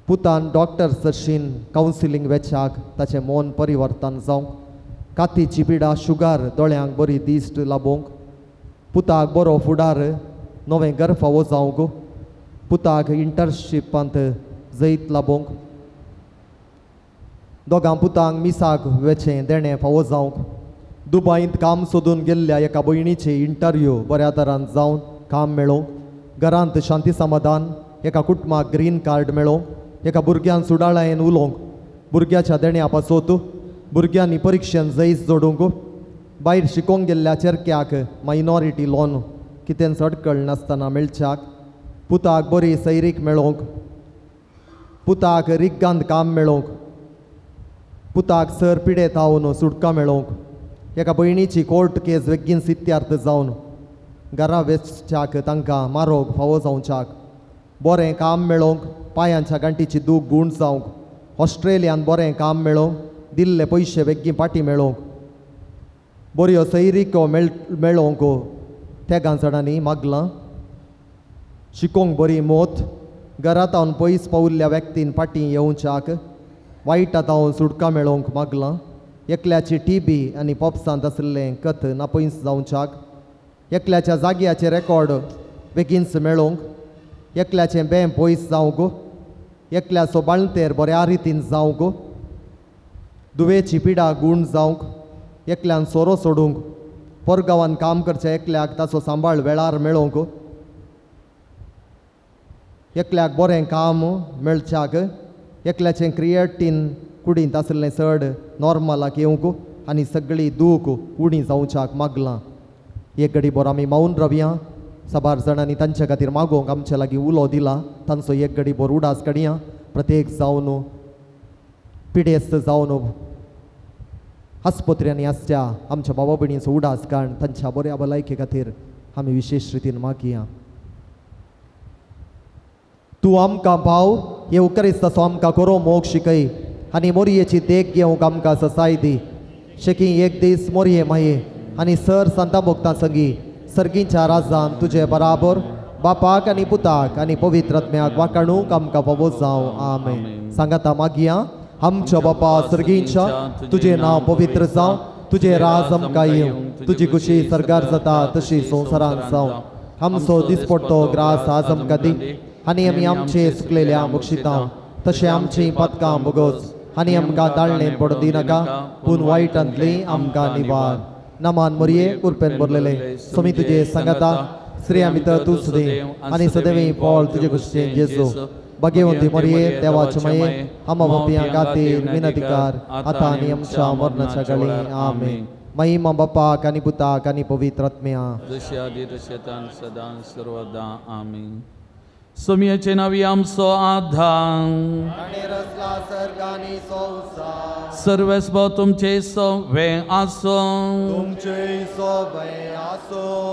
पुतान डॉक्टर सरशीन कावन्सिलींग वेच्याक ताचें मन परिवर्तन जावंक, कातीची पिडा, शुगर, दोळ्यांक बरी दिश्ट लाबोवंक, पुताक बरो फुडार, नवें घर फावो जावंक, पुताक इंटर्नशिपांत जैत लाबोवंक, दोगां पुतांक मिसाक वेचें देणें फावो जावंक, दुबायंत काम सोदून गेल्ल्या एका भयणीची इंटरव्यू बऱ्या तरान जावन काम मेळोवंक, घरांत शांती समाधान, एका कुटुंबाक ग्रीन कार्ड मेळोवंक, एका भुरग्यान सुडाळायेन उलोवंक, भुरग्याच्या देण्या पासत, भुरग्यांनी परिक्षेन जैत जोडूंक, भायर शिकोवंक गेल्ल्या चेरक्याक मायनॉरिटी लोन कितेंच अडकळ नासतना मेळच्याक, पुताक बरी सैरीक मेळोवंक, पुताक रिग्गांत काम मेळोवंक, पुताक सर पिडेत हावन सुटका मेळोवंक, एका भयणीची कोर्ट केस बेगीन सित्यार्थ जावन घरा वेचच्याक तांकां मारोग फावो जावच्याक, बरें काम मेळोवंक, पांयांच्या गांठीची दूख गूण जावंक, ऑस्ट्रेलियान बरें काम मेळोवंक, दिल्ले पयशे बेगीन पाटी मेळोवंक, बऱ्यो सैरिको मेळोवंक तेगां जाणांनी मागलां. शिकोवंक बरी मोत, घरांत पयस पावल्ल्या व्यक्तीन फाटीं येवच्याक, वायटा तावन सुटका मेळोवंक मागलां. एकल्याची टीबी आनी पोपसांत आशिल्लें कथ नापयस जावच्याक, एकल्याच्या जाग्याचे रेकॉर्ड बेगीनच मेळोवंक, एकल्याचें बें पयस जावंक, एकल्याचो बाळंतेर बऱ्या रितीन जावंक, दुवेची पिडा गूण जावंक, एकल्यान सोरो सोडूंक, परगांवान काम करच्या एकल्याक ताचो सांबाळ वेळार मेळोवंक, एकल्याक बरें काम मेळच्याक, एकल्याचें क्रिएटीन कुडींत आशिल्लें चड नॉर्मलाक येवंक आनी सगळी दूख उणी जावच्याक मागलां. एक घडी बरो आमी मावन रावया. साबार जाणांनी तांच्या खातीर मागोवंक आमच्या लागीं उलो दिला, तांचो एक घडी बरो उडास काडया. प्रत्येक जावन पिडेस्त जावन आस्पत्र्यांनी आसच्या आमच्या बाबा भयणींचो उडास काड तांच्या बऱ्या भलायके खातीर आमी विशेश रितीन मागया. तूं आमकां भाव हे क्रिस्ताचो आमकां खरो मोग शिकय आनी मोरयेची देख घेवंक आमकां ससाय दी. शेकी एक दीस मोरये माये आनी सर संता भोगता संगी सर्गींच्या राजान तुजे बराबर बापाक आनी पुताक आनी पवित्र आत्म्याक वाकाणूंक आमकां फावो जावं. आमेन. सांगाता मागया. आमच्या बापा सर्गींच्या, तुजें नांव पवित्र जावं, तुजें राज आमकां येवं, तुजी खुशी सर्गार जाता तशी संवसारांत जावं. आमचो दिसपडटो ग्रास आज आमकां दी आनी आमी आमचे सुकलेल्या बक्षितां तशें आमचीं पातकां भोगोस आनी आमकां दाळणेन पडूं दिनाका, पूण वायटांतली आमकां निवार. नमान मोरये कुरपेन भरलेले स्वामी तुजे सांगाता, स्त्रियां भितर तूं सदैव आनी सदैव फळ तुजे खुशेन जेजू. भाग्यवंती मोरये देवाचे माये, आमा बापयां खातीर विनंती कर आतां आनी आमच्या मरणाच्या घाली. आमेन. महिमा बापाक आनी पुताक आनी पवित्र आत्म्या, जशी आदी तशी आतां सदां सर्वदा. आमेन. सोमयाचे नावी आमचो आधार, सर्वेस्पर तुमचे सवे आसूं,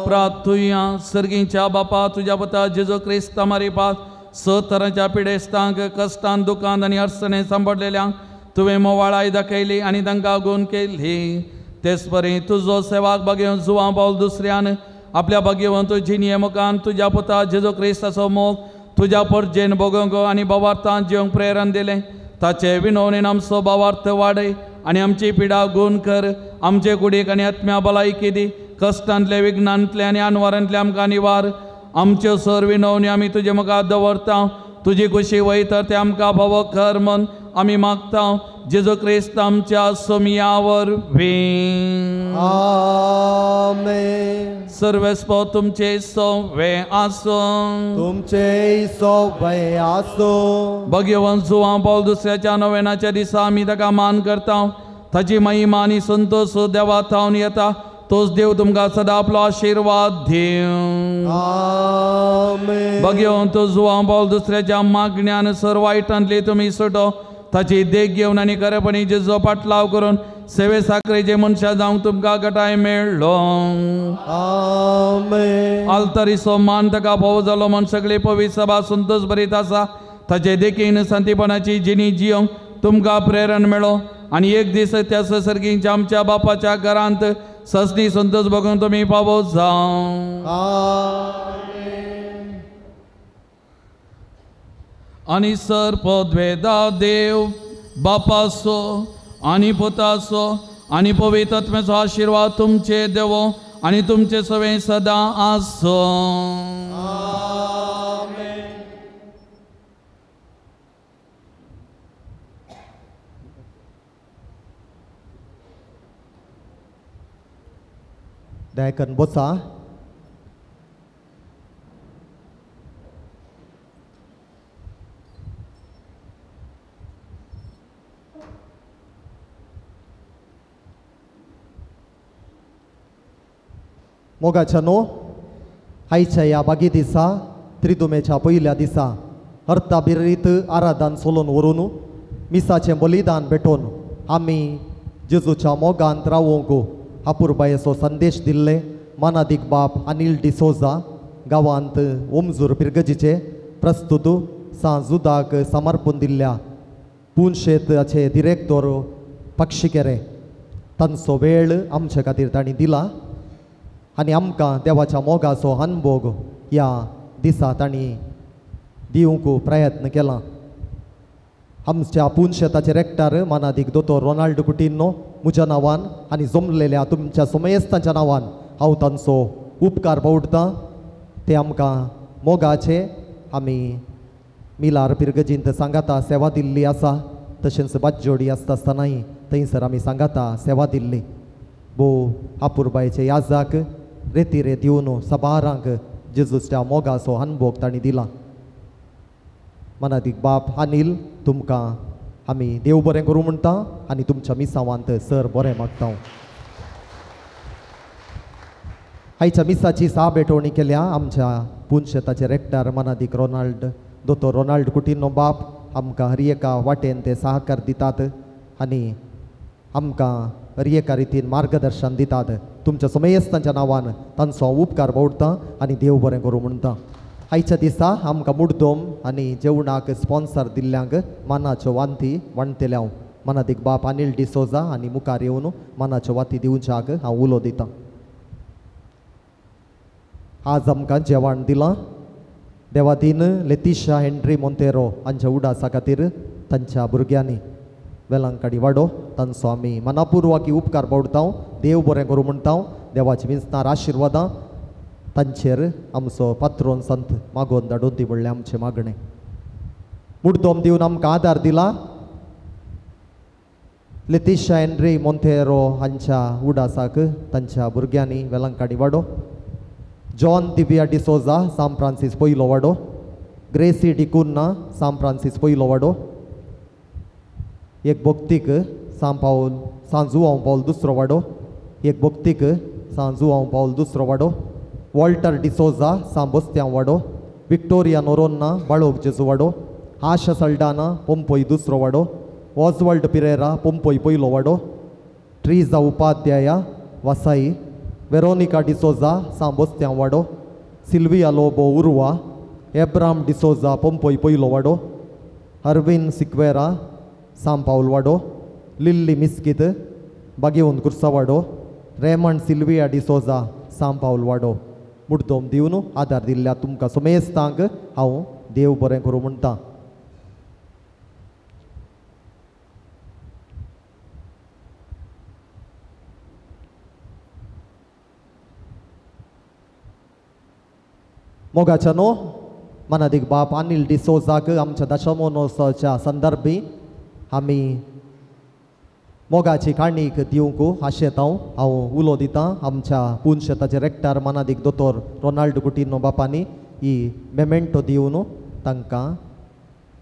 प्रार्थुया. सर्गीच्या बापा, तुज्या पुता जेजू क्रिस्ता मारिपात स तरांच्या पिडेस्तांक कश्टान दुकान आनी अडचणेन सांपडलेल्यांक तुवें मोवाळाय दाखयली आनी तांकां गुण केली. तेच परी तुजो सेवाक बागेवन जुवां पावल दुसऱ्यान आपल्या भाग्यवंत जिणये मुखान तुज्या पुता जेजू क्रिस्ताचो मोग तुज्या परजेन भोगोवंक आनी भावार्थान जिवंक प्रेरण दिलें. ताचे विनवणेन आमचो भावार्थ वाडय आनी आमची पिडा गुण कर. आमचे कुडीक आनी आत्म्या भलायकी दी. कश्टांतले विघ्नांतले आनी अनवारांतले आमकां निवार. आमच्यो सर विनवणी आमी तुजे मुखार दवरता. तुजी खुशी वय तर ते आमकां फावो कर म्हूण आमी मागता. जेजू क्रिस्त आमच्या सोमया वरवीं. आमेन. सर्वेस्पर तुमचे सवे आसूं, तुमचे सवे आसूं. भगवंत जुवां पावल दुसऱ्याच्या नोवेनाच्या दिसा आमी ताका मान करता. ताची महिमा आनी संतोश देवा थावन येता. तोच देव तुमकां सदां आपलो आशिर्वाद दिवं. आमेन. भगवंत जुवां पावल दुसऱ्याच्या मागण्यान सर वायटांतली तुमी सुटो. ताची देख घेवन आनी खरेपणी जेजो पाटलाव करून सेवे साकरेचे मनशां जावंक तुमकां घटाय मेळ्ळो. आमेन. आल्तारीचो मान ताका फावो जालो म्हूण सगळी पवित्र सभा संतोश भरीत आसा. ताचे देखीन संतीपणाची जिणी जियोंक तुमकां प्रेरण मेळो आनी एक दीस त्या सर्गींच्या आमच्या बापाच्या घरांत ससनी संतोश भोगून तुमी पावो जावं. आमेन. आनी सर पदवेदा देव बापाचो आनी पुताचो आनी पवित्र आत्म्याचो आशिर्वाद तुमचे देवो आनी तुमचे सवे सदां आसूं. आमेन. दयाकन बसा. मोगाच्या न्हू आयच्या ह्या बागी दिसा त्रिदुमेच्या पयल्या दिसा अर्था बिरीत आराधन सोलून व्हरून मिसाचें बलिदान भेटोवन आमी जेजूच्या मोगांत रावोंक अपुरबायेचो संदेश दिल्ले मानादीक बाप अनिल डिसोजा गांवांत ओमजूर पिरगजीचे प्रस्तुत सांजुदाक समर्पण दिल्ल्या पुनशेताचे दिरेक्तोर पक्षिकेरे तांचो वेळ आमचे खातीर तांणी दिला आनी आमकां देवाच्या मोगाचो अनभोग ह्या दिसा तांणी दिवंक प्रयत्न केला. आमच्या पुनशेताचे रेक्टर मानादीक दोतोर रोनाल्ड कुटिन्हो म्हज्या नांवान आनी जमलेल्या तुमच्या सोमेस्तांच्या नांवान हांव तांचो उपकार पवडटां. ते आमकां मोगाचे आमी मिलार पिरगजींत सांगाता सेवा दिल्ली आसा, तशेंच बाजोडी आसता आसतनाय थंयसर आमी सांगाता सेवा दिल्ली. भोव आपुरबायचे याजाक रेतिरे दिवन सबारांक जेजूच्या मोगाचो अनभोग तांणी दिला. मनादीक बाप अनिल तुमकां आमी देव बरें करूं म्हणटा आनी तुमच्या मिसावांत सर बरें मागता. आयच्या मिसाची सा भेटवणी केल्या आमच्या पुनशेताचे रेक्टर मनादीक रोनाल्ड दोतोर रोनाल्ड कुटिन्हो बाप आमकां हर एका वाटेन ते सहकार दितात आनी आमकां हर एका रितीन मार्गदर्शन दितात. तुमच्या समेस्तांच्या नांवान तांचो हांव उपकार पवडटां आनी देव बरें करूं म्हणटा. आयच्या दिसा आमकां मुड्डोम आनी जेवणाक स्पॉन्सर दिल्ल्यांक मानाच्यो वांती वांटतले हांव. मनादीक बाप अनिल डिसोजा आनी मुखार येवन मानाच्यो वाती दिवच्याक हांव उलो दितां. आज आमकां जेवण दिलां देवादीन लेतिशा हेनरी मोंतेरो हांच्या उडासा खातीर तांच्या भुरग्यांनी वेलांकाडी वाडो तांचो आमी मनापुर्वाकी उपकार पवडटा. देव बरें करूं म्हणटा. देवाची विंचणार आशिर्वादां तांचेर आमचो पात्रोन संत मागोवन धाडून ती म्हणलें आमचें मागणें. मुड्डोम दिवन आमकां आदार दिला लेतिशा हेनरी मोंतेरो हांच्या उडासाक तांच्या भुरग्यांनी वेलांकाडी वाडो, जॉन दिव्या डिसोजा सांत फ्रांसीस पयलो वाडो, ग्रेसी डिकुन्ना सांत फ्रांसीस पयलो वाडो, एक भक्तीक सांत पावल सांत जुआंव पावल दुसरो वाडो, एक भक्तीक सांत जुआंव पावल दुसरो वाडो, वॉल्टर डिसोजा सांत बोस्त्यांव वाडो, विक्टोरिया नोरोन्ना बाळोग जेजू वाडो, आशा सल्डाना पोंपोई दुसरो वाडो, ऑजवल्ड पिरेरा पोंपोई पयलो वाडो, ट्रिजा उपाध्याया वासाई, वेरोनिका डिसोजा सांत बोस्त्यांव वाडो, सिल्विया लोबो उर्वा, एब्राम डिसोजा पोंपोई पयलो वाडो, हरविन सिक्वेरा सांत पावल वाडो, लिल्ली मिस्कित बागेवन कुर्सा वाडो, रेमंड सिल्विया डिसोजा सांत पावल वाडो. मुड्डोम दिवन आदार दिल्ल्या तुमकां समेस्तांक हांव देव बरें करूं म्हणटा. मोगाच्या न्हू मनादीक बाप अनिल डिसोजाक आमच्या दशमोनोत्सवाच्या संदर्भी आमी मोगाची काणीक दिवंक आशेत हांव उलो दितां. आमच्या पुनशेताचे रेक्टर मनादीक दोतोर रोनाल्ड कुटिन्हो बापांनी ही मेमेंटो दिवन तांकां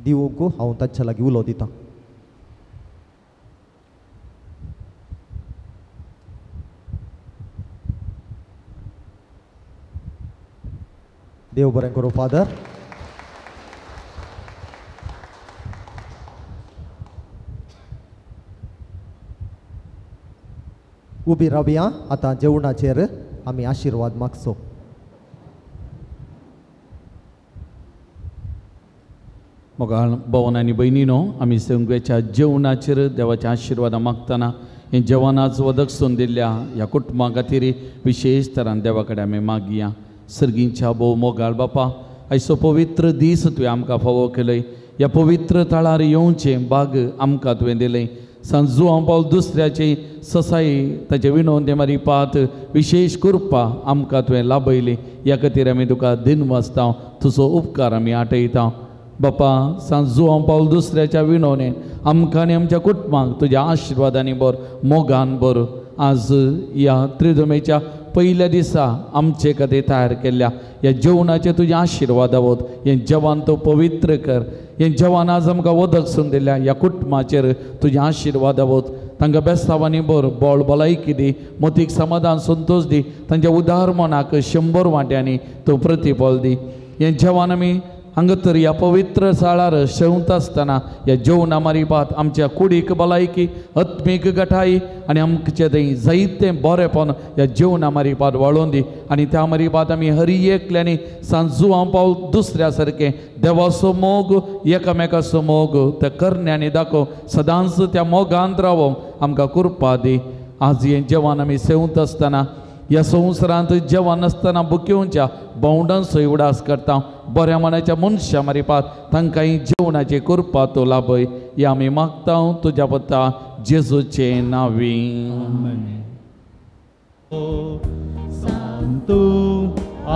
दिवंक हांव तांच्या लागीं उलो दितां. देव बरें करूं फादर. उबी रावया आतां जेवणाचेर आमी आशिर्वाद मागचो. मोगाळ भवन आनी भयणीनो, आमी संगवेच्या जेवणाचेर देवाच्या आशिर्वादां मागतना हें जेवण आज वदकसून दिल्ल्या ह्या कुटुंबा खातीर विशेश तरान देवा कडेन आमी मागया. सर्गींच्या भोव मोगाळ बापा, आयचो पवित्र दीस तुवें आमकां फावो केलय. ह्या पवित्र थळार येवचें बाग आमकां तुवें दिलें. सांत जुआंव पावल दुसऱ्याची ससाई ताचे विनवते मारी पात विशेश कृपा आमकां तुवें लाभयली. ह्या खातीर आमी तुका दिनवासता, तुजो उपकार आमी आठयता. बापा, सांत जुआंव पावल दुसऱ्याच्या विनवणेन आमकां आनी आमच्या कुटुंबाक तुज्या आशिर्वादांनी भर, मोगान भर. आज ह्या त्रिदोमेच्या पयल्या दिसा आमचे खातीर तयार केल्ल्या ह्या जेवणाचे तुजे आशिर्वाद आवत. हें जेवण तूं पवित्र कर. हें जेवण आज आमकां वदक सून दिल्या ह्या कुटुंबाचेर तुजे आशिर्वाद आवत. तांकां बेस्तावांनी भर, बळ भलायकी दी, मतीक समाधान संतोश दी, तांच्या उदार मनाक 100 वांट्यांनी तूं प्रतिफल दी. हें जेवण आमी हांगा तर ह्या पवित्र साळार शेवंत आसतना ह्या जेवणा मारिपात आमच्या कुडीक भलायकी आत्मीक गठाई आनी आमचे थंय जायतें बरेंपण ह्या जेवणा मारिपात वाळोवन दी. आनी त्या मारिपात आमी हरी एकल्यांनी सांजुआं पावल दुसऱ्या सारकें देवाचो मोग एकामेकाचो मोग त्या करण्यांनी दाखोव सदांच त्या मोगांत रावोंक आमकां कृपा दी. आज हें जेवण आमी सेवंत आसतना ह्या संवसारांत जेवण आसतना बुकेवच्या भोंवडांचो उडास करता बऱ्या मनाच्या मनशां मारिपात तांकांय जेवणाची कृपा तूं लाभय. हे आमी मागता तुज्या पत्ता जेजूचे नांवी. सांतू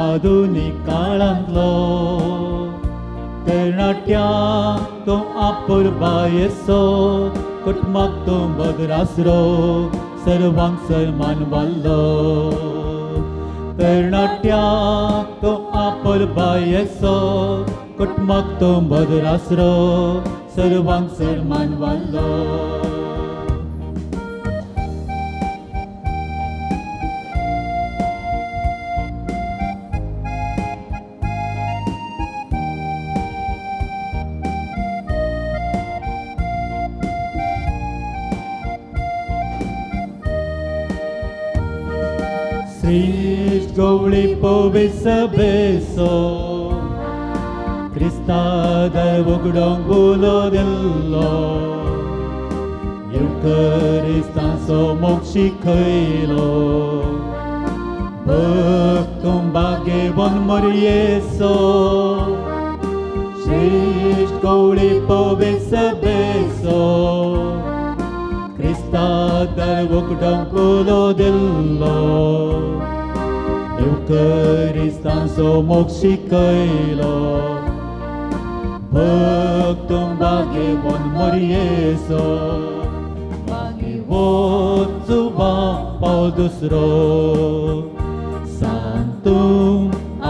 आधुनीक काळांतलो तरणाट्या तो आपुरबायेचो कुटुंबाक तो बदरासरो सर्वांक सन्मान वाडलो. तरणाट्या तो आपुरबायेचो कुटुंबाक तो बदरासरो सर्वांक सन्मान वाडलो. श्रेष्ठ गवळी पवे सभेचो क्रिस्ता दर उगडोंक उलो दिल्लो येवकरिस्तांचो मोग शिकयलो भक्त बागेवन मोरयेचो. श्रेष्ठ गवळी पवे सभेचो क्रिस्ता दर उगडोंक उलो दिल्लो येवकरिस्तांचो मोग शिकयलो भक्त बागेवन मोरयेचो. बागेवन जुवा पाव दुसरो सांतू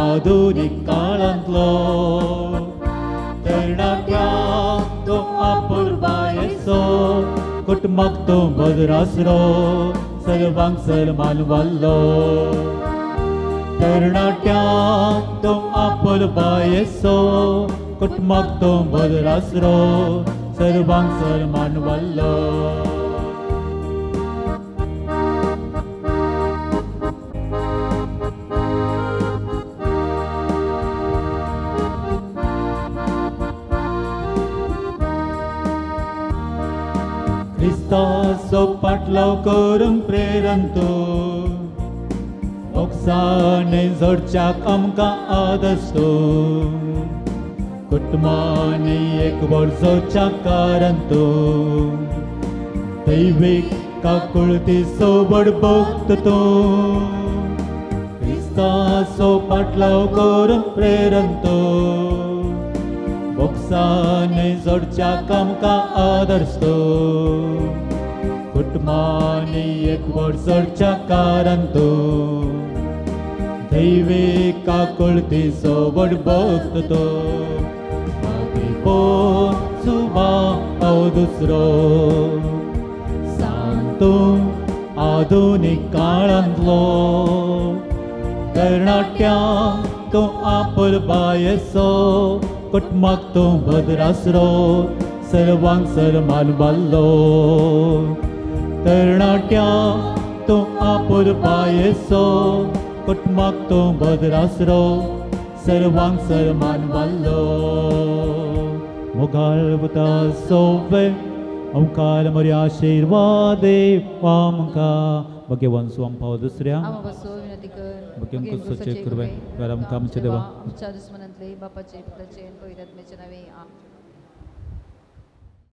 आधुनीक काळांतलो तरणाट्या तो आपुरबायेचो कुटुंबाक तो बदरासरो सर्वांक सन्मान वाडलो. तरणाट्या तो आपुरबायेचो कुटुंबाक तो बदरासरो सर्वांक सन्मान वाडलो. क्रिस्ताचो पाटलाव करूंक प्रेरण तूं मोगसाणे जोडच्याक आमकां आदर्श तूं कुटुंबांनी एकवट जोडच्या कारण तूं दैवीक काकुळती सोबड भक्त तूं क्रिस्ताचो पाटलाव करूंक प्रेरण तूं मोगसाणे जोडच्याक आमकां आदर्श तूं कुटुंबांनी एकवट जोडच्या कारण तूं दैवीक काकुळती सोबड भक्त तूं. जुवा पाव दुसरो सांतू आधुनीक काळांतलो तरणाट्या तो आपुरबायेचो कुटुंबाक तो बदरासरो सर्वांक सन्मान वाडलो. तरणाट्या तो आपुरबायेचो कुटुंबाक तो बदरासरो सर्वांक सन्मान वाडलो. मोगाळ पुता सोवे ओंकार मोरी आशीर्वाद आमकां भगवान स्वाम दुसऱ्या आमच्या दुस्मनांतले बापाचे पुताचे पवित्र आत्म्याचे नावे.